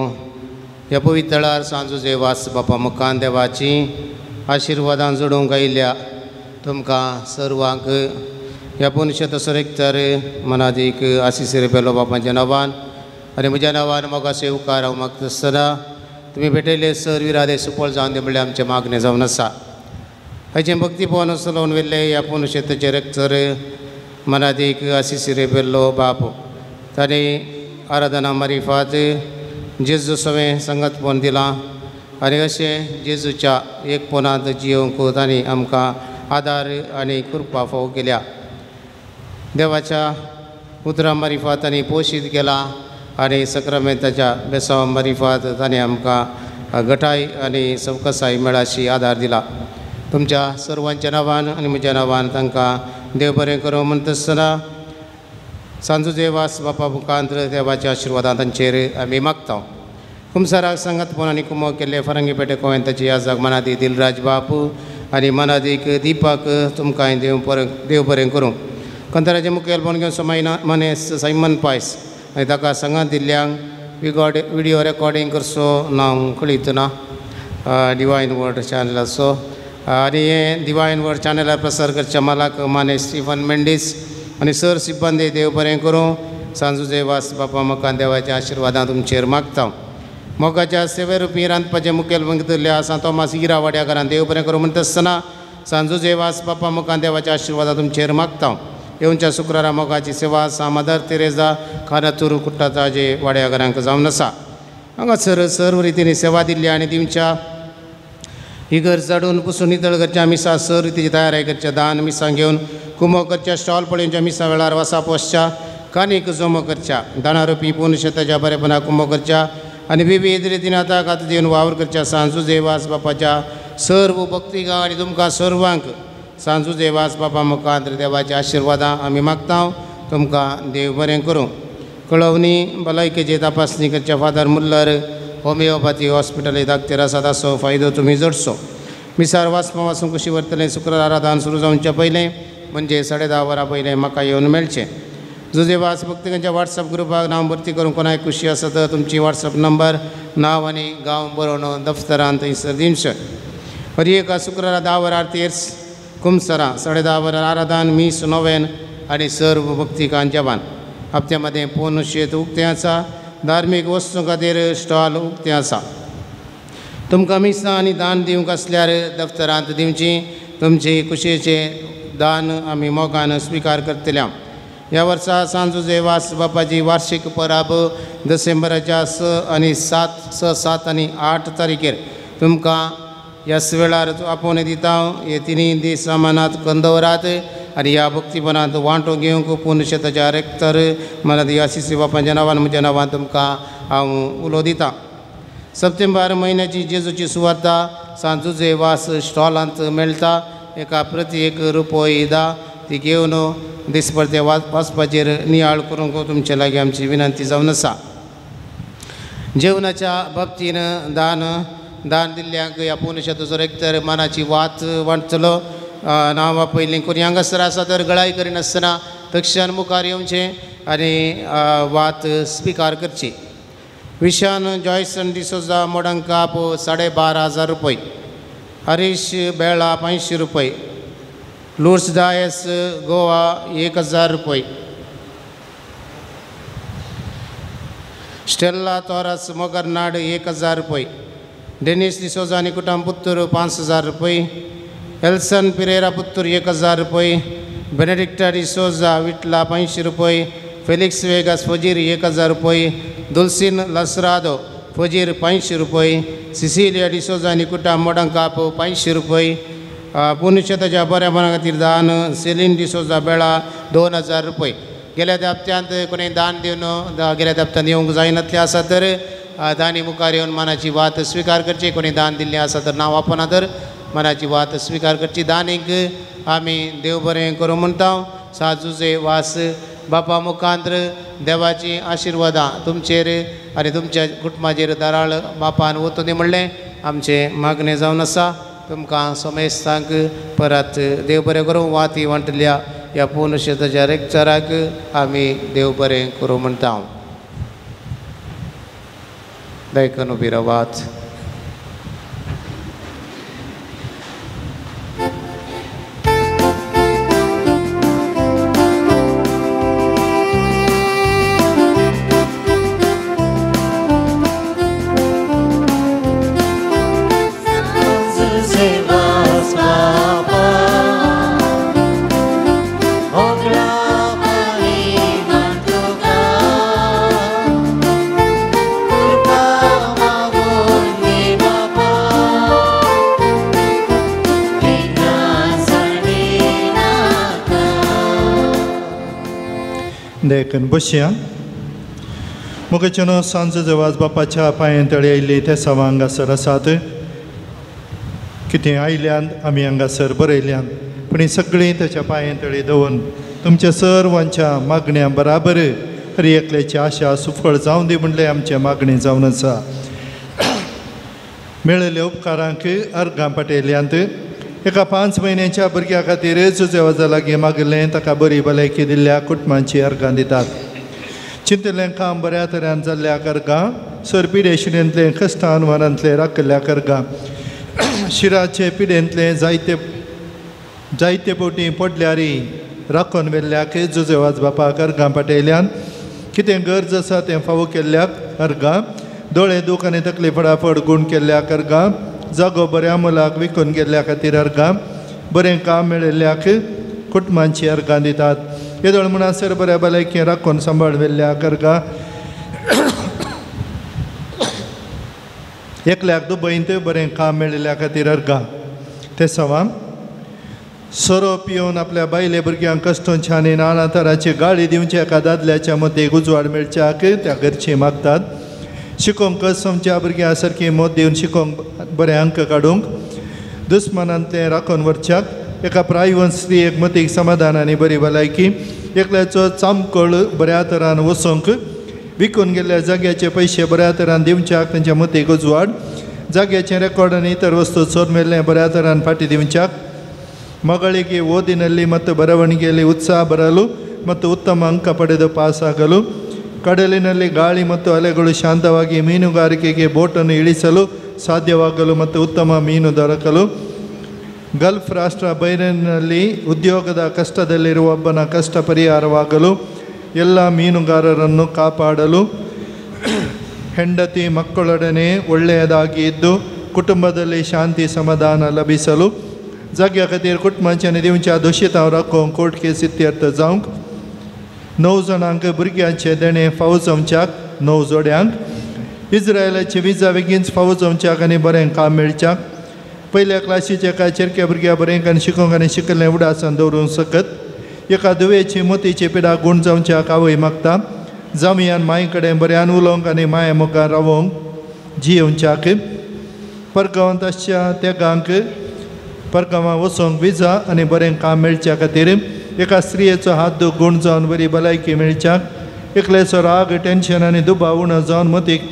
ह्या पवित्र सांजुजे वास बापा मुखान देवाची आशिर्वादान जोडूंक आयिल्ल्या तुमकां सर्वांक ह्या पुनशेत सरेकतर मनादीक आशिस पेलो बापाच्या नांवान आनी म्हज्या नांवान मोगा सेवकार हांव मागता आसतना तुमी भेटयले सर विरादे सुफळ जावन दी म्हणल्यार आमचें मागणें जावन आसा. हाचें भक्तीपवन चलोवन व्हेल्लें ह्या पुनशेताचे रेक्तर मनादीक आशिस पेल्लो बाप ताणें आराधना मारिफात जेजू सवें संगतपण दिलां आनी अशें जेजूच्या एकपणांत जियोवंक तांणी आमकां आदार आनी कृपा फावो केल्या. देवाच्या उतरां मारिफात तांणी पोशीत केला आनी सक्रामेंताच्या बेसांव मारिफात तांणी आमकां घटाय आनी सवकसाय मेळाशी आदार दिला. तुमच्या सर्वांच्या नांवान आनी म्हज्या नांवान तांकां देव बरें करूं म्हणटा आसतना सांजुजे वास बापा मुखांत देवाच्या आशिर्वादान तांचेर आमी मागता. कुमसाराक सांगातपण आनी कुमो केल्ले फरंगी पेटे कोवेंताची याजाक मनादी दिलराज बापू आनी मनादीक दीपक तुमकां देव बरें करूं. कंत्राचे मुखेलपण घेवन समायना मनेस सायमन पायस आनी ताका सांगात दिल्ल्यांक विडियो रेकॉर्डींग करचो नांव कळीत ना डिवायन वर्ड चॅनलाचो आनी हें डिवायन वर्ड चॅनलार प्रसार करच्या मालाक मानेस स्टिफन मेंडीस आनी सर सिब्बंदी देव बरें करूं. सांजुजे वास बापा मुखान देवाच्या आशिर्वादान तुमचेर मागता. मोगाच्या सेवेरुपी रांदपाचें मुखेल घेतिल्ले आसा तोमास इरा वाड्याकारान देव बरें करूं म्हणटा आसतना सांजुजे वास बापा मुखान देवाच्या आशिर्वादान तुमचेर मागता. येवच्या शुक्रारा मोगाची सेवा आसा मदर तेरेजा खानातूर कुट्टाताजे वाड्याघरांक जावन आसा. हांगासर सर्व रितीन सेवा दिल्ली आनी दिवच्या इगर जाडून पुसून नितळ करच्या मिसां सर रितीची तयारी करच्या दान मिसां घेवन कुमो करच्या स्टॉल पळोवच्या मिसां वेळार वासा पोसच्या कानीक जमो करच्या दाणारोपी पूर्ण शेताच्या बरेपणा कुमो करच्या आनी विविध रितीन आतां खात दिवन वावर करच्या सांजुजे वास बापाच्या सर्व भक्तिगां आनी तुमकां सर्वांक सांजुजे वास बापा मुखांत देवाच्या आशिर्वादां आमी मागता. तुमकां देव बरें करूं. कळवणी भलायकेची तपासणी करच्या फादर मुल्लर होमिओपॅथी हॉस्पिटल दाखतेर आसा ताचो फायदो तुमी जोडचो. मिसार वाचपा वाचूंक कशी व्हरतलें शुक्रार आराधन सुरू जावच्या पयलें म्हणजे 10:30 वरां पयलें म्हाका येवन मेळचें. जुजे वास भक्तिकांच्या वॉट्सअप ग्रुपाक नांव भरती करूंक कोणाक खुशी आसा तर तुमची वॉट्सअप नंबर नांव आनी गांव बरोवन दफ्तरान थंयसर दिवचें. हर एका शुक्रारा 10 वरां तेर्स कुमसरां 10:30 वरां आराधन मीस नोवेन आनी सर्व भक्तिकां जेवण. हप्त्या मदें पोन शेत उक्तें आसा. धार्मीक वस्तूं खातीर स्टॉल उक्तें आसा. तुमकां मिसां आनी दान दिवंक आसल्यार दफ्तरांत दिवची. तुमचे कुशेचें दान आमी मोगान स्विकार करतले. ह्या वर्सा सांजुजे वास बापाची वार्षिक परब डिसेंबराच्या 6 आनी 7 6, 7 आनी 8 तारखेर तुमकां ह्याच वेळार आपोवणें दिता. हे तिनूय दीस सामानात कंदवरात आनी ह्या भक्तीपणांत वांटो घेवंक पुनशेताच्या रेक्तर मनात आसिसी बापाच्या नांवान म्हज्या नांवान तुमकां हांव उलो दितां. सप्टेंबर म्हयन्याची जेजूची सुवार्ता सांत जुजे वास स्टॉलांत मेळटा. एका प्रति एक रुपय दा ती घेवन दिसपडते वाचपाचेर नियाळ करूंक तुमचे लागीं आमची विनंती जावन आसा. जेवणाच्या बाबतीन दान दान दिल्ल्यांक ह्या पुनशेताचो रेक्तर मनाची वात वांटतलो. नांवां पयलीं कोणी हांगासर आसा तर गळाय करिनासतना तक्षण मुखार येवचें आनी वात स्विकार करची. विशान जॉयसन डिसोजा मोडंकाप 12,500 रुपये, हरीश बेळा 500 रुपये, लुर्स डायस गोवा 1000 रुपये, स्टेल्ला तोरस मोगरनाड 1000 रुपये, डेनिस डिसोजा आनी कुटुंब पुत्तूर 5000 रुपये, एल्सन पिरेरा पुत्तूर 1000 रुपये, बेनेडिक्टा डिसोजा विटला 500 रुपये, फेलिक्स वेगास फजीर 1000 रुपये, दुलसीन लसरादो फजीर 500 रुपये, सिसिलिया डिसोजा आनी कुटुंब मोडंकाप 500 रुपये, पुनशेताच्या बऱ्या मना खातीर दान सेलीन डिसोजा बेळा 2000 रुपये. गेल्या हप्त्यांत कोणी दान दिवन गेल्या हप्त्यांत येवंक जायनातलें आसा तर दानी मुखार येवन मनाची वात स्विकार करची. कोणी दान दिल्लें आसा तर नांव वापरना तर मनाची वात स्विकार करची. दानीक आमी देव बरें करूं म्हणटा. सांत जुजे वास बापा मुखांत्र देवाची आशिर्वादां तुमचेर आनी तुमच्या कुटुंबाचेर दराळ बापान वतूं दी म्हणलें आमचें मागणें जावन आसा. तुमकां समेस्तांक परत देव बरें करूं. वाती वांटल्या ह्या पुनशेताच्या रेक्चराक आमी देव बरें करूं म्हणटा. दयकन उबी रावात. देखून बसया. मुखाच्यानो सांजो जवाज बापाच्या पांये तळे आयिल्ली ते सवा हांगासर आसात. कितें आयल्यान आमी हांगासर बरयल्यान पूण ही सगळीं ताच्या पांये तळे दवरून तुमच्या सर्वांच्या मागण्या बराबर हर एकल्याची आशा सुफळ जावन दी म्हणलें आमचें मागणें जावन आसा. मेळिल्ल्या उपकारांक अर्गां पाटयल्यांत. एका 5 म्हयन्याच्या भुरग्या खातीर जुजेवाजा लागीं मागिल्लें ताका बरी भलायकी दिल्ल्या कुटुंबांची अर्गां दितात. चिंतिल्लें काम बऱ्या तरेन जाल्ल्या अर्गां, सर पिडे शिणेंतलें कश्टान वरांतलें राखिल्ल्या अर्गां, शिराचे पिडेंतलें जायते जायते फावटी पडल्यारी राखून व्हेल्ल्याक जुजेवाज बापाक अर्गां पाटयल्यान. कितें गरज आसा तें फावो केल्ल्याक अर्गां, दोळे दूख आनी तकली फटाफट गूण केल्ल्याक अर्गां, जागो बऱ्या मुलाक विकून गेल्ल्या खातीर अर्गां, बरें काम मेळिल्ल्याक कुटुंबांची अर्गां दितात. येदोळ म्हणसर बऱ्या भलायकी राखून सांबाळ व्हेल्ल्याक अर्गां, एकल्याक दुबयंत बरें काम मेळिल्ल्या खातीर अर्गां. ते सवाम सोरो पिवन आपल्या बायले भुरग्यांक कश्टोंचे आनी नाना तरांची गाळी दिवचे एका दादल्याच्या मतीक उजवाड मेळच्याक त्या घरची मागतात. शिकोवंक कस आमच्या भुरग्यां सारकी मत दिवन शिकोवंक बरे अंक काडूंक, दुस्मानांतलें राखून व्हरच्याक एका प्रायवन स्त्रियेक मतीक समाधान आनी बरी भलायकी, एकल्याचो चामकळ बऱ्या तरान वचोंक, विकून गेल्ल्या जाग्याचे पयशे बऱ्या तरान दिवच्याक तांच्या मतीक उजवाड, जाग्याचें रेकॉर्ड आनी इतर वस्तू चोरून मेल्लें बऱ्या तरान फाटीं दिवच्याक, ಮಗಳಿಗೆ ಓದಿನಲ್ಲಿ ಮತ್ತು ಬರವಣಿಗೆಯಲ್ಲಿ ಉತ್ಸಾಹ ಬರಲು ಮತ್ತು ಉತ್ತಮ ಅಂಕ ಪಡೆದು ಪಾಸಾಗಲು, ಕಡಲಿನಲ್ಲಿ ಗಾಳಿ ಮತ್ತು ಅಲೆಗಳು ಶಾಂತವಾಗಿ ಮೀನುಗಾರಿಕೆಗೆ ಬೋಟನ್ನು ಇಳಿಸಲು ಸಾಧ್ಯವಾಗಲು ಮತ್ತು ಉತ್ತಮ ಮೀನು ದೊರಕಲು, ಗಲ್ಫ್ ರಾಷ್ಟ್ರ ಬೈರನ್ನಲ್ಲಿ ಉದ್ಯೋಗದ ಕಷ್ಟದಲ್ಲಿರುವ ಒಬ್ಬನ ಕಷ್ಟ ಪರಿಹಾರವಾಗಲು, ಎಲ್ಲ ಮೀನುಗಾರರನ್ನು ಕಾಪಾಡಲು, ಹೆಂಡತಿ ಮಕ್ಕಳೊಡನೆ ಒಳ್ಳೆಯದಾಗಿ ಇದ್ದು ಕುಟುಂಬದಲ್ಲಿ ಶಾಂತಿ ಸಮಾಧಾನ ಲಭಿಸಲು, जाग्या खातीर कुटुंबांच्यानी दिवच्या दोशितांव राखोवंक कोर्ट केस इत्यर्थ जावंक, 9 जाणांक भुरग्यांचे देणें फावो जावच्याक, 9 जोड्यांक इस्रायलाची विजा बेगीनच फावो जावच्याक आनी बरें काम मेळच्याक, पयल्या क्लासीच्या कांय चेरक्या भुरग्या बरें आनी शिकोवंक आनी शिकल्लें उडासान दवरूंक शकत, एका दुवेची मोतीची पिडा गूण जावच्याक आवय मागता जावयान मांय कडेन बऱ्यान उलोवंक आनी माये मुखार रावोंक जियेवच्याक परगांवांत आसच्या तेगांक परगांवां वचोंक विजा आनी बरें काम मेळच्या खातीर एका स्त्रियेचो हात दूख गूण जावन बरी भलायकी मेळच्याक एकल्याचो राग टेन्शन आनी दुबाव उणो जावन मतीक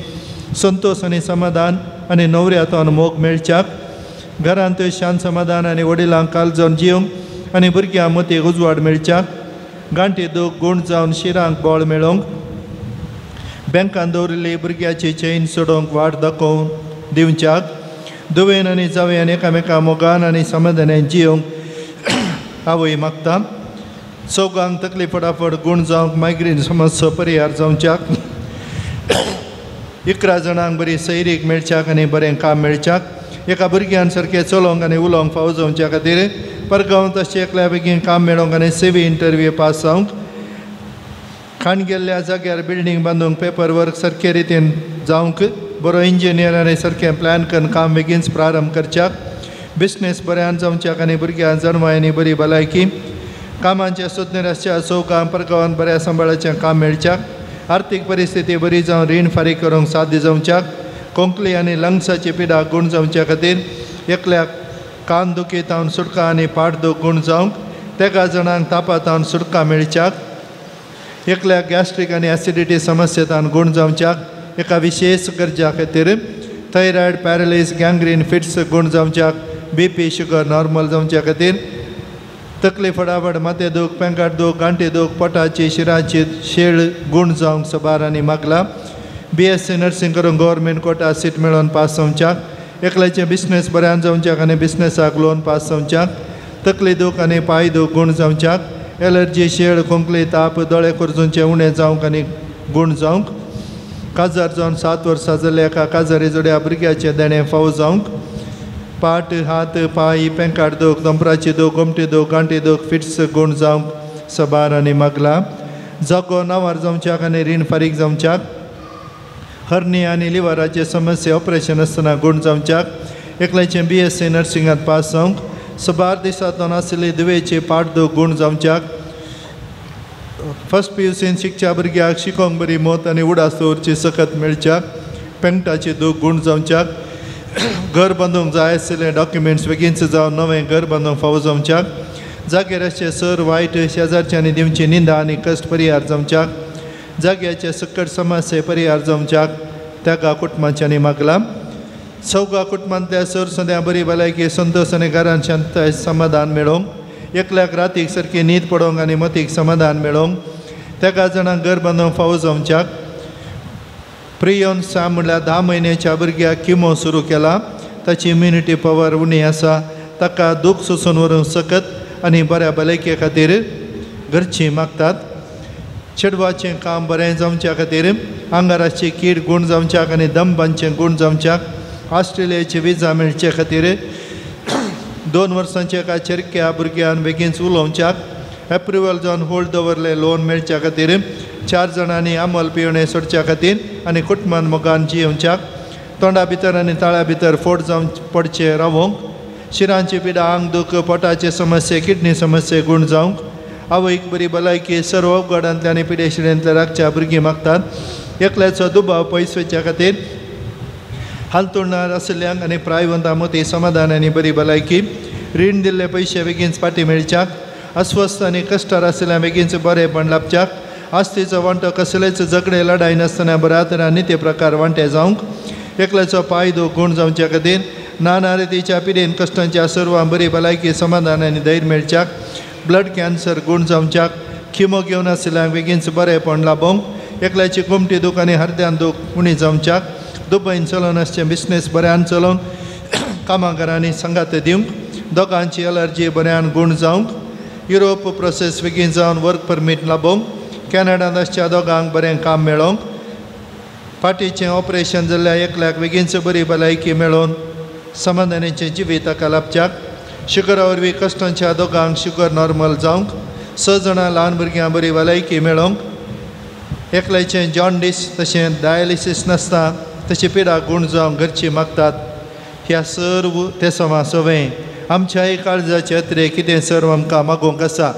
संतोश आनी समाधान आनी न्हवऱ्यातून मोग मेळच्याक घरांत शांत समाधान आनी वडिलांक काल जावन जिवंक आनी भुरग्यां मतीक उजवाड मेळच्याक गांठी दूख गूण जावन शिरांक बळ मेळोवंक बँकान दवरिल्ली भुरग्याची चेन सोडोवंक वाट दाखोवन दिवच्याक दुवेन आनी जावयान एकामेका मोगान आनी समाधानान जिवंक आवय मागता चौगांक तकली फटाफट गूण जावंक मायग्रेन समस्या परिहार जावच्याक 11 जाणांक बरी सैरीक मेळच्याक आनी बरें काम मेळच्याक एका भुरग्यान सारकें चलोवंक आनी उलोवंक फावो जावच्या खातीर परगांवांत अशें एकल्या बेगीन काम मेळोवंक आनी सेवी इंटरव्यू पास जावंक खाण गेल्ल्या जाग्यार बिल्डींग बांदूंक पेपर वर्क सारके रितीन जावंक बरो इंजिनियर आनी सारकें प्लॅन करून काम बेगीनच प्रारंभ करच्याक बिजनेस बऱ्यान जावच्याक आनी भुरग्यां जणवाय आनी बरी भलायकी कामांचे सोदनेर आसच्या चौगां परगांवांत बऱ्या सांबाळाचें काम मेळच्याक आर्थीक परिस्थिती बरी जावन रीण फारीक करूंक साध्य जावच्याक कोंकली आनी लंग्साची पिडा गूण जावच्या खातीर एकल्याक कान दुखी तावन सुटका आनी पाठ दूख गूण जावंक तेगा जाणांक तापा तावन सुटका मेळच्याक एकल्याक गॅस्ट्रीक आनी एसिडिटी समस्येतान गूण जावच्याक एका विशेष गरजा खातीर थायरॉयड पॅरलायज गँग्रीन फिट्स गूण जावच्याक बी पी शुगर नॉर्मल जावच्या खातीर तकली फटाफट माथें दूख पेंकाट दूख गांठी दूख पोटाची शिराची शेळ गूण जावंक सबार आनी मागला BSc nursing करून गव्हर्मेंट कोटा सीट मेळोवन पास जावच्याक एकल्याचें बिजनेस बऱ्यान जावच्याक आनी बिजनेसाक लोन पास जावच्याक तकली दूख आनी पांय दूख गूण जावच्याक एलर्जी शेळ खोंकली ताप दोळे खोर्जूंचे उणें जावंक आनी गूण जावंक काजार जावन 7 वर्सां जाल्ल्या एका काजारी जोड्या भुरग्याचें देणें फावो जावंक पाट हात पांय पेंकाट दूख दोंपराची दूख गोमटी दूख गांठी दूख फिट्स गूण जावंक सबार आनी मागला जागो नांवार जावच्याक आनी रीण फारीक जावच्याक हर्नी आनी लिवराचे समस्या ऑपरेशन आसतना गूण जावच्याक एकल्याचें BSc नर्सिंगांत पास जावंक सबार दिसांतल्यान आशिल्ली दुवेची पाट दूख गूण जावच्याक फर्स्ट PUCन शिकच्या भुरग्याक शिकोवंक बरी मत आनी उडास दवरची सकत मेळच्याक पेंगटाची दूख गूण जावच्याक घर बांदूंक जाय आशिल्ले डॉक्युमेंट्स बेगीनच जावन नवें घर बांदूंक फावो जावच्याक जाग्यार आसचे सर वायट शेजारच्यांनी दिवची निंदा आनी कश्ट परिहार जावच्याक जाग्याचे सकट समस्ये परिहार जावच्याक त्यागा कुटुंबांच्यांनी मागला चौगा कुटुंबांतल्या सर सद्या बरी भलायकी संतोश आनी घरांत शांतताय समाधान मेळोवंक एकल्याक रातीक सारकी न्हीद पडोवंक आनी मतीक समाधान मेळोवंक तेगा जाणांक घर बांदूंक फावो जावच्याक प्रियोन सा म्हणल्यार 10 म्हयन्याच्या भुरग्याक किमो सुरू केला ताची इम्युनिटी पवर उणी आसा ताका दूख सोसून व्हरूंक सकत आनी बऱ्या भलायके खातीर घरचीं मागतात चेडवाचें काम बरें जावच्या खातीर आंगाराची कीड गूण जावच्याक आनी दम बांदचें गूण जावच्याक ऑस्ट्रेलियाची विजा मेळचे खातीर 2 वर्सांच्या एका चेरक्या भुरग्यान बेगीनच उलोवच्याक एप्रुवल जावन होल्ड दवरले लोन मेळच्या खातीर 4 जाणांनी आमल पिवणें सोडच्या खातीर आनी कुटुंबान मोगान जियेवच्याक तोंडा भितर आनी ताळ्या भितर फोट जावन पडचे रावोंक शिरांची पिडा आंग दूख पोटाचे समस्ये किडनी समस्ये गूण जावंक आवयक बरी भलायकी सर्व अवघडांतल्या आनी पिडेशिडेंतल्या राखच्या भुरगीं मागतात एकल्याचो दुबाव पयस वचच्या खातीर हालतुळणार आशिल्ल्यांक आनी प्रायवंतां मदीं समाधान आनी बरी भलायकी रीण दिल्ले पयशे बेगीनच फाटीं मेळच्याक अस्वस्थ आनी कश्टार आशिल्ल्या बेगीनच बरेंपण लाभच्याक आस्तीचो वांटो कसलेच झगडे लढाय नासतना बऱ्या तरान नित्य प्रकार वांटे जावंक एकल्याचो पांय दूख गूण जावच्या खातीर नाना रितीच्या पिडेन कश्टांच्या सर्वां बरी भलायकी समाधान आनी धैर्य मेळच्याक ब्लड कॅन्सर गूण जावच्याक किमो घेवन आशिल्ल्यांक बेगीनच बरेंपण लाभोवंक एकल्याची गोमटी दूख आनी हरद्यान दूख उणी जावच्याक दुबयन चलोवन आसचें बिजनेस बऱ्यान चलोवन कामागारांनी सांगात दिवंक दोगांची एलर्जी बऱ्यान गूण जावंक युरोप प्रोसेस बेगीन जावन वर्क परमीट लाभोवंक कॅनडांत आसच्या दोगांक बरें काम मेळोवंक फाटीचें ऑपरेशन जाल्ल्या एकल्याक बेगीनच बरी भलायकी मेळोवन समाधानाचें जिवीत ताका लाभच्याक शुगरा वरवीं कश्टांच्या दोगांक शुगर नॉर्मल जावंक 6 जाणां ल्हान भुरग्यां बरी भलायकी मेळोवंक एकल्याचें जॉन्डीस तशें डायलिसीस नासता तशी पिडा गूण जावंक घरची मागतात ह्या सर्व ते समा सवें आमच्याय काळजाचे अत्रे कितें सर्व आमकां मागोवंक आसा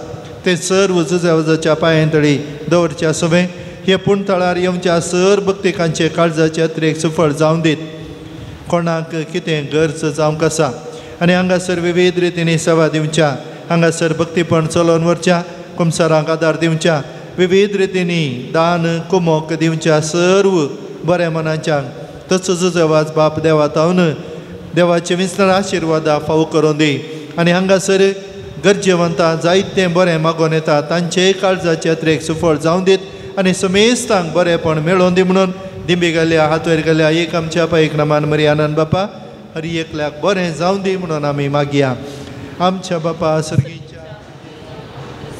ते सर्व जुजेवाजाच्या पांयांतळी दवरच्या सवें हे पूण तळार येवच्या सर भक्तिकांचे काळजाचे अत्रेक सुफळ जावन दीत. कोणाक कितें गरज जावंक आसा आनी हांगासर विविध रितींनी सेवा दिवच्या, हांगासर भक्तीपण चलोवन व्हरच्या, कुमसारांक आदार दिवच्या, विविध रितींनी दान कुमोक दिवच्या सर्व बऱ्या मनाच्या तसो जुजेवाज बाप देवा तावन देवाचे विसर आशिर्वादा फावो करून दी. आनी हांगासर गरजेवंता जायतें बरें मागोवन येता तांचे काळजाचे अत्रेक सुफळ जावन दीत आनी समेस्तांक बरेंपण मेळोवन दी म्हणून दिंबी गेल्या हात वयर गेल्या एक आमच्या पायक नामान मरी आनंद बापा हरी एकल्याक बरें जावन दी म्हणून आमी मागया. आमच्या बापा सर्गीच्या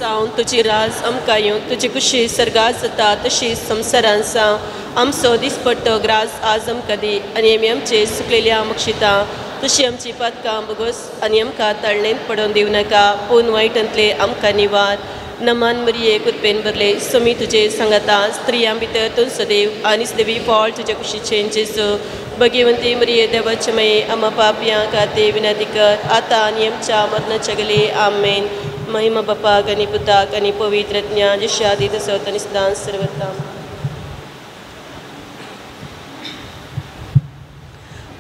जावन तुजी राज आमकां येवं, तुजी कुशी सर्गात जाता तशी संवसारान जावं. आमचो दिसपट्टो ग्रास आज आमकां दी आनी आमी आमचे सुकलेल्या बक्षिता तशी आमची पातकां बगोस आनी आमकां ताळणेंत पडोवन दिवं नाका, पूण वायटांतले आमकां निवार. नमान मरिये कुतपेन भरले, सोमी तुजे सांगाता, स्त्रियां भितर तूं सदैव आनी देवी फळ तुज्या कुशीचें जेजू. भगवंती मरिये देवाचे माये, आमा पापयां खातीर विनंती कर आतां आनी आमच्या मरणाच्या गले. आमेन. महिमा बापाक आनी पुताक आनी पवित्र ज्ञान, जशें आदी तसोच आनी सदांच सर्वता.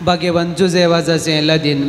भाग्यवंत जुजेवाजाचें लदीन.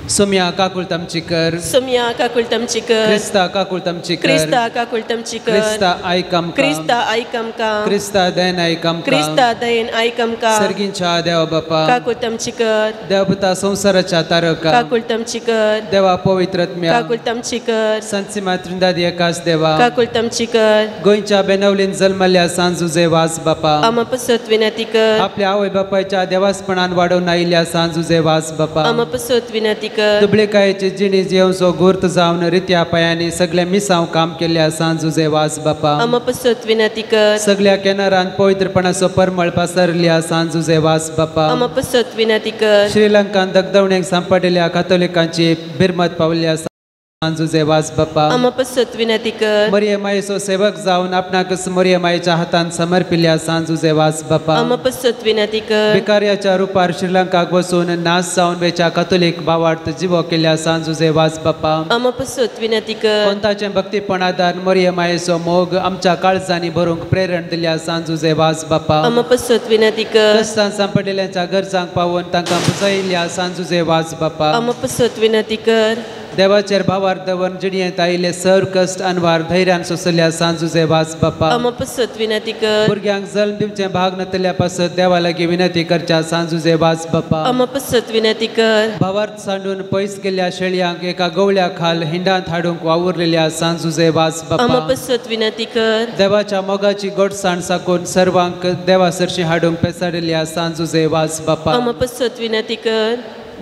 सोम्या काकुळट आमची कर, सोम्या काकुळट आमची कर, क्रिस्ता काकुळट आमची कर, क्रिस्ता काकुळट आमची कर, क्रिस्ता आयक आमकां, क्रिस्ता आयक आमकां, क्रिस्ता दयेन आयक आमकां, क्रिस्ता दयेन आयक आमकां. सर्गींच्या देवा बापा काकुळट आमची कर, देवपुता संवसाराच्या तारका काकुळट आमची कर, देवा पवित्र आत्म्या काकुळट आमची कर, संत त्रिंदाद एकाच देवा काकुळट आमची कर. गोंयच्या बेनावलीन जल्मल्ल्या सांत जुजेवाज बापा आमा पसत विनंती कर, आपल्या आवय बापायच्या देवासपणान वाडोवन आयिल्ल्या सांत जुजेवाज बापा आमा पसत विनंती कर. दुबळेकायेची जिणी जियेवचो गुर्त जावन रित्या पायांनी सगळे मिसांव काम केल्ल्या सांत जुजेवाज बापा आमा पसत विनंती कर. सगळ्या केनारान पवित्रपणाचो परमळ पसरल्या सांत जुजेवाज बापा आमा पसत विनंती कर. श्रीलंकान दगदवणेक सांपडिल्ल्या कातोलिकांची बिरमत पावल्या सांत जुजेवाज बापा आमा पसत विनंती कर. मरिये मायेचो सेवक जावन आपणाकच मरिये मायेच्या हातान समर्पिल्ल्या सांत जुजेवाज बापा आमा पसत विनंती कर. भिकार्याच्या रुपार श्रीलंकाक वचून नाश जावन वेच्या कातोलीक भावार्थ जिवो केल्ल्या सांत जुजेवाज बापा आमा पसत विनंती कर. कोंताचें भक्तीपण आदार मरिये मायेचो मोग आमच्या काळजांनी भरूंक प्रेरण दिल्या सांत जुजेवाज बापा आमा पसत विनंती कर. कश्टान सांपडिल्ल्यांच्या गरजांक पावोवन तांकां पुजयिल्ल्या सांत जुजेवाज बापा आमा पसत विनंती कर. देवाचेर भावार दवर जिणयेंत आयिल्ले सर कश्ट अनवार धैर्यान सोंसल्या सांत जुजेवाज बापा आमा पसत विनंती कर. भुरग्यांक जल्म दिवचें भाग नातल्या पासत देवा लागीं विनंती करच्या सांत जुजेवाज बापा आमा पसत विनंती कर. भावार्थ सांडून पयस गेल्ल्या शेळयांक एका गवळ्या खाल हिंडांत हाडूंक वावुरलेल्या सांत जुजेवाज बापा आमा पसत विनंती कर. देवाच्या मोगाची गोडसाण साकून सर्वांक देवा सरशी हाडूंक पेसाडिल्ल्या सांत जुजेवाज बापा आमा पसत विनंती कर.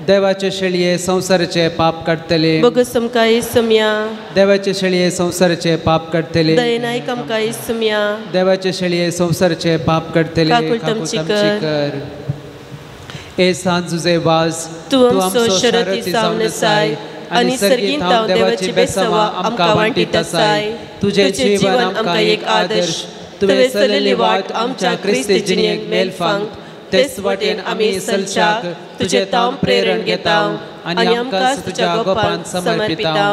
देवाचे शेळये संवसाराचे पाप काडटले बगस आमकां इसम्या, देवाचे शेळये संवसाराचे पाप काडटले दयेन आयक आमकां इसम्या, देवाचे शेळये संवसाराचे पाप काडटले काकुळट आमची कर. ए सांत जुजेवाज तूं आमचो शरती जावन आसाय आनी सर्गींत हांव देवाची बेसवा आमकां वांटीत आसाय. तुजें जीवन आमकां एक आदर्श, तुवें चलयल्ली वाट आमच्या क्रिस्ती जिणेक मेलफांक, तेच वाटेन आमी चलच्याक तुजें तांव प्रेरण घेता आनी आमकां तुज्या गोपान समर्पिता.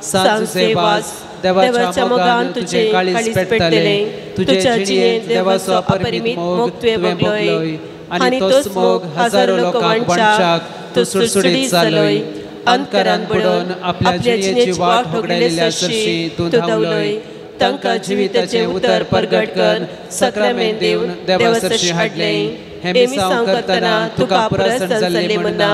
सांत जुजेवाज देवाच्या मोगान तुजें काळीज पेट्टलें, तुज्या जिणेंत देवाचो अपरिमीत मोग तुवें भोगलोय आनी तोच मोग हजारो लोकांक वांटच्याक तूं सुडसुडीत जालोय. अंधकारान बुडोवन आपल्या जिणेची वाट होगडायल्ल्या सरशी तूं धांवलोय, तांकां जिविताचें उतर परगट कर साक्रामेंत दिवन देवा सरशी हाडलें. हें मिसांव करतना तुका पुरसन जाल्लें म्हणना,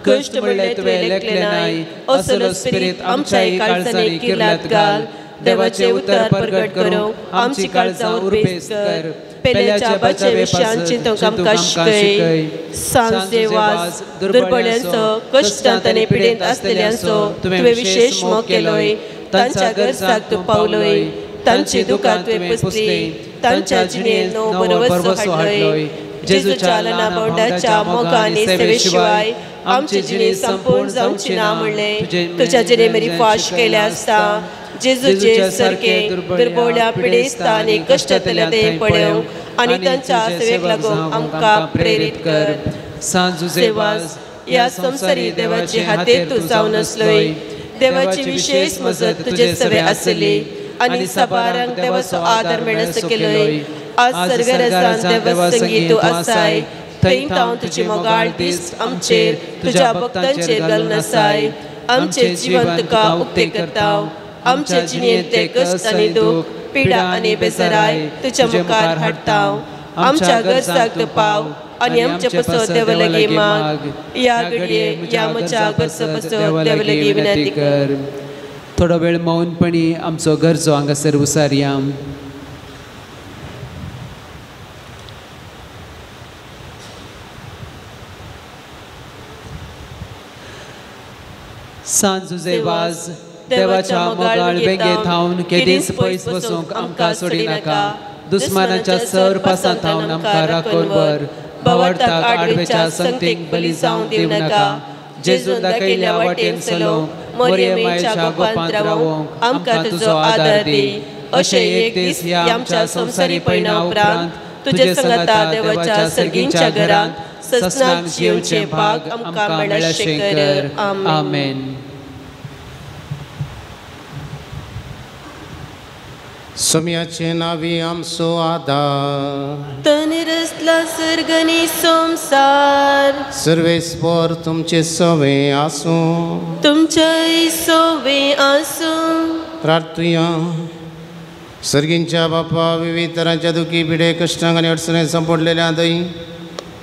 कश्ट म्हणलें तुवें लेखलें नाय, असलो स्पिरीत आमच्याय काळजांनी किर्लात घाल. देवाचें उतर परगट करूंक आमची काळजां उर्बेस्त कर. पेल्याच्या बाच्या विशयान चिंतूंक आमकां शिकय. सांत जुजेवाज दुर्बळ्यांचो कश्टांत आनी पिडेंत आसलेल्यांचो तुवें विशेश मोग केलोय, तांच्या गरजाक तूं पावलोय, तांची दुकां तुवें पुसली, तांच्या जिणेंत नवो भरवसो हाडलोय. जेजूच्या ल्हाना भावंडाच्या मोगा आनी सेवे शिवाय आमची जिणी संपूर्ण जावची ना म्हणलें तुज्या जिणे मेरी फाश केल्या आसता. जेजूचे सारके दुर्बोळ्या पिडेस्ता आनी कश्टांतल्या ते पळोवंक आनी तांच्या सेवेक लागून आमकां प्रेरीत कर. सांत जुजेवाज ह्या संवसारी देवाचे हातेर तूं जावन आसलोय, देवाची विशेष मजत तुजे सवे आसली आनी साबारांक देवाचो आदार मेळसो केलोय. आज सर्गराजान देवा संगी तूं आसाय, थंय तावन तुजी मोगाळ दीस आमचेर तुज्या भक्तांचेर घालून आसाय. आमचें जिवन तुका उक्तें करता. आमचे जिणेंतले कश्ट आनी दूख, पिडा आनी बेजाराय तुज्या मुखार हाडटा. आमच्या गरजाक तूं पाव आनी आमचे पसो देवा लागीं माग. ह्या घडये ह्या म्हज्या गरजो पसो देवा लागीं विनंती कर. थोडो वेळ मौनपणी आमचो गरजो हांगासर उसारया. सांज जुझे वाज देवाच्या मोगाळ बेंगे थावन केदींच पयस बसूंक आमकां सोडिनाका. दुस्मानाच्या सर पासां थावन आमकां राखून व्हर. भावार्थाक आडवेच्या संगतीक बली जावंक दिवं नाका. जेजून दाखयल्ल्या वाटेन चलोवंक, मोरये मायेच्या गोपांत रावोंक आमकां तुजो आदार दी. अशें एक दीस ह्या आमच्या संवसारी पयणा उपरांत तुजे संगाता देवाच्या सर्गींच्या घरांत ससनाक जिवचें भाग आमकां मेळशें कर. आमेन. सोम्याचे नावी आमचो आदार, तनी रचला सर्ग आनी संवसार. सर्वेस्पर तुमचे सवे आसूं, तुमचेय सवे आसूं. प्रार्थुया. सर्गींच्या बापा, विविध तरांच्या दुखी पिडे कश्टांक आनी अडचणेंत सांपडलेल्या दई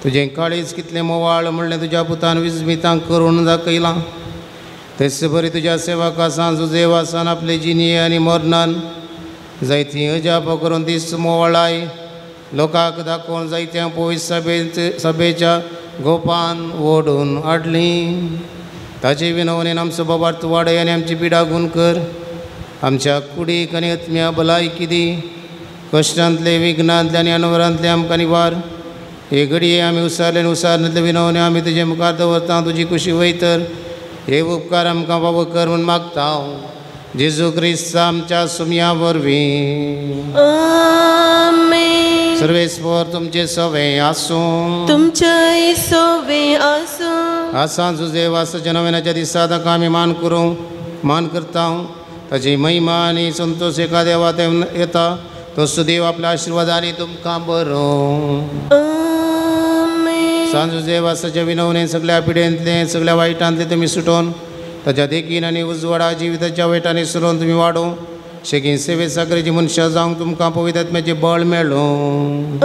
तुजें काळीज कितलें मोवाळ म्हणलें तुज्या पुतान विस्मितांक करून दाखयलां. तेच बरी तुज्या सेवका सांज देवासान आपले जिणये आनी मरणान जायतीं अजापां करून दीस मोवाळाय लोकांक दाखोवन जायत्या पवित्र सभेच्या गोपान ओडून हाडलीं. ताचे विनवणेन आमचो बाबार्थ वाडय आनी आमची पिडा गूण कर. आमच्या कुडीक आनी आत्म्या भलायकी दी. कश्टांतले, विघ्नांतले आनी अनवरांतले आमकां निवार. हे घडये आमी उसारले आनी उसारनातले विनवणे आमी तुजे मुखार दवरता. तुजी कुशी वयतर हे उपकार आमकां बाबा कर म्हूण मागता. जेजू क्रिस्त आमच्या सुमया वरवीं. आमेन. सर्वेस्पर तुमचे सवे आसूं, तुमचेय सवे आसूं. आसा जुझे वासाच्या नव्याच्या दिसा ताका आमी मान करूं मान करता. ताची महिमा आनी संतोष एका देवा येता. तो सुदेव आपल्या आशिर्वादांनी तुमकां बरो. सांज जुझे वासाच्या विनवणे सगळ्या पिडेंतले, सगळ्या वायटांतले तुमी सुटोवन ताच्या देखीन आनी उजवाडा जिविताच्या वायटांनी सरोवन तुमी वाडोवं. शेगीन सेवे साकरेची मनशां जावंक तुमकां पवित्र आत्म्याचें बळ मेळूं.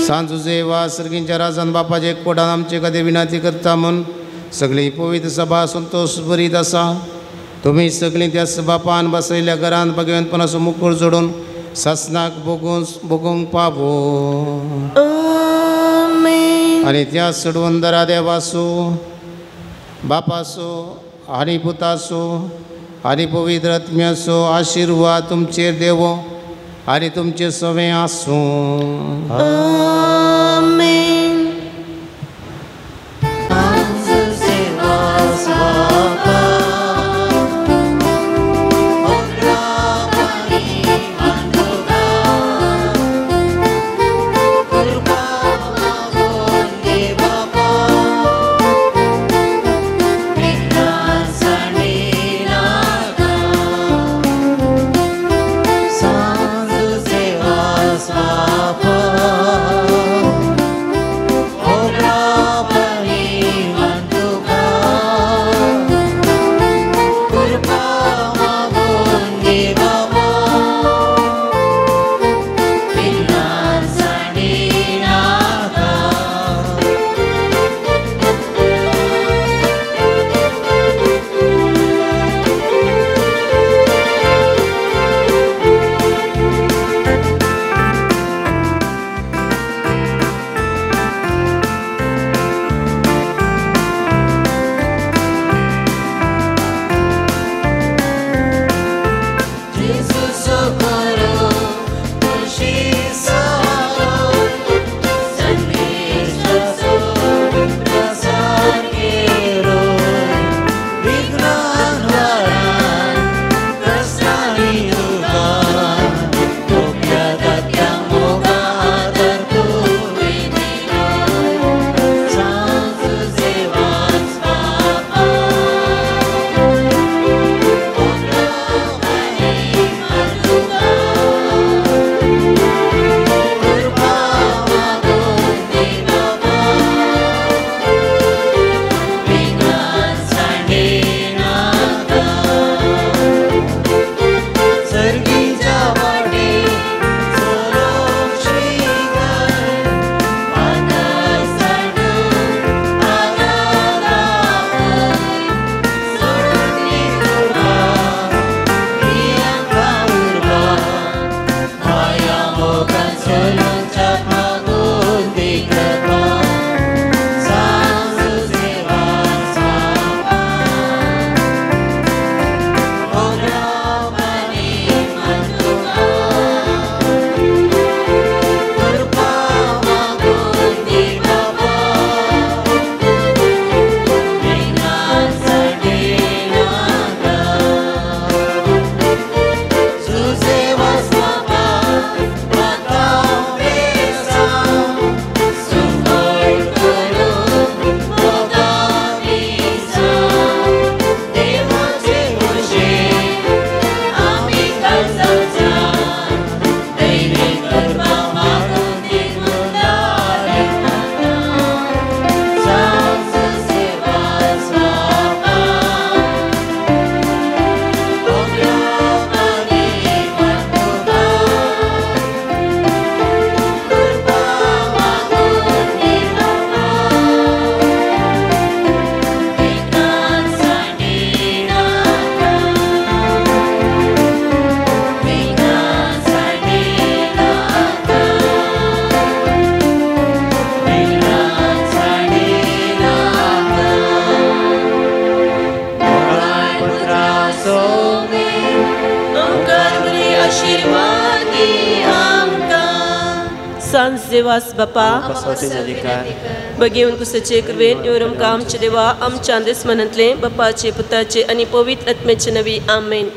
सांज जुझे वास सर्गींच्या राजान बापाचे कोडान आमचे खातीर विनंती करता म्हूण सगळी पवित्र सभा संतोष बरीत आसा. तुमी सगळीं त्या बापान बसयल्ल्या घरांत भगवंतपणाचो मुकूर जोडून सासनाक भोगूंक पावो. आनी त्या सोडून दरा देवासो बापासो आनी पुतासो आनी पवित्र आत्म्याचो आशिर्वाद तुमचेर देवो आनी तुमचे सवे आसूं. आमेन. Papa. आमकां बरी आशिर्वाद दी आमकां. सांज देवास बापा बगेवन कुसाचे कृपेन येवरम आमचे देवा आमच्या देसमनांतले बापाचे पुताचे आनी पवित्र आत्म्याचे नवी. आमेन.